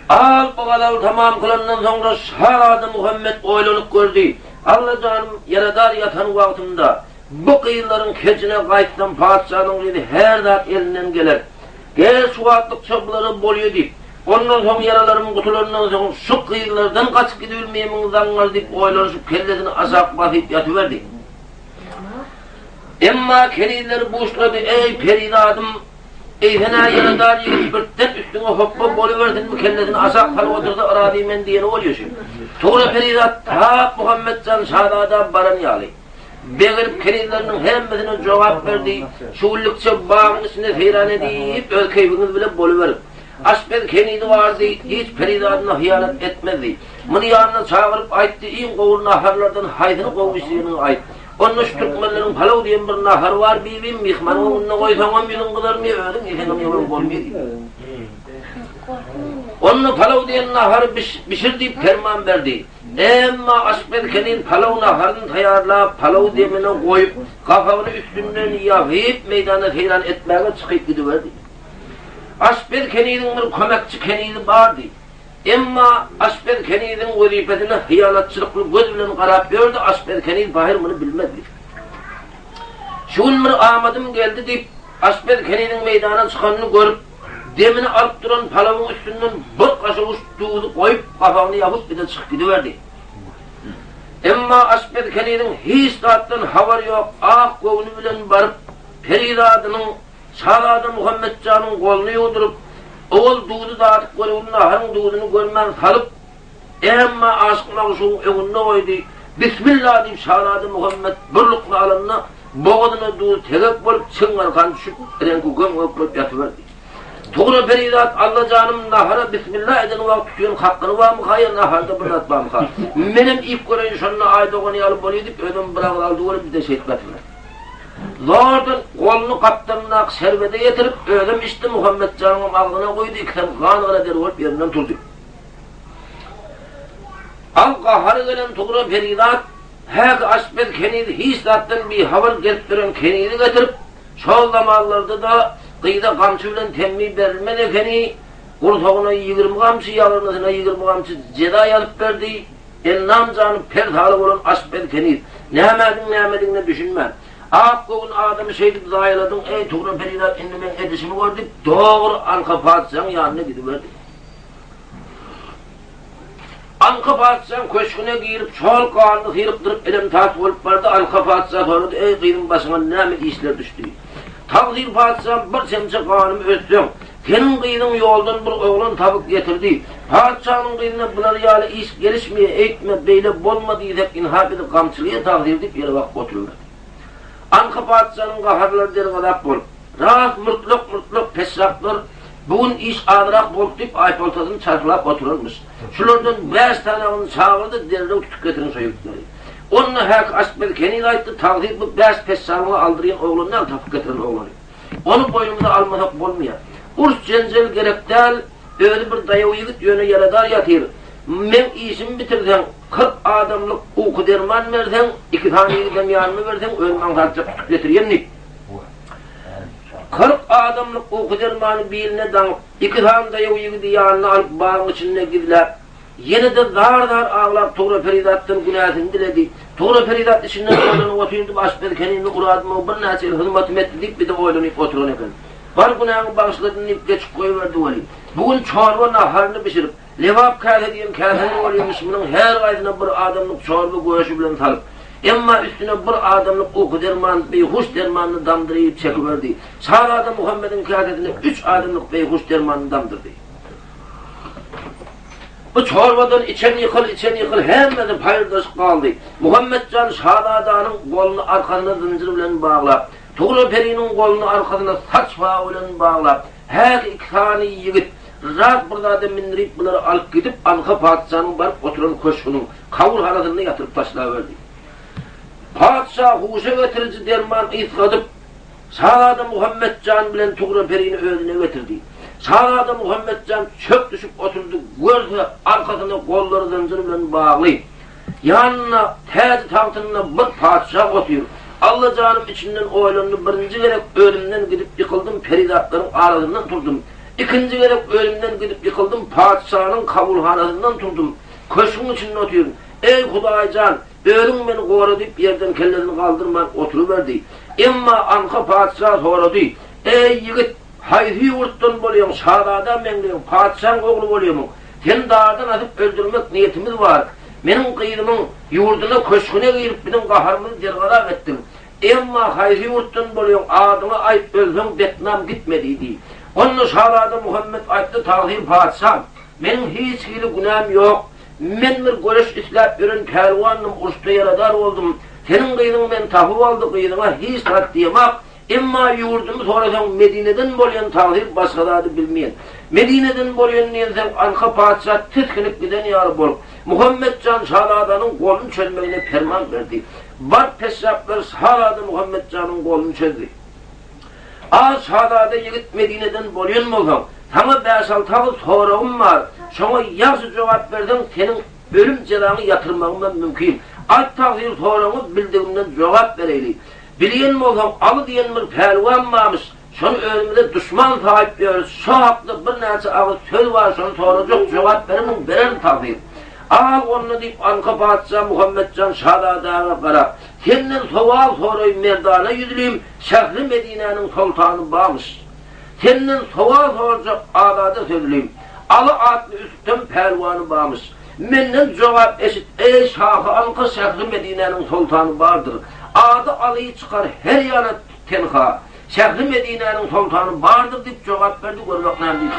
Speaker 1: Al bu gazaly tamam kylandan soňra şazada Muhammet oýlanyp gördi, Alla janym, ýaradar ýatan wagtymda bu gyzlaryň kejine gaýtsam patyşanyň gyzy her zat elinden geler. Gel şu wagtlykça bulara bolýa diýip, ondan soň ýaralarym gutulandan soň şu gyzlardan gaçyp gidibilmeýmiň zaňňar diýip oýlanyşyp kellesini aşak basyp ýatyberdi. Emma kenizleri buşlady, Eý, perizadym, eýsen-ä ýaradar ýigit birden üstüňe hopba bolubersinmi, kellesini aşak salyp otursa yrazy men diýeni bolýa şu. Tugra perizat tap Muhammetjan şazada baran ýaly. Begenip kenizleriniň hemmesine jogap berdi, Şu günlükçe bagyň içinde seýran edip, öz keýpiňiz bile boluberiň. Aşpez kenizi bardy, hiç perizadyna hyýanat etmezdi. Muny ýanyna çagyryp aýtdy, Iň gowy naharlardan haýsyny gowy bişireniňi aýt. Onda şu türkmenleriň palaw diýen bir nahary bar, bibim, myhmanyň öňünde goýsaňam ýüzüň gyzarmyýar, özüň iýseňem ýemegiň bolmaýar diýdi. Onda palaw diýen nahary bişir diýip perman berdi. Emma aşpez keniz palaw naharyny taýýarlap, palaw demine goýup, gapagyny üstünden ýapyp, meýdana seýran etmäge çykyp gidiberdi. Aşpez keniziň bir kömekçi kenizi bardy. Emma aşpez keniziň wezipesine hyýanatçylykly göz bilen garap ýördi, aşpez keniz pahyr muny bilmezdi. Şu gün bir amadym geldi diýip, aşpez keniziň meýdana çykanyny görüp, demini alyp duran palawyň üstünden bir gaşawuç duzy goýup, gapagyny ýapyp bir-de çykyp gidiberdi. Emma aşpez keniziň hiç zatdan habary ýok, ak göwni bilen baryp, perizadynyň Şazada Muhammetjanyň goluny ýuwduryp, owal duzy dadyp görügini naharyň duzuny görmän salyp, emma aşyk-magşugyň öňünde goýdy. Bismilla diýip şazada Muhammet bir lukma alanda, bogazyna duz tegek bolup, çiň-arkan düşüp, reňki göm-gök bolup ýatyberdi. Tugra perizat Alla janym nahara bismilla eden wagt tutuýan hakgyny barmyka ýa naharda bir zat barmyka? Menem iýip göreýin şonda aý dogan ýaly bolýa diýip özem bir agyz aldy welin bir-de şeýtip ýatyberdi. Zordan goluny gapdalyndaky şerbede ýetirip, özem içdi, Muhammet janyňam agzyna guýdy, ikisem gan-gara der bolup ýerinden turdy. Al gahary gelen Tugra perizat, häki aşpez keniz hiç zatdan bihabar gezip ýören kenizi getirip, şol zamanlarda-da gyza gamçy bilen temmi berilmez ekeni, gursagyna 20 gamçy, ýagyrnysyna 20 gamçy jeza ýazyp berdi. Ennam jany per-saly bolan aşpez keniz, nämäniň nämedigine düşünmän, Ak göwün adamy şeýdip zaýaladyň, eý, Tugra perizat, indi meň edişimi gör diýip, dogry Anka patyşaň ýanyna gidiberdi. Anka patyşaň köşgüne girip, şol ganyny syrykdyryp, elem-tas bolup bardy. Anka patyşa sorady, Eý, gyzym, başyňa näme işler düşdi? Tagsyr patyşam, bir çemçe ganymy ötseň, Seniň gyzyň ýoldan bir oglan tapyp getirdi. Patyşanyň gyzyna bular ýaly iş gelişmeýär, eýtme, beýle bolma diýsek, ynha bizi gamçylaýar tagsyr diýip ýere bakyp oturyberdi. Anka patyşanyň gaharlary dergazap bolup, Ras murtlak-murtlak peşşaklar bu gün iş azrak boldy diýip aýpaltasyny çarhlap oturanmyş. Şulardan bäş sanagyny çagyrdy, derrew tutup getiriň şo ýigitleri. Onda häki aşpez keniz aýtdy, Tagsyr bu bäş peşşagyňa aldyrýan oglan däl, tapyp getiren oglany. Ony boýnumyza almasak bolmaýar. Uruş-jenjel gerek däl, özi bir daýaw ýigit, ýöne ýaradar ýatyr. Meň işimi bitirseň, 40 adamlyk uky-derman berseň, iki sany ýigidem ýanyma berseň, özüm aňsatjak tutup getirýän diýip. 40 adamlyk uky-dermany biline daňyp, iki sany daýaw ýigidi ýanyna alyp, bagyň içinde gizläp, Ýene-de zar-zar aglap Tugra perizatdan günäsini diledi. Tugra perizat içinden oýlanyp otyrdy, Aşpez kenizini uradym-ow, birnäçe ýyl hyzmatym etdi diýip bir-de oýlanyp oturan eken. Bar günäňi bagyşladym diýip geçip goýberdi weli, bu gün çorba naharyny bişirip, lebap käse diýen käseler bolýarmyş, munuň her gaýsyna bir adamlyk çorba göşi bilen salyp, emma üstüne bir adamlyk uky derman, beýhuş dermanyny damdyryp çekiberdi. Şazada Muhammediň käsesine üç adamlyk beýhuş dermanyny damdyrdy. Bu çorbadan içen ýykyl, içen ýykyl, hemmesi paýyrdaşyp galdy. Muhammetjan şazadanyň goluny arkasyna zynjyr bilen baglap, Tugra periniň goluny arkasyna saç bagy bilen baglap, häki iki sany ýigit ras bir zada mindirip bulary alyp gidip, Anka patyşanyň baryp oturan köşgüniň kabulhanasynda ýatyryp taşlaberdi. Patyşa huşa getiriji derman ysgadyp, Şazada Muhammetjan bilen Tugra perini özüne getirdi. Şazada Muhammetjan çök düşüp oturdy, görse, arkasynda gollary zynjyr bilen bagly, ýanynda täji-tagtynda bir patyşa otyr. Alla janym içinden oýlandy, birinji gezek özümden gidip ýykyldym, perizatlaryň arasyndan turdum. Ikinji gezek özümden gidip ýykyldym, patyşanyň kabulhanasyndan turdum. Köşgüň içinde otyryn. Eý, Hudaý jan! Özüň meni gora diýip, ýerden kellesini galdyrman oturyberdi. Emma Anka patyşa sorady, Eý, ýigit, haýsy ýurtdan bolýaň, şazada meňzeýäň, patyşaň ogly bolýamyň? Seni dardan asyp öldürmek niýetimiz bar. Meniň gyzymyň ýurduna, köşgüne girip, biziň gaharymyzy dergazap etdiň. Emma haýsy ýurtdan bolýaň, adyňy aýt, ölseň betnam gitme diýdi. Onda şazada Muhammet aýtdy, Tagsyr patyşam, meniň hiç hili günäm ýok. Men bir göreş isläp ýören pälwandym, uruşda ýaradar boldum. Seniň gyzyňy men tapyp aldy, gyzyňa hiç zat diýemak. Emma ýurdumy sorasaň Medineden bolýan tagsyr başga zady bilmeýän. Medineden bolýan diýenseň Anka patyşa tisginip giden ýaly bolup, Muhammetjan şazadanyň goluny çözmegine perman berdi. Baryp peşşaplar şazada Muhammetjanyň goluny çözdi. A şazada ýigit Medineden bolýan bolsaň, saňa bäş-alty agyz soragym bar, şoňa ýagşy jogap berseň seniň ölüm jezaňy ýatyrmagymam mümkin. Aýt tagsyr soragyňy bildigimden jogap bereýli. Bilýän bolsaň Aly diýen bir pälwan barmyş, şony özümize duşman saýyp ýörüs, şo hakda birnäçe agyz söz bar, şony sorajak, jogap beremiň, bererin tagsyr. Al onda diýip Anka patyşa Muhammetjan şazadaga garap, Senden sowal soraýyn merdana ýüzlim, şähri Medinäniň soltany barmyş. Senden sowal sorajak azada sözlim, Aly atly üstem pälwany barmyş. Menden jogap eşit, eý, şahy Anka şähri Medinäniň soltany bardyr. Ady Aly çykar her ýana tenha. Şähri Medinäniň soltany bardyr diýip jogap berdi, görmek näme diýip.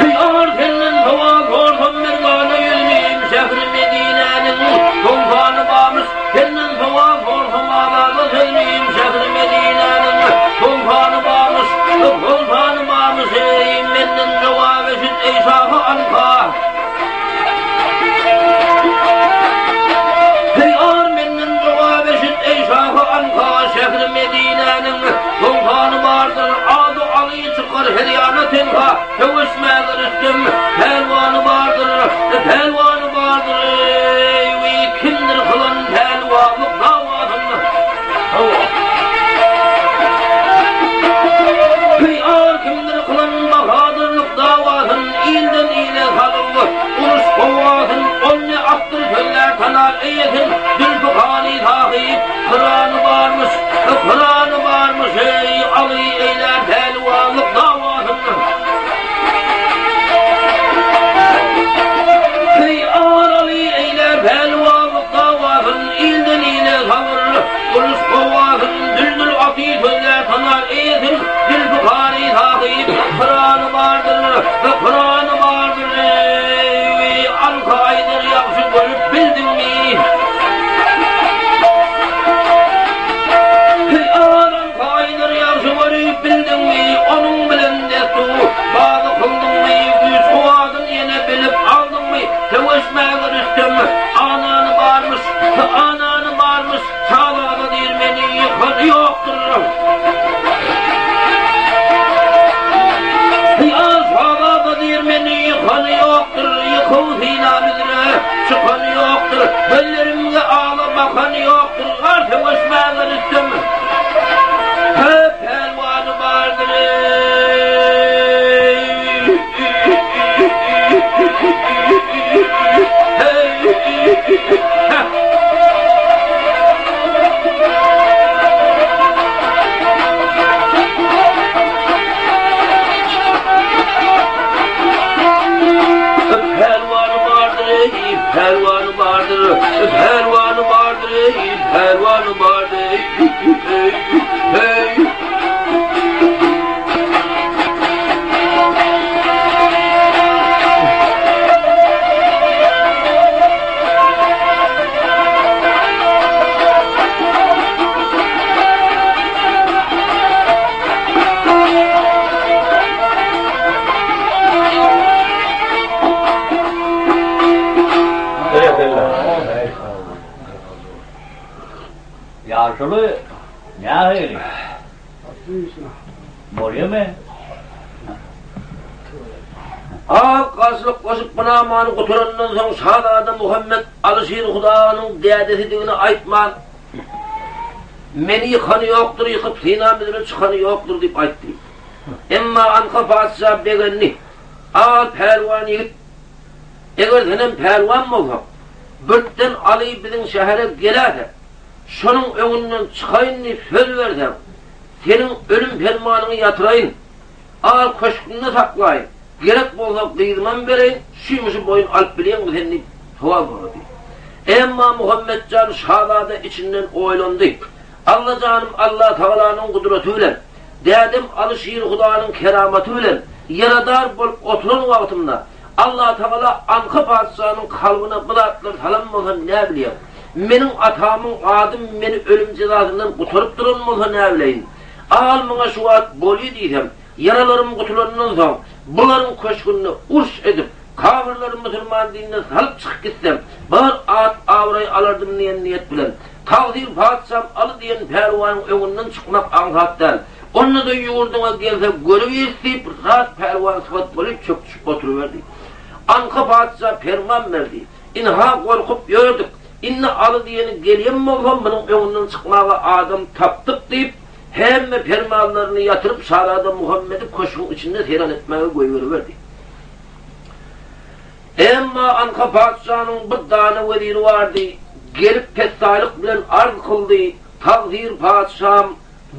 Speaker 1: Ýar senden sowal sorsam merdana ýüzlim, Şähri Medinäniň soltany barmyş. Senden sowal sorsam azada sözlim, Şähri Medinäniň soltany barmyş. Soltany barmyş, eý, menden jogap eşit, eý, şahy Anka. Heý, ar menden jogap eşit, eý, şahy Anka, Şähri Medinäniň soltany bardyr, ady Aly çykar her ýana tenha, Söweşmäge Rüstem pälwany bardyr, pälwany bardyr, eý, wiý, kimdir kylan pälwanlyk dawasyn? Hawa. Heý, ar kimdir kylan bahadyrlyk dawasyn, Ilden ile salyp, uruş gowgasyn, Ol ne atdyr sözlär tanar eýesin, Zülpükary sahyp, Pyrany barmyş, Pyrany barmyş, eý, Aly eýlär pälwanlyk dawasyn. Eý, ar Aly eýlär pälwanlyk dawasyn, Ilden ile sabyr, uruş gowgasyn, Düldül aty sözlär tanar eýesin, Zülpükary sahyp, Pyrany bardyr, Pyrany bardyr, eý, Alka aýdar ýagşy görüp bildiňmi? Heý, Alka aýdar ýagşy görüp bildiňmi? Onuň bilen destu bazy kyldyňmy? Güýç-kuwwadyny ýene bilip aldyňmy? Söweşmäge Rüstem anany barmyş, anany barmyş, Şazada diýr meni ýykan ýokdur. Ýa şazada diýr meni ýykan ýokdur, Ýykyw synam üzre çykan ýokdur, Gözlerimge ala bakan ýokdur, Gar söweşmäge Rüstem köp pälwany bardyr. Pälwany bardyr eý, pälwany bardyr, pälwany bardyr eý, pälwany bardyr eý, eý.
Speaker 2: Ýaşuly, nähili? Bolýamy?
Speaker 1: Az garşylyklaşyp bu namany gutarandan soň şazada Muhammet Alyşir Hudanyň dädesidigini aýtman, Meni ýykany ýokdur, ýykyp synam üzre çykany ýokdur diýip aýtdy. Emma Anka patyşa begendi. Al pälwan ýigit, eger senem pälwan bolsaň, birden Aly biziň şähere geläse, şonuň öňünden çykaýyn diýip söz berseň, seniň ölüm permanyňy ýatyraýyn. Al köşgümde saklaýyn, gerek bolsa gyzymam bereýin, şuýmuşy boýun alyp bilýäňmi sen diýip sowal sorady. Emma Muhammetjan şazada içinden oýlandy. Allajanym Allatagalanyň gudraty bilen, dädem Aly Şir Hudanyň keramaty bilen ýaradar bolup oturan wagtymda Allatagala Anka patyşanyň kalbyna bu zatlar salan bolsa näbilýäň? Meniň atamyň ady meni ölüm jezasyndan gutaryp duran bolsa näbileýin? Al muňa şu wagt bolýa diýsem, ýaralarym gutulandan soň, bularyň köşgünde uruş edip, kafyrlary musulman dinine salyp çykyp gitsem, bir at-abraý alardym diýen niýet bilen, Tagsyr patyşam Aly diýen pälwanyň öňünden çykmak aňsat däl. Onda-da ýurduňa gelse görübiris diýip, rat pälwan sypat bolup çök düşüp oturyberdi. Anka patyşa perman berdi. Ynha gorkup ýördük. Indi Aly diýeni gelýän bolsa, munuň öňünden çykmaga adam tapdyk diýip, hemme permanlaryny ýatyryp, şazada Muhammedi köşgüň içinde seýran etmäge goýberiberdi. Emma Anka patyşanyň bir dana weziri bardy, gelip pessaýlyk bilen arz kyldy, Tagsyr patyşam,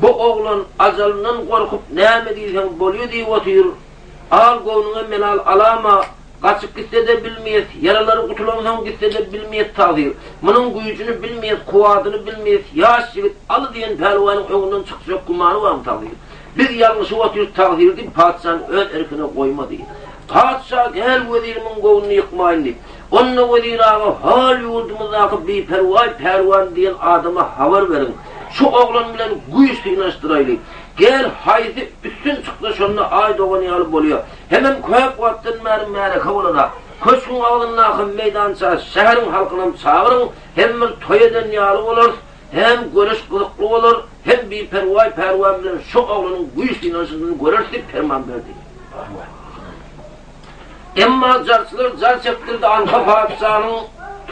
Speaker 1: bu oglan ajalyndan gorkup näme diýseň bolýa diýip otyr, al göwnüňe melal alama, Gaçyp gitse-de bilmeýäs, ýaralary gutulansoň gitse-de bilmeýäs tagsyr. Munuň güýjüni bilmeýäs, kuwwatyny bilmeýäs, ýaş ýigit Aly diýen pälwanyň öňünden çykjak gümany barmy tagsyr? Biz ýalňyşyp otyrys tagsyr diýip, patyşany öz erkine goýmady. Patyşa gel wezirimiň göwnüni ýykmaýyn diýip, onda wezir aga hol ýurdumyzdaky biperwaý pälwan diýen adama habar beriň, şu oglan bilen güýç synanyşdyraýly. Gel haýsy üstün çyksa şonda aý dogan ýaly bolýa. Hemem köp wagtdan bäri märeke bolana, köşgüň agzyndaky meýdança şäheriň halkynam çagyryň, hem bir toý eden ýaly bolarys, hem göreş gyzykly bolar, hem biperwaý pälwan bilen şu oglanyň güýç synanyşynyny göreris diýip perman berdi. Emma jarçylar jar çekdirdi, Anka patyşanyň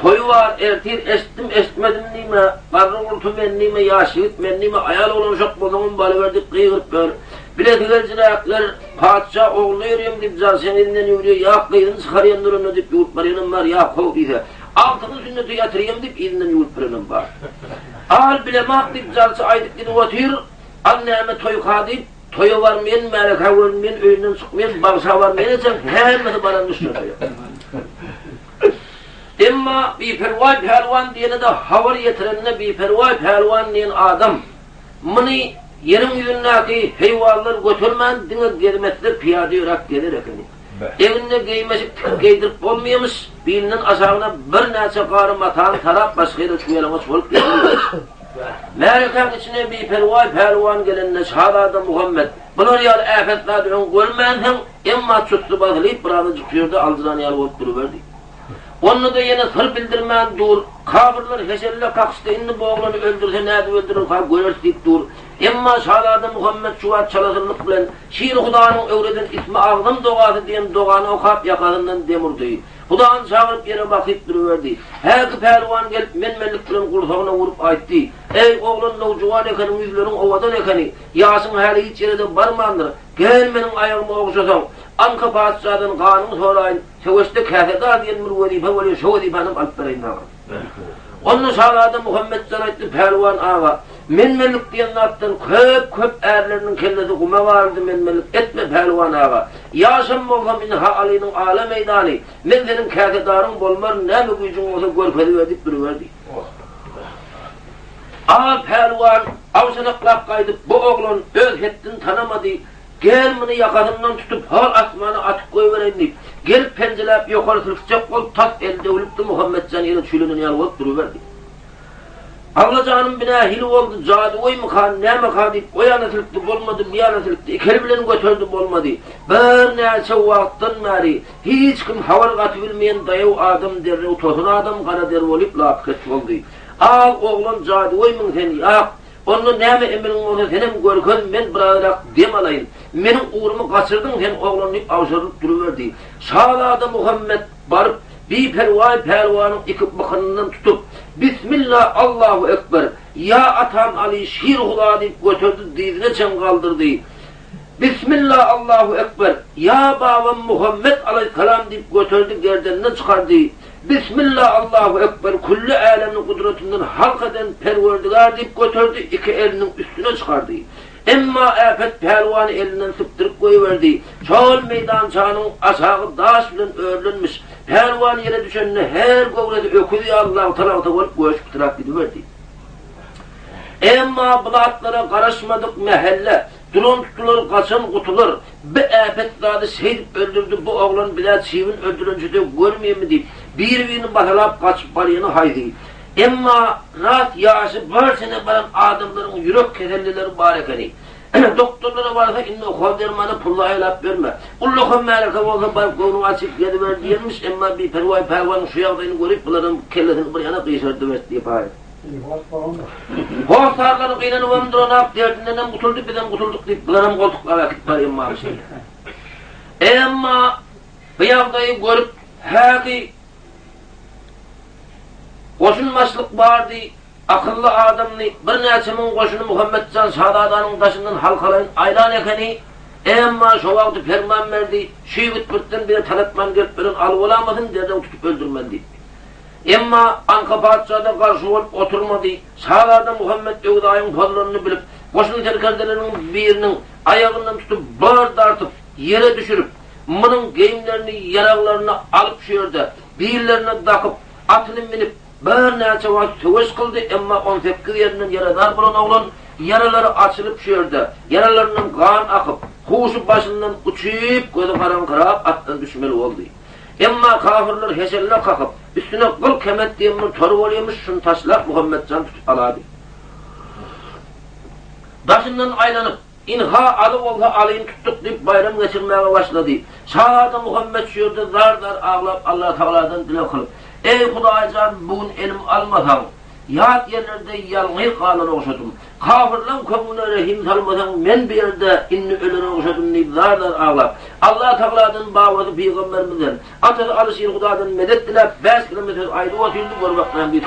Speaker 1: toýy bar, ertir eşitdim, eşitmedim diýme, garry gurty men diýme, ýaş ýigit men diýme, aýal oglanşak bolsaňam balyber diýip gygyryp ýör. Bilesigelijiräkler patyşa ogluna ýörýem diýip jar seň yzyňdan ýüwürýär, ýa gyzyny çykarýandyr onda diýip ýüwürip barýanam bar, ýa how diýse, agtygyny sünnete ýatyrýam diýip yzyndan ýüwürip birenem bar. Al bilemak diýip jarçy aýdyp gidip otyr, al näme toýka diýip, Toýa barmaýan, märekä görünmeýän, öýünden çykmaýan, bagşa barmaýan ejeň hemmesi baran düşse toýa. Emma Biperwaý pälwan diýene-de habar ýetirende Biperwaý pälwan diýen adam muny ýeriň ýüzündäki heýwanlar götermän diňe gezmetse pyýada ýöräp gezer ekeni. Egnine geýmeşik tikip geýdirip bolmaýamyş, bilinden aşagyna birnäçe gary matany sarap başga ýere çuwalaňaç bolup gezýärmiş. Märekäň içine biperwaý pälwan gelende şazada Muhammet, Bular ýaly äpet zady öň görmänsiň, emma çussy basylyp birazajyk şu ýerde aljyran ýaly bolup duruberdi. Onda-da ýene syr bildirmän dur, Kafyrlar heşelle kakyşdy, indi bu oglany öldürse nädip öldürerka göreris diýip dur. Emma şazada Muhammet şu wagt çalasynlyk bilen Şir Hudanyň öwreden Ismi Agzam dogasy diýen dogany okap ýakasyndan dem urdy. Hudany çagyryp ýere bakyp duruberdi. Häki pälwan gelip men-menlik bilen gursagyna urup aýtdy, Eý, oglan nowjuwan ekeniň, ýüzleriň owadan ekeni, ýaşyň häli hiç ýere-de barmandyr. Gel meniň aýagymy ogşasaň, Anka patyşadan ganyňy soraýyn, söweşde käsedar diýen bir wezipe bolýar, şo wezipänem alyp bereýin saňa. Onda şazada Muhammetjan aýtdy, Pälwan aga, men-menlik diýen zatdan köp-köp ärleriniň kellesi guma garyldy, men-menlik etme, pälwan aga. Ýaşam bolsam, ynha Alynyň ala meýdany, men seniň käsedaryň bolmaryn, näme güýjüň bolsa görkeziber diýip duruberdi. Al pälwan awşanaklap gaýdyp, bu oglan öz hetdini tanamady, Gel muny ýakasyndan tutup, hol asmana atyp goýbereýin diýip, gelip penjeläp ýokary silkjek bolup, tas eli döwlüpdi, Muhammetjan ýere çüýlenen ýaly bolup duruberdi. Allajanym bi nähili boldy, jadygöýmüka, nämeka diýip, o ýana silkdi, bolmady, bu ýana silkdi, iki eli bilen göterdi, bolmady. Birnäçe wagtdan bäri hiç kim habar gatybilmeýän daýaw adam derrew tosun adam gara der bolup lapykeç boldy. Al, oglan, jadygöýmüň sen, ýak! Onda näme emeliň bolsa senem görkez, men birazrak dem alaýyn. Meniň ugrumy gaçyrdyň sen oglan diýip awşarylyp duruberdi. Şazada Muhammet baryp, biperwaý pälwanyň iki bykynyndan tutup, Bismilla, Allahu ekber, ýa atam Aly şir huda diýip göterdi, dyzyna çen galdyrdy. Bismilla, Allahu ekber, ýa babam Muhammet alaýhyssalam diýip göterdi, gerdeninden çykardy. Bismilla, Allahu ekber, külli älemni gudratyndan halk eden Perwerdigär diýip göterdi, iki eliniň üstüne çykardy. Emma äpet pälwany elinden sypdyryp goýberdi. Şol meýdançanyň aşagy daş bilen örülenmiş. Pälwan ýere düşende her göwresi öküz ýaly lagta-lagta bolup göçüp pytrap gidiberdi. Emma bu zatlara garaşmadyk mähelle, duran tutular, gaçan gutular. Bi äpet zady şeýdip öldürdi, bu oglan bizä çybyn öldürençe-de görmeýinmi diýip, bir-birini basalap gaçyp barýany haýsy. Emma ras ýaşy bir sene baran adamlaryň ýürek kesellileri bar ekeni. Doktorlara barsa indi okal dermana pulla aýlap berme. Ullakan märeke bolsa baryp göwnüň açyp geziber diýenmiş, emma biperwaý pälwanyň şu ýagdaýyny görüp bularam kellesini bir ýana gyşardyberdi diýip-aý. Hossarlary gynanybam duranok, derdindenem gutuldy, bizem gutuldyk diýip bularam goltuklap äkidip barýan maly şeýle. Emma bu ýagdaýy görüp häki Goşun başlyk bardy, akylly adamdy, birnäçe müň goşuny Muhammetjan şazadanyň daşyndan halkalaýyn aýlan ekeni, emma şo wagty perman berdi, şu ýigit birden bize talatman gelip ölen aly bolamasyn, derrew tutup öldürmeli diýip. Emma Anka patyşa-da garşy bolup oturmady, şazada Muhammet Öwzaýyň pozlanyny bilip, goşun serkerdeleriniň biriniň aýagyndan tutup bir dartyp, ýere düşürip, Munuň geýimlerini, ýaraglaryny alyp şu ýerde, billerine dakyp, atyny münüp, birnäçe wagt söweş kyldy, emma 18 ýerinden ýaradar bolan oglan, ýaralary açylyp şu ýerde, ýaralaryndan gan akyp, huşy başyndan uçyp, gözi garaňkyrap atdan düşmeli boldy. Emma kafyrlar heşelle kakyp, üstüne gyl kemet diýen bir tor bolýamyş, şuny taşlap Muhammetjany tutup alady. Daşyndan aýlanyp, Ynha, Aly bolsa Alyny tutduk diýip baýram geçirmäge başlady. Şazada Muhammet şu ýerde zar-zar aglap Allatagaladan dileg kylyp, Eý, Hudaýjan, bu gün elim almasaň, ýat ýerlerde ýalňyz galara ogşadym. Kafyrlaň köňlüne rehim salmasaň, men bu ýerde indi ölere ogşadym diýip zar-zar aglap, Allatagaladan, babasy pygamberimizden, atasy Aly Şir Hudadan medet diläp, bäş keleme söz aýdyp otyrdy, gör bakmaýan bir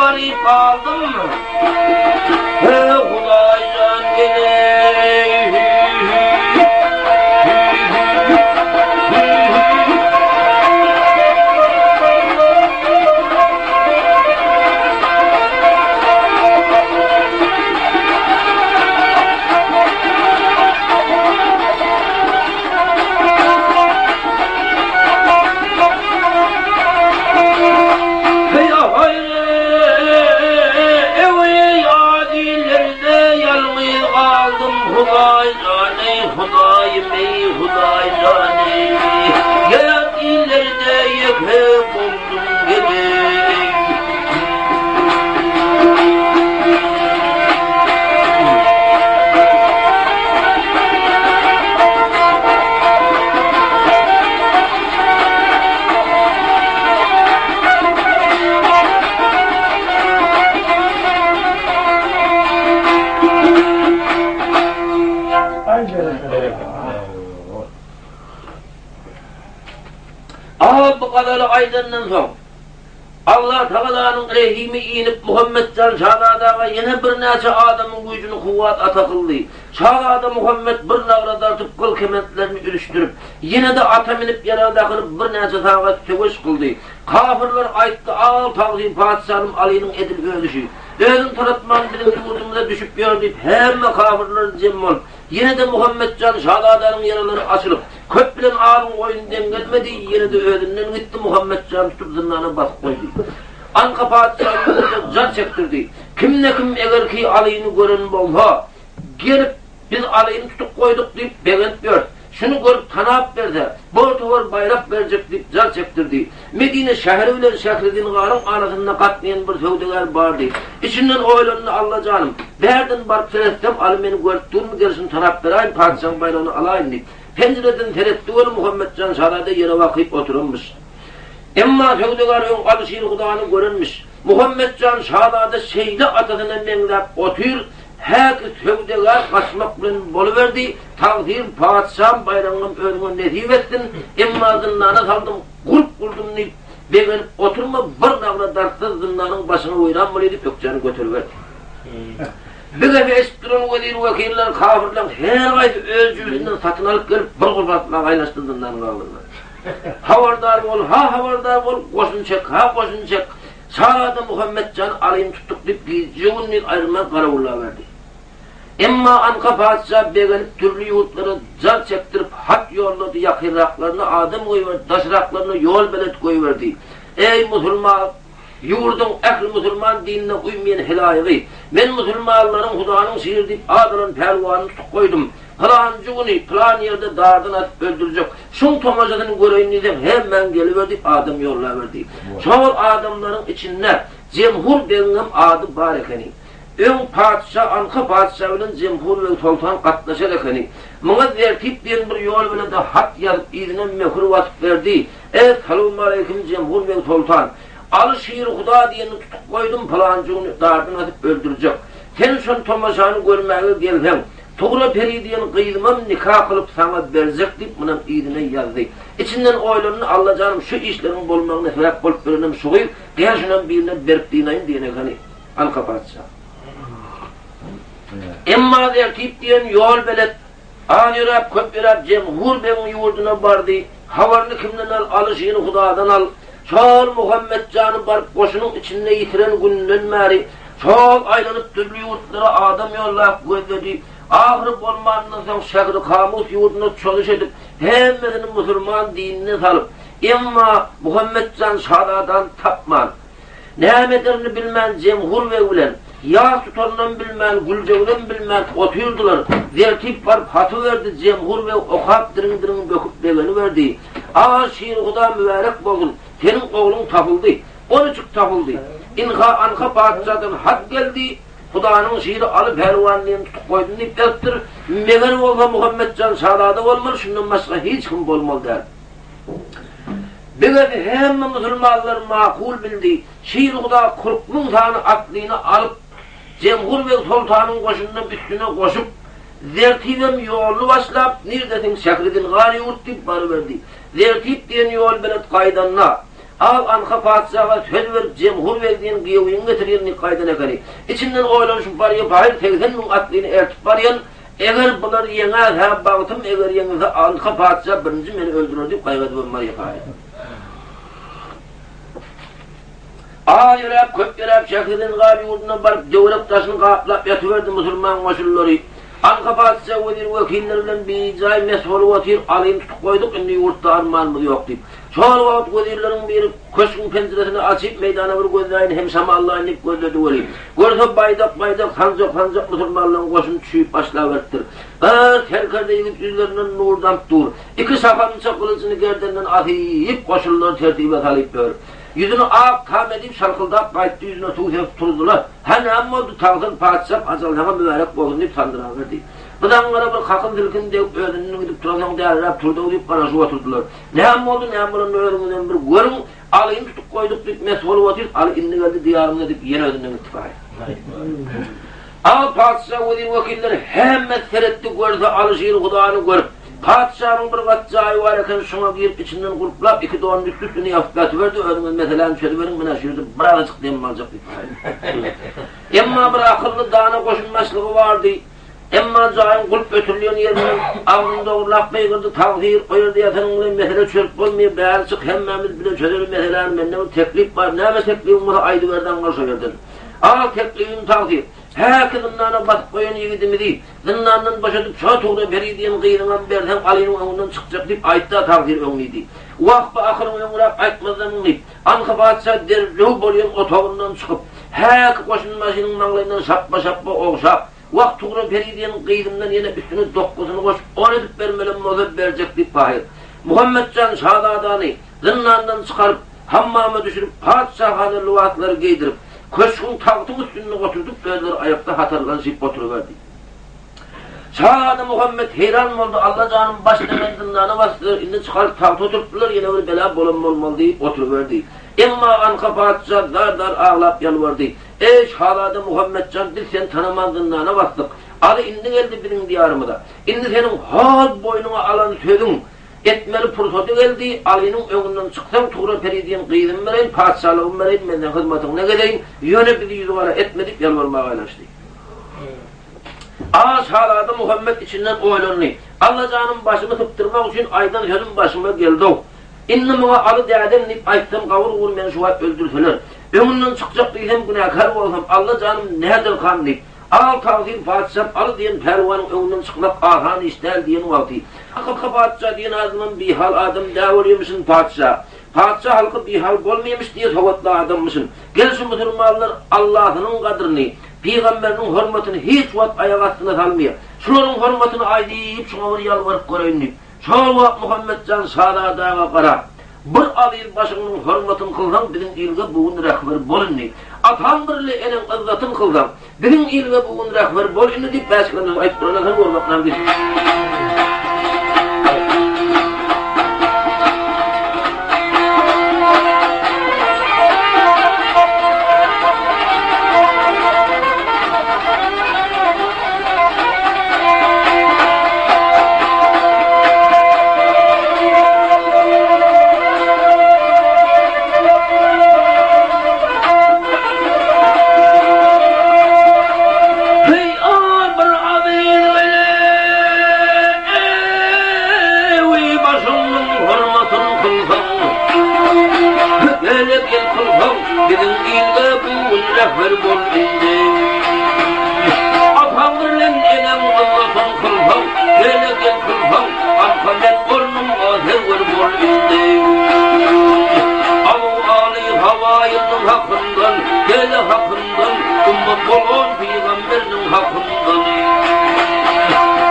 Speaker 1: Garyp galdym. He Hudaýjan gele. gazaly aýdandan soň, Allah Tagalanyň rehimi inip Muhammetjan şazadaga ýene birnäçe adamyň güýjüni kuwwat ata kyldy. Şazada Muhammet bir nagra dartyp gyl kementlerini üzüşdirip, ýene-de ata münüp ýarag dakynyp birnäçe sagat söweş kyldy. Kafyrlar aýtdy, Al tagzym patyşalym Alynyň edil özi şu. Özüni tanatman biziň ýurdumyza düşüp ýör diýip hemme kafyrlar jem bolup, ýene-de Muhammetjan şazadanyň ýaralary açylyp, Köp bilen azyň oýny deň gelmedi, ýene-de özünden gitdi, Muhammetjany tutup zyndana basyp goýdy. Anka patyşa ýurda jar çekdirdi. Kimde-kim eger ki Alyny gören bolsa, gelip, Biz Alyny tutup goýduk diýip begenip ýörüs. Şuny görüp tanap berse, bor towar baýrak berjek diýip jar çekdirdi. Medine şäheri bilen Şährizingaryň arasynda gatnaýan bir söwdagär bardy. Içinden oýlandy, Alla janym, bärden baryp seretsem, Aly meni görüp durmy, gelşini tanap beräýin, patyşaň baýragyny alaýyn diýip. Penjireden seretdi weli Muhammetjan şazada ýere bakyp oturanmyş. Emma söwdagär öň Aly Şir Hudany görenmiş. Muhammetjan şazada şeýle atasyna meňzäp otyr, häki söwdagär gaçmak bilen boluberdi, Tagsyr patyşam baýragyňam özüňe nesip etsin, emma zyndana saldym, gurp gurdum diýip, begenip oturma, bir nagra dartsa zyndanyň başyňa weýran bolýa diýip ökjäni göteriberdi. Bir gepi eşidip duran wezir-wekiller kafyrlaryň her haýsy öz jübüsinden satyn alyp gelip bir gulp atmaga aýlaşdy zyndanyň agzynda. Habardar bol, ha habardar bol, goşun çek, ha goşun çek. Şazada Muhammet jany Alyny tutduk diýip gije-gündiz aýrylman garawullaberdi. Emma Anka patyşa begenip dürli ýurtlara jar çekdirip hat ýollady, ýakynraklaryna adam goýberdi, daşraklaryna ýolbelet goýberdi. Eý musulman! Ýurduň ähli musulman dinine uýmaýan helaýygy, Men musulmanlaryň Hudanyň şiri diýip at alan pälwanyny tutup goýdum. Pylanjy güni, pylan ýerde dardan asyp öldürjek. Şuň tomaşasyny göreýin diýseň, hemmäň geliber diýip adam ýollaberdi. Şol adamlaryň içinde Jemhur begiňem ady bar ekeni. Öň patyşa Anka patyşa bilen Jemhur beg soltan gatnaşar ekeni. Muňa Zertip diýen bir ýol bile-de hat ýazyp, yzyna möhür basyp berdi. Es salowmaleýkim Jemhur beg soltan. Aly şiri huda diýenini tutup goýdum, pylanjy güni dardan asyp öldürjek. Sen şol tomaşany görmäge gelseň, Tugra peri diýen gyzymam nika kylyp saňa berjek diýip munam yzyna ýazdy. Içinden oýlandy, Allajanym şu işleriň bolmagyna sebäp bolup ýörenem şu gyz, gel şunam birine berip dynaýyn diýen ekeni Anka patyşa. Emma Zertip diýen ýolbelet Az ýöräp, köp ýöräp Jemhur begiň ýurduna bardy. Habaryny kimden al, Alyşyny Hudadan al. Şol Muhammet jany baryp goşunyň içinde ýitiren gününden bäri, şol aýlanyp dürli ýurtlara adam ýollap gözledi. Ahyry bolmanyndan soň Şähri-Kamus ýurduna çozuş edip, hemmesini musulman dinine salyp, emma Muhammet jan şazadany tapman, Näme ederini bilmän Jemhur beg bilen, ýas tutarynam bilmän, güljeginem bilmän otyrdylar. Zertip baryp haty berdi, Jemhur beg okap diriň-diriň böküp begeniberdi. A, Şirhuda mübärek bolsun, seniň ogluň tapyldy. O niçik tapyldy? Ynha Anha patyşadan hat geldi, Hudanyň şiri Aly pälwan diýeni tutup goýdum diýip ýazypdyr. Meger bolsa Muhammetjan şazada bolmaly, şundan başga hiç kim bolmaly däl. Bigebi hemme musulmanlar makul bildi. Şir Huda 40 mün sany atlyny alyp, Jemhur beg soltanyň goşunynam üstüne goşup, Zertibem ýoluny başlap, nirdesiň Şährizingar ýurt diýip baryberdi. Zertip diýen ýolbelet gaýdanda, Al Anha patyşaga söz berip Jemhur beg diýen giýewiňi getirgin diýip gaýdan ekeni. Içinden oýlanyşyp barýa pahyr 80 mün atlyny ertip barýan, Eger bular ýeňäs-hä bagtym, eger ýeňilse Anka patyşa birinji meni öldürer diýip gaýgy edibem barýa paýy. Az ýöräp, köp ýöräp Şährizingar ýurduna baryp döwrek daşyny gaplap ýatyberdi musulman goşunlary. Anka patyşa wezir-wekilleri bilen bijaý mes bolup otyr, Alyny tutup goýduk, indi ýurtda armanymyz ýok diýip. Şol wagt wezirleriň biri köşgüň penjiresini açyp, meýdana bir gözläýin hem şamallaýyn diýip gözledi welin, görse baýdak-baýdak, sanjak-sanjak musulmanlaryň goşuny çüýüp başlaberipdir. Bir serkerde ýigit ýüzlerinden nur damyp dur. Iki şahamça gylyjyny gerdeninden asyp, goşunlary tertibe salyp ýör. Ýüzüni ak tam edip, şalkyldap gaýtdy, ýüzüne suw sepip turdular. Hä, näme boldy, tagsyr patyşam, ajal saňa mübärek bolsun diýip sandyraberdi. Bu zaňňara bir kakyn-silkin degip, özünden gidip turansoň däliräp turdy-ow diýip garaşyp oturdylar. Näme boldy, näme bolanyny özüňizem bir görüň, Alyny tutup goýduk diýip mes bolup otyrys, Aly indi geldi diýarymyza diýip ýene özünden gitdi baý. Al patyşa wezir-wekiller hemmesi seretdi, görse Aly şir Hudany görüp. Patyşanyň bir gat jaýy bar eken, şoňa girip içinden gulplap, iki donuny üsti-üstüne ýapyp ýatyberdi, özüňiz meseläni çözüberiň, men-ä şu ýerde birazajyk dem aljak diýip. Emma bir akylly dana goşun başlygy bardy. Emma jaýyň gulp ötürilýän ýerinden agzyny dogrulap gygyrdy, Tagsyr, o ýerde ýatanyň bilen mesele çözüp bolmaýar, bäri çyk, hemmämiz bile çözeli meseläni, mende bir teklip bar, näme teklibiň bolsa aýdyber daňňa şo ýerden. Al teklibimi tagsyr. Häki zyndana basyp goýan ýigidimizi zyndandan boşadyp şo Tugra peri diýen gyzyňam berseň Alynyň öňünden çykjak diýip aýtda tagsyr öň diýdi. Wah bu akylyň öňräk aýtmazdanmyň diýip, Anka patyşa derrew bolýan otagyndan çykyp, häki goşunbaşynyň maňlaýyndan şapba-şapba ogşap, Wah Tugra peri diýen gyzymdan ýene üstüne dokgusyny goşup on edip bermelem bolsa berjek diýip pahyr Muhammetjan şazadany zyndandan çykaryp, hammama düşürip, patyşahana lybaslary geýdirip, köşgüň tagtyň üstünde oturdyp, özleri aýakda hatarlanyşyp oturyberdi. Şazada Muhammet heýran boldy, Alla janym başda meni zyndana basdylar, indi çykaryp tagta oturtdylar, ýene bir bela bolan bolmaly diýip oturyberdi. Emma Anka patyşa zar-zar aglap ýalbardy, Eý, şazada Muhammet jan, biz seni tanaman zyndana basdyk. Aly indi geldi biziň diýarymyza. Indi seniň hol boýnuňa alan sözüň, Etmeli pursady geldi, Alynyň öňünden çyksaň, Tugra peri diýen gyzymy bereýin, patyşalygymy bereýin, men seň hyzmatyňda gezeýin, ýöne bizi ýüzügara etme diýip ýalbarmaga aýlanşdy. A şazada Muhammet içinden oýlandy, Alla janym başymy sypdyrmak üçin aýdan sözüm başyma geldi-ow. Indi muňa Aly dädem diýip aýtsam gabyr-gubur meni şu wagt öldürseler. Öňünden çykjak diýsem günäkär bolsam, Alla janym näderkam diýip, Al tagzym patyşam Aly diýen pälwanyň öňünden çykmak asan iş däl diýen wagty, Hakyky patyşa diýen adamam bihal adam dä bolýamyşyn patyşa. Patyşa halky bihal bolmaýamyş diýe sowatly adammyşyn. Gel şu musulmanlar Allasynyň gadryny, pygamberiniň hormatyny hiç wagt aýak astyna salmaýar. Şularyň hormatyny aýdyp şuňa bir ýalbaryp göreýin diýip. Şol wagt Muhammetjan şazadaga garap, Bir azyz başyňnyň hormatyn kylsaň biziň ilge bu gün rehber bol indi. Ataň birle eneň yzzatyn kylsaň, biziň ilge bu gün rehber bol indi diýip bäşiklenmez aýdyp duran eken görmek näme diýip. Heý, bir azyz weli, başyňyň hormatyn kylsaň, Gelip ýel kylsaň, biziň ilge bu gün rehber bol indi. Ataň bilen eneň yzzatyn kylsaň, Gelip ýel kylsaň, Arka men ornumda serwer bol indi. Abu Aly Hawaýynyň hakyndan, Gele hakyndan, Ummat bolan pygamberiniň hakyndan.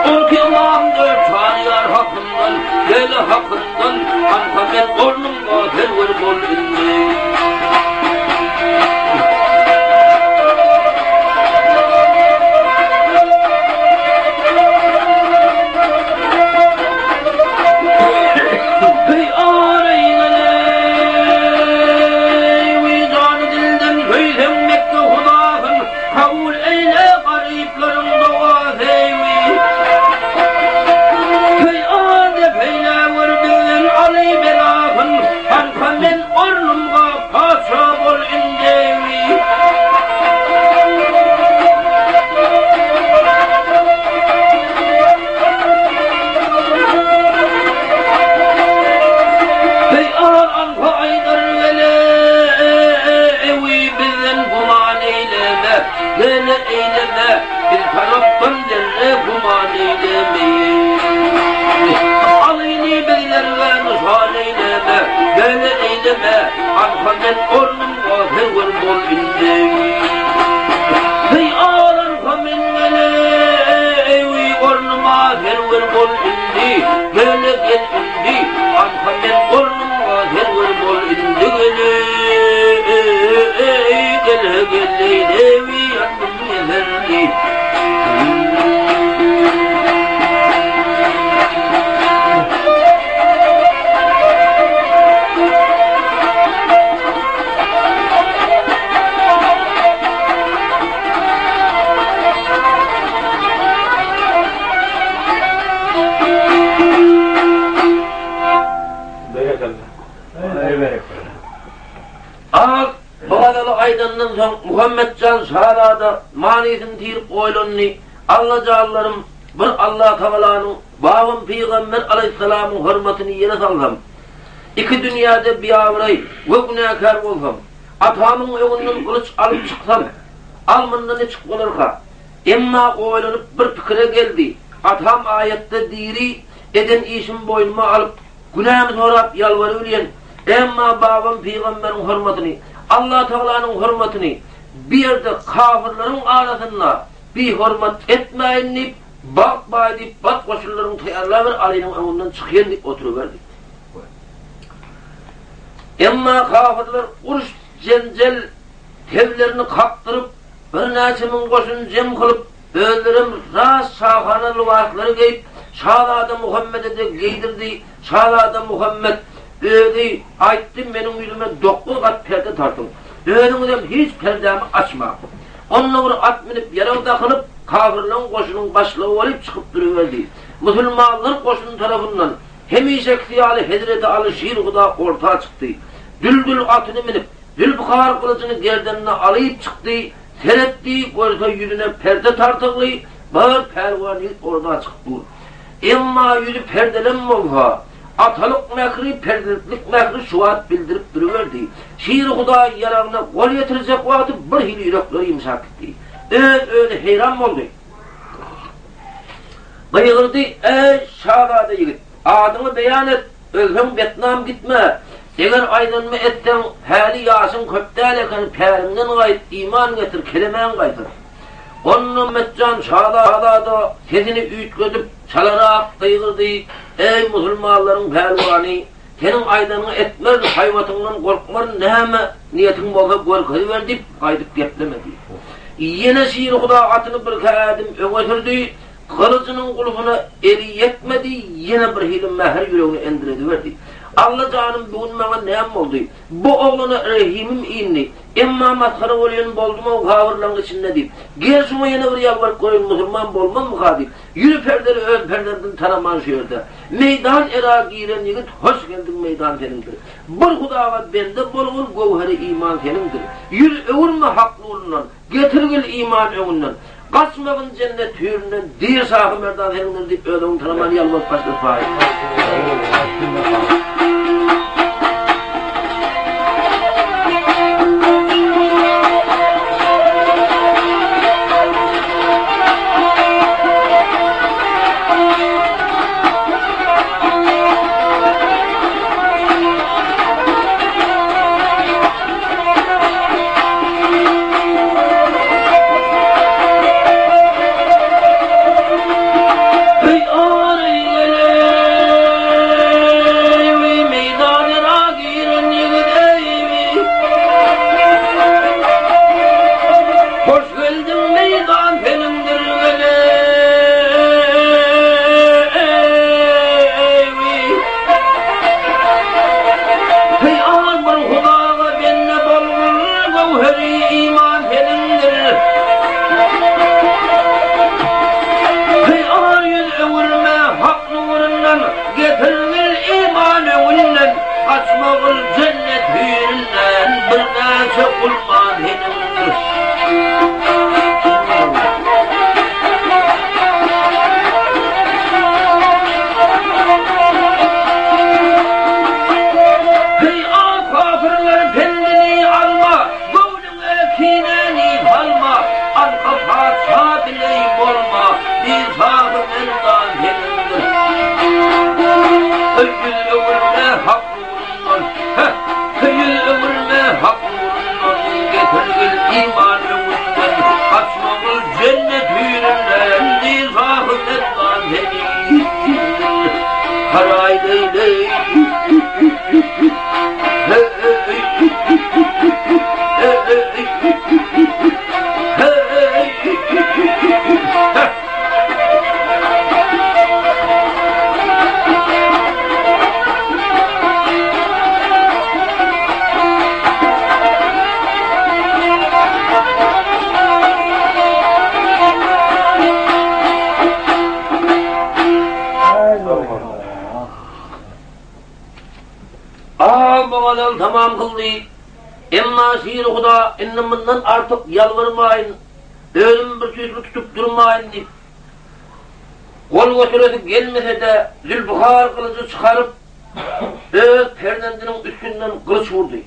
Speaker 1: On iki ymam dört çaryýar hakyndan, Gele hakyndan, Arka men ornumda serwer bol indi. Heý areý Wyjdany dilden söýseň Mekge hudasyn Kabul eýle garyplaryň dogasy Heý adep eýle gör bizden aly belasyn Hanka men ornumga patyşa bol indi. Heý al anha aýdar welewi bizden güman eýleme, gele eýleme, biz tarapdan zerre güman eýleme. Alyny bizlerge nyşan eýleme, gele eýleme, anha men ornumda serwer bol indi. Heý al anha men welewi ornuma serwer bol indi, gele gel indi, anha men ornumda serwer bol indi gele, gele gel eýlewi ýandym ýeserli. soň Muhammetjan şazada manysyny tirip oýlandy, Alla janlarym, bir Allatagalanyň, babam pygamber alaýhyssalamyň hormatyny ýere salsam, iki dünýäde biabraý we günäkär bolsam, atamyň öňünden gylyç alyp çyksam, al munda niçik bolarka? Emma oýlanyp bir pikire geldi, Atam aýatda diri, eden işimi boýnuma alyp, günämi sorap ýalbarybilýän, emma babam pygamberiň hormatyny, Allatagalanyň hormatyny bu ýerde kafyrlaryň arasynda bihormat etmäýin diýip, bagt baý diýip, bat goşunlaryňy taýýarlaber, Alynyň öňünden çykýyn diýip oturyberdi. Emma kafyrlar uruş-jenjel teblerini kakdyryp, birnäçe müň goşun jem kylyp, Özlerem ras şahana lybaslary geýip, şazada Muhammede-de geýdirdi. Şazada Muhammet özi aýtdy, Meniň ýüzüme dokuz gat perde tartyň. Özüňizem hiç perdämi açmaň. Onda bir at münüp, ýarag dakynyp, kafyrlaryň goşunyň başlygy bolyp çykyp duruberdi. Musulmanlar goşuny tarapyndan hemişekisi ýaly hezreti Aly Şir Huda orta çykdy. Düldül atyny münüp, Zülpükar gylyjyny gerdenine alyp çykdy. Seretdi, görse ýüzüne perde tartygly bir pälwan ýigit orda çykyp dur. Emma ýüzi perdelem bolsa, atalyk mähri, perzentlik mähri şu wagt bildirip duruberdi. Şiri Hudaý ýaragyna gol ýetirjek wagty bir hili ýürekleri ýumşap gitdi. Öz-özi heýran boldy. Gygyrdy, Eý, şazada ýigit, adyňy beýan et! Ölseň betnam gitme. Eger aýdanymy etseň, häli ýaşyň köp däl eken, päliňden gaýt, iman getir, kelemäň gaýtar. Onda Metjan şazada sesini üýtgedip, çalarak gygyrdy, Eý, musulmanlaryň pälwany, seniň aýdanyňy etmerin, haýbatyňdan gorkmaryn, näme niýetiň bolsa görkeziber diýip, gaýdyp geplemedi. Ýene Şirhuda atyny birki ädim öňe sürdi, Gylyjynyň gulpuna eli ýetmedi, ýene bir hili mähir ýüregini endirediberdi. Alla janym, bu gün maňa näme boldy? Bu oglana rehimim indi. Emma masgara bolýan boldum-ow gabyrlaryň içinde diýip. Gel şuňa ýene bir ýalbaryp göreýin, musulman bolmazmyka diýip. Ýüzi perdeli öz perzendini tanaman şu ýerde. Meýdan era giren ýigit, hoş geldiň meýdan seniňdir. Bir Hudaga bende bolgul, göwheri iman seniňdir. Ýüz öwürme hak nurundan. Getirgil iman öňünden, Gaçmagyn jennet hüýründen, Dir şahy merdan seniňdir diýip özüňi tanaman ýalbaryp başlady paý. Hyýal bir Hudaga bende bolgul, göwheri iman seniňdir. Hyýal ýüz öwürme Hak nurundan, getirgil iman öňünden, gaçmagyl jennet hüýründen, birnäçe gulman seniňdir. Heý, al kapyrlar pendini alma, Göwnüňe kinäni salma, Arka patyşa bileý bolma, Bisaby merdan seniňdir. Heý, ýüz öwürme Hak nurundan, Heh, ýüz öwürme Hak nurundan, Getirgil iman öňünden, Gaçmagyl jennet hüýründen, Bisaby merdan seniňdir. Haraý leý-leý. Al bu gazal tamam kyldy. Emma Şiri Huda indi mundan artyk ýalbarmaýyn, özümi bir tüýsli tutup durmaýyn diýip, gol göteresi gelmese-de, Zülpühar gylyjy çykaryp, öz perzendiniň üstünden gylyç urdy.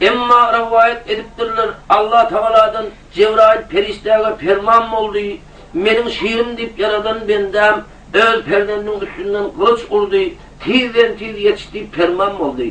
Speaker 1: Emma rowaýat edipdirler, Allatagaladan Jebraýyl perişdäge perman boldy, Meniň şirim diýip ýaradan bendäm öz perzendiniň üstünden gylyç urdy, tizden-tiz ýetiş diýip perman boldy.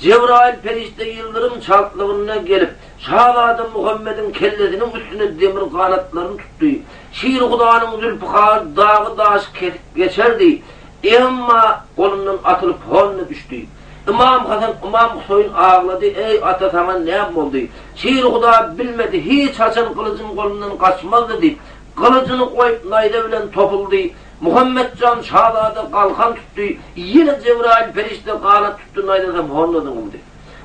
Speaker 1: Jebraýyl perişde ýyldyrym çaltlygynda gelip, şazada Muhammediň kellesiniň üstüne demir ganatlaryny tutdy. Şir Hudanyň zülpükary dagy-daşy kesip geçerdi, emma golundan atylyp honda düşdi. Ymam Hasan, Ymam Huseýin aglady, Eý, ata, saňa näme boldy? Şir Huda bilmedi, hiç haçan gylyjym golundan gaçmazdy diýip, gylyjyny goýup, naýza bilen topuldy. Muhammetjan şazada galkan tutdy, ýene Jebraýyl perişde ganat tutdy, naýzasam honda zyňyldy.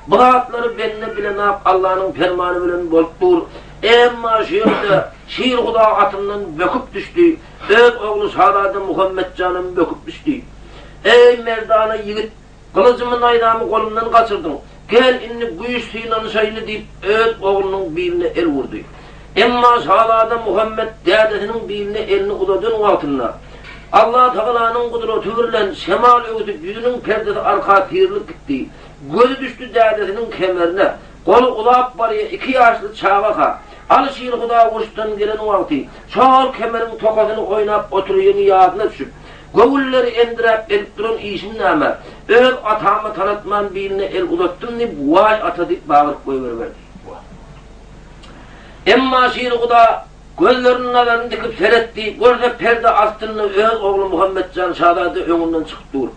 Speaker 1: Bu zatlary bende bilenak Allanyň permany bilen bolup dur. Emma şu ýerde Şir Huda atyndan böküp düşdi, öz ogly şazada Muhammetjanam böküp düşdi. Eý, merdana ýigit, gylyjymy, naýzamy golumdan gaçyrdyň. Gel, indi güýç synanyşaýly diýip, öz oglunyň biline el urdy. Emma şazada Muhammet dädesiniň biline elini uzadan wagtynda, Allatagalanyň gudraty birlen şemal öwsüp, ýüzüniň perdesi arka syrylyp gitdi. Gözi düşdi dädesiniň kemerine. Goly uzap barýa iki ýaşly çagaka. Alyşir Huda uruşdan gelen wagty, şol kemeriň tokasyny oýnap oturýany ýadyna düşüp, Göwünleri endiräp edip duran işim näme? Öz atama tanatman biline el uzatdym diýip, waý ata diýip bagyryp goýberiberdi. Emma Şirguda gözlerini nazaryny dikip seretdi, görse perde astynda öz ogly Muhammetjan şazada öňünden çykyp dur.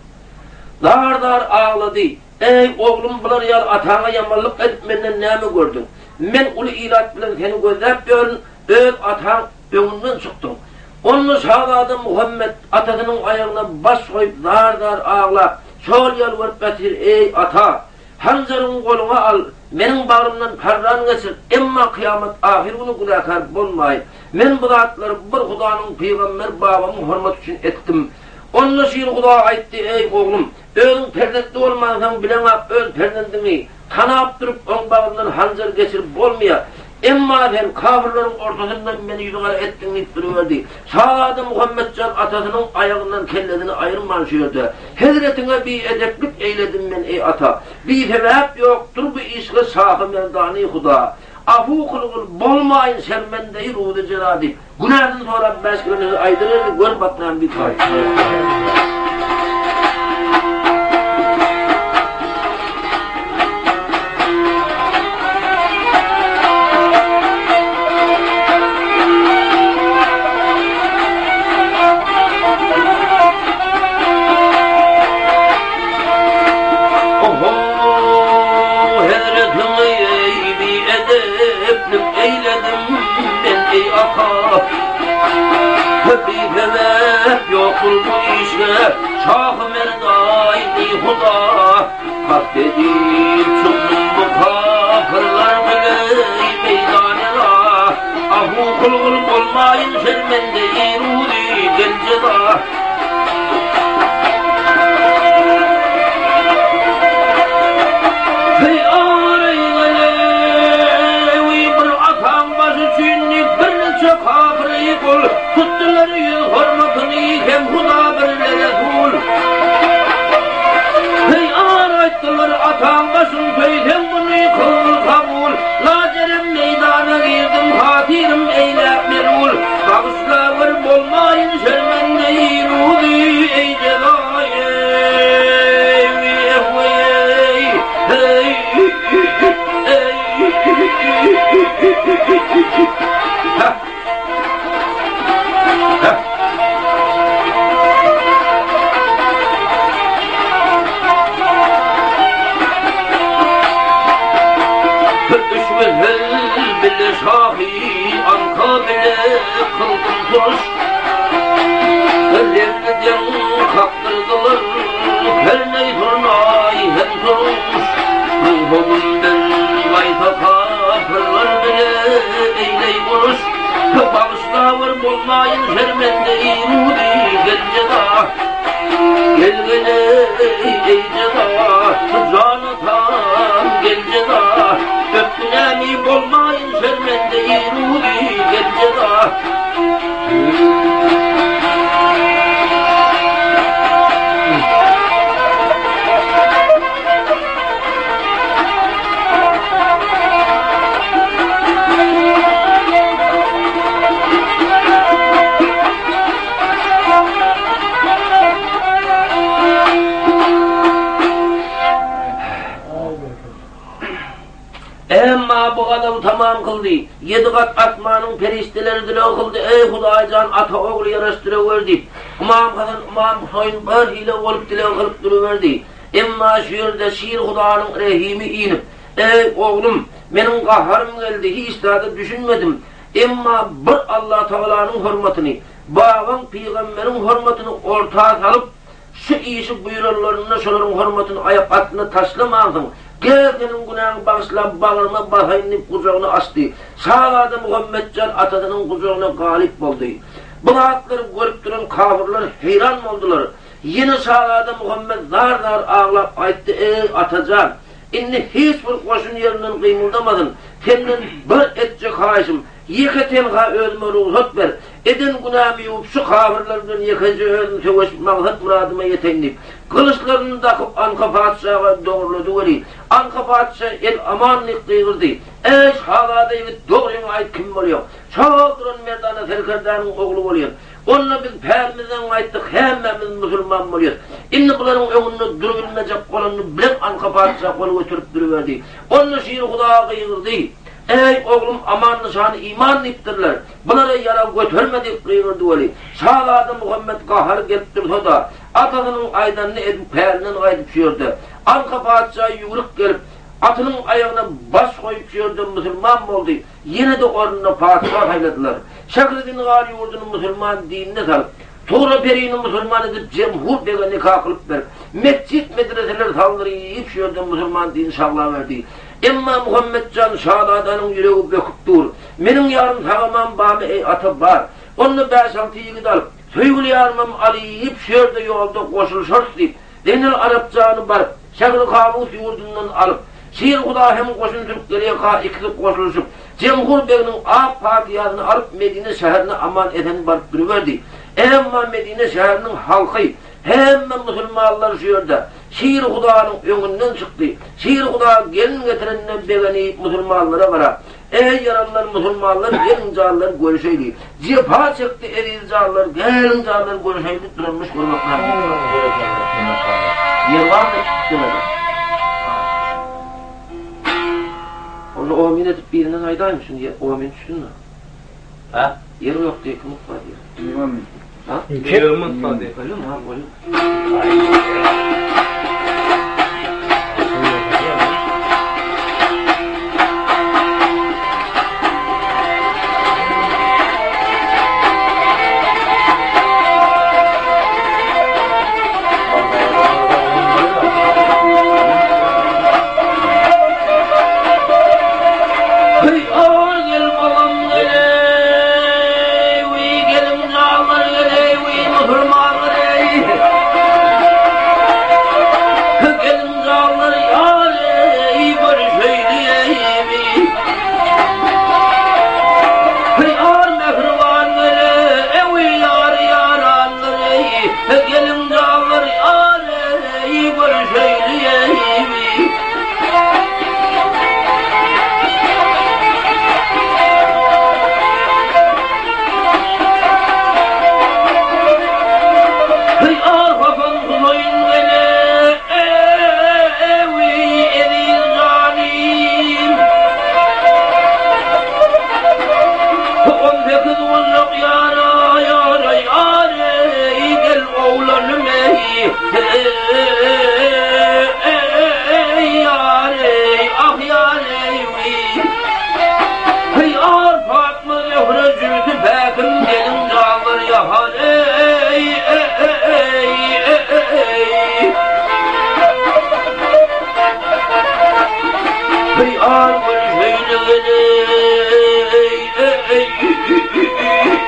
Speaker 1: Zar-zar aglady, Eý, oglum, bular ýaly ataňa ýamanlyk edip menden näme gördüň? Men uly ilat bilen seni gözläp ýörün, öz ataň öňünden çykdyň. Onda şazada Muhammet atasynyň aýagyna baş goýup zar-zar aglap, şol ýalbaryp ýatyr, Eý, ata! Hanjaryňy goluňa al, meniň bagrymdan parran geçir, emma kyýamat ahyr güni günäkär bolmaýyn. Men bu zatlary bir Hudanyň pygamber babamyň hormaty üçin etdim. Onda Şir Huda aýtdy, Eý, oglum! Özüň perzentli bolmansoň bileňok öz perzendiňi tanap durup oň bagryndan hanjar geçirip bolmaýar. Emma sen kafirleriň ortasynda meni ýüzügara etdiň diýip duruberdi. Şazada Muhammetjan atasynyň aýagyndan kellesini aýyrman şu ýerde, Hezretiňe biedeplik eýledim men eý ata. Bisebäp ýokdur bu işge şahy merdany Huda. Afu kylgyl, bolmaýyn şermendeýi ruzy jela diýip, Günäsini sorap bäş kilometr aýdyberdi, gör bak näme diýip aýtdy. Oho, hezretiňi biedeplik eýledim men eý ata. Bisebäp ýokdur bu işe şahy merdaýny Huda. Kast edip çykdym bu kapyrlar bile meýdanyna. Ahu kylgyl bolmaýyn şermende-i ruzy gel jeza. Heý aryňy bir ataň başy üçin diýip birniçe kapyry gul tutdular ýüz hormatyny hem Huda birle Resul. Heý ar aýtdylar ataň başyn söýseň muny kyl kabul lajerem meýdana girdim hatyrym eýläp melul bagyşlawer bolmaýyn şermende ruzy eý jezaýy Bile şahy Anka bile kyldym turuş Revliden kakdyrdylar Kerneý surnaý hem turuş Ruhumdan gaýsa kapyrlar bile eýleý uruş Bagyşlawer bolmaýyn şermende-i ruzy gel jeza Gel gel eý jeza Jan atam gel. gel jeza. Öp günämi bolmaýyn şermende iruzy gel jeza. Emma bu gazaby tamam kyldy. Ýedi gat asmanyň perişdeleri dileg kyldy, Eý, Hudaýjan, ata-ogly ýaraşdyrawer diýip. Ymam Hasan, Ymam Husaýyn bir hile bolup dileg kylyp duruberdi. Emma şu ýerde Şir Hudanyň rehimi inip, Eý, oglum, meniň gaharym geldi, hiç zada düşünmedim. Emma bir Allatagalanyň hormatyny, babaň pygamberiň hormatyny orta salyp, şu işi buýranlarynda şolaryň hormatyny aýak astyna taşlamansyň. Gel, seniň günäňi bagyşlap, bagryma basaýyn diýip gujagyny açdy. Şazada Muhammetjan atasynyň gujagyna galyp boldy. Bu zatlary görüp duran kafyrlar heýran boldular. Ýene şazada Muhammet zar-zar aglap aýtdy, Eý, atajan! Indi hiç bir goşun ýerinden gymyldamasyn. Senden bir etjek haýyşym, ýeke-tenha özüme rugsat ber. Eden günämi ýuwup, şu kafyrlar bilen ýekeje özüm söweşip maksat-myradyma ýeteýin diýip, gylyçlaryny dakyp Anka patyşaga dogrulady weli, Anka patyşa El-aman diýip gygyrdy. Eý, şazada ýigit, dogryňy aýt, kim bolýaň? Şol duran merdana serkerdäniň ogly bolýan. Onda biz pälimizden gaýtdyk, hemmämiz musulman bolýas. Indi bularyň öňünde durubilmejek bolanyny bilen Anka patyşa gol göterip duruberdi. Onda Şir Huda gygyrdy, Eý, oglum, aman nyşany iman diýipdirler. Bulara ýarag göterme diýip gygyrdy weli, şazada Muhammet gahary gelip dursa-da, atasynyň aýdanyny edip pälinden gaýdyp şu ýerde. Anka patyşa ýüwrük gelip, atynyň aýagyna baş goýup şu ýerde musulman boldy. Ýene-de ornuna patyşa saýladylar. Şähri-Zingar ýurduny musulman dinine salyp, Tugra perini musulman edip Jemhur bege nika kylyp berip, metjit-medreseler saldyryp şu ýerde musulman dini şaglaberdi. Emma Muhammetjan şazadanyň ýüregi böküp dur. Meniň ýarym sagamam barmy eý ata bar. Onda bäş-alty ýigit alyp, söýgüli ýarymam alyp şu ýerde ýolda goşulyşarys diýip, Zeýnel Arapjany baryp, Şähri-Kabus ýurdundan alyp, Şir Huda hem goşun sürüp gelýärka ikisi goşulyşyp, Jemhur beginiň ak patyýasyny alyp Medine şäherine aman-esen baryp duruberdi. Emma Medine şäheriniň halky, hemme musulmanlar şu ýerde Şir Hudanyň öňünden çykdy. Şir Huda gelin getirenine begenip musulmanlara garap, Eý ýaranlar musulmanlar geliň janlar görüşeýli. Jepa çekdi eziz janlar geliň janlar görüşeýli duranmyş görmek näme. Ýer barmy demedi. Onda omin edip birinden aýdaýyn şuny ýer omin düşsün-de.
Speaker 2: Ha?
Speaker 1: Ýer ýok diýip kim ukla diýýär.
Speaker 3: Bilmem.
Speaker 1: Ha?
Speaker 4: Kim ukla diýip.
Speaker 1: Bolýar, ha, bolýar. Heý, ar gel balam gel-eý, wiý, geliň janlar gel-eý, wiý, musulmanlar eý. Geliň janlar ýar-eý, görüşeýli-eý, wiý. Heý, ar mähriban gel-eý, wiý, ýar ýaranlar eý. Geliň janlar ýar-eý, görüşeýli-eý, wiý. Heý, ar Hasan Husaýyn gel-eý, eziz janym. 18 gujak ýara, ýara, ýar-eý, gel oglanym eý. Eý, ýar-eý, ah ýar-eý, wiý. Heý, ar Patma Zöhre jübüti päkim gelin janlar ýahan-eý, e-e-eý, e-e-eý. Heý, ar gül şeýle gel-eý, e-eý, ü-ü-ü-ü-ü-ü-ü-ü-ü-ü-ü-ü-ü-ü.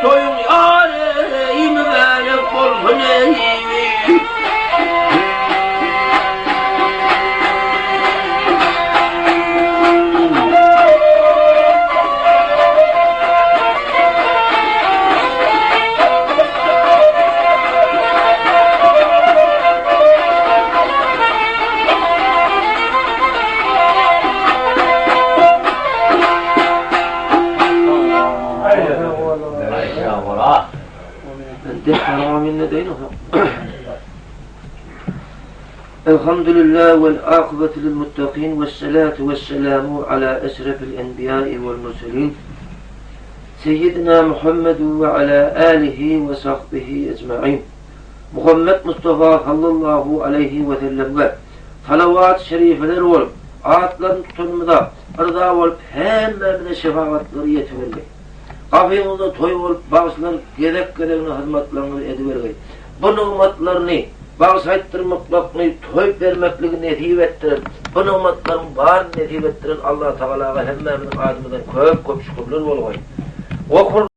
Speaker 1: toýuň ýar-eý mübärek bolsun eý. Elhamdülillah vel akıbetu lil muttakin ve salatu ve selamu ala eşrefil enbiyai vel murselin Seyyidina Muhammed ve ala alihi ve sahbihi ecmain Muhammed Mustafa sallallahu aleýhi we sellemge salawat-y şerifeler bolup, atlaryny tutanymyza yrza bolup hemmämize şefagatlary ýetibergeý. Gapyňyzda toý bolup bagşylar gezek-gezegine hyzmatlaryňyzy edibergeý. Bu nygmatlaryny bagşy aýtdyrmaklykny toý bermekligi nesip etdiren, bu nygmatlaryň baryny nesip etdiren Allatagalaga hemmämiziň adymyzdan köp-köp şükürler bolgaý. Okur.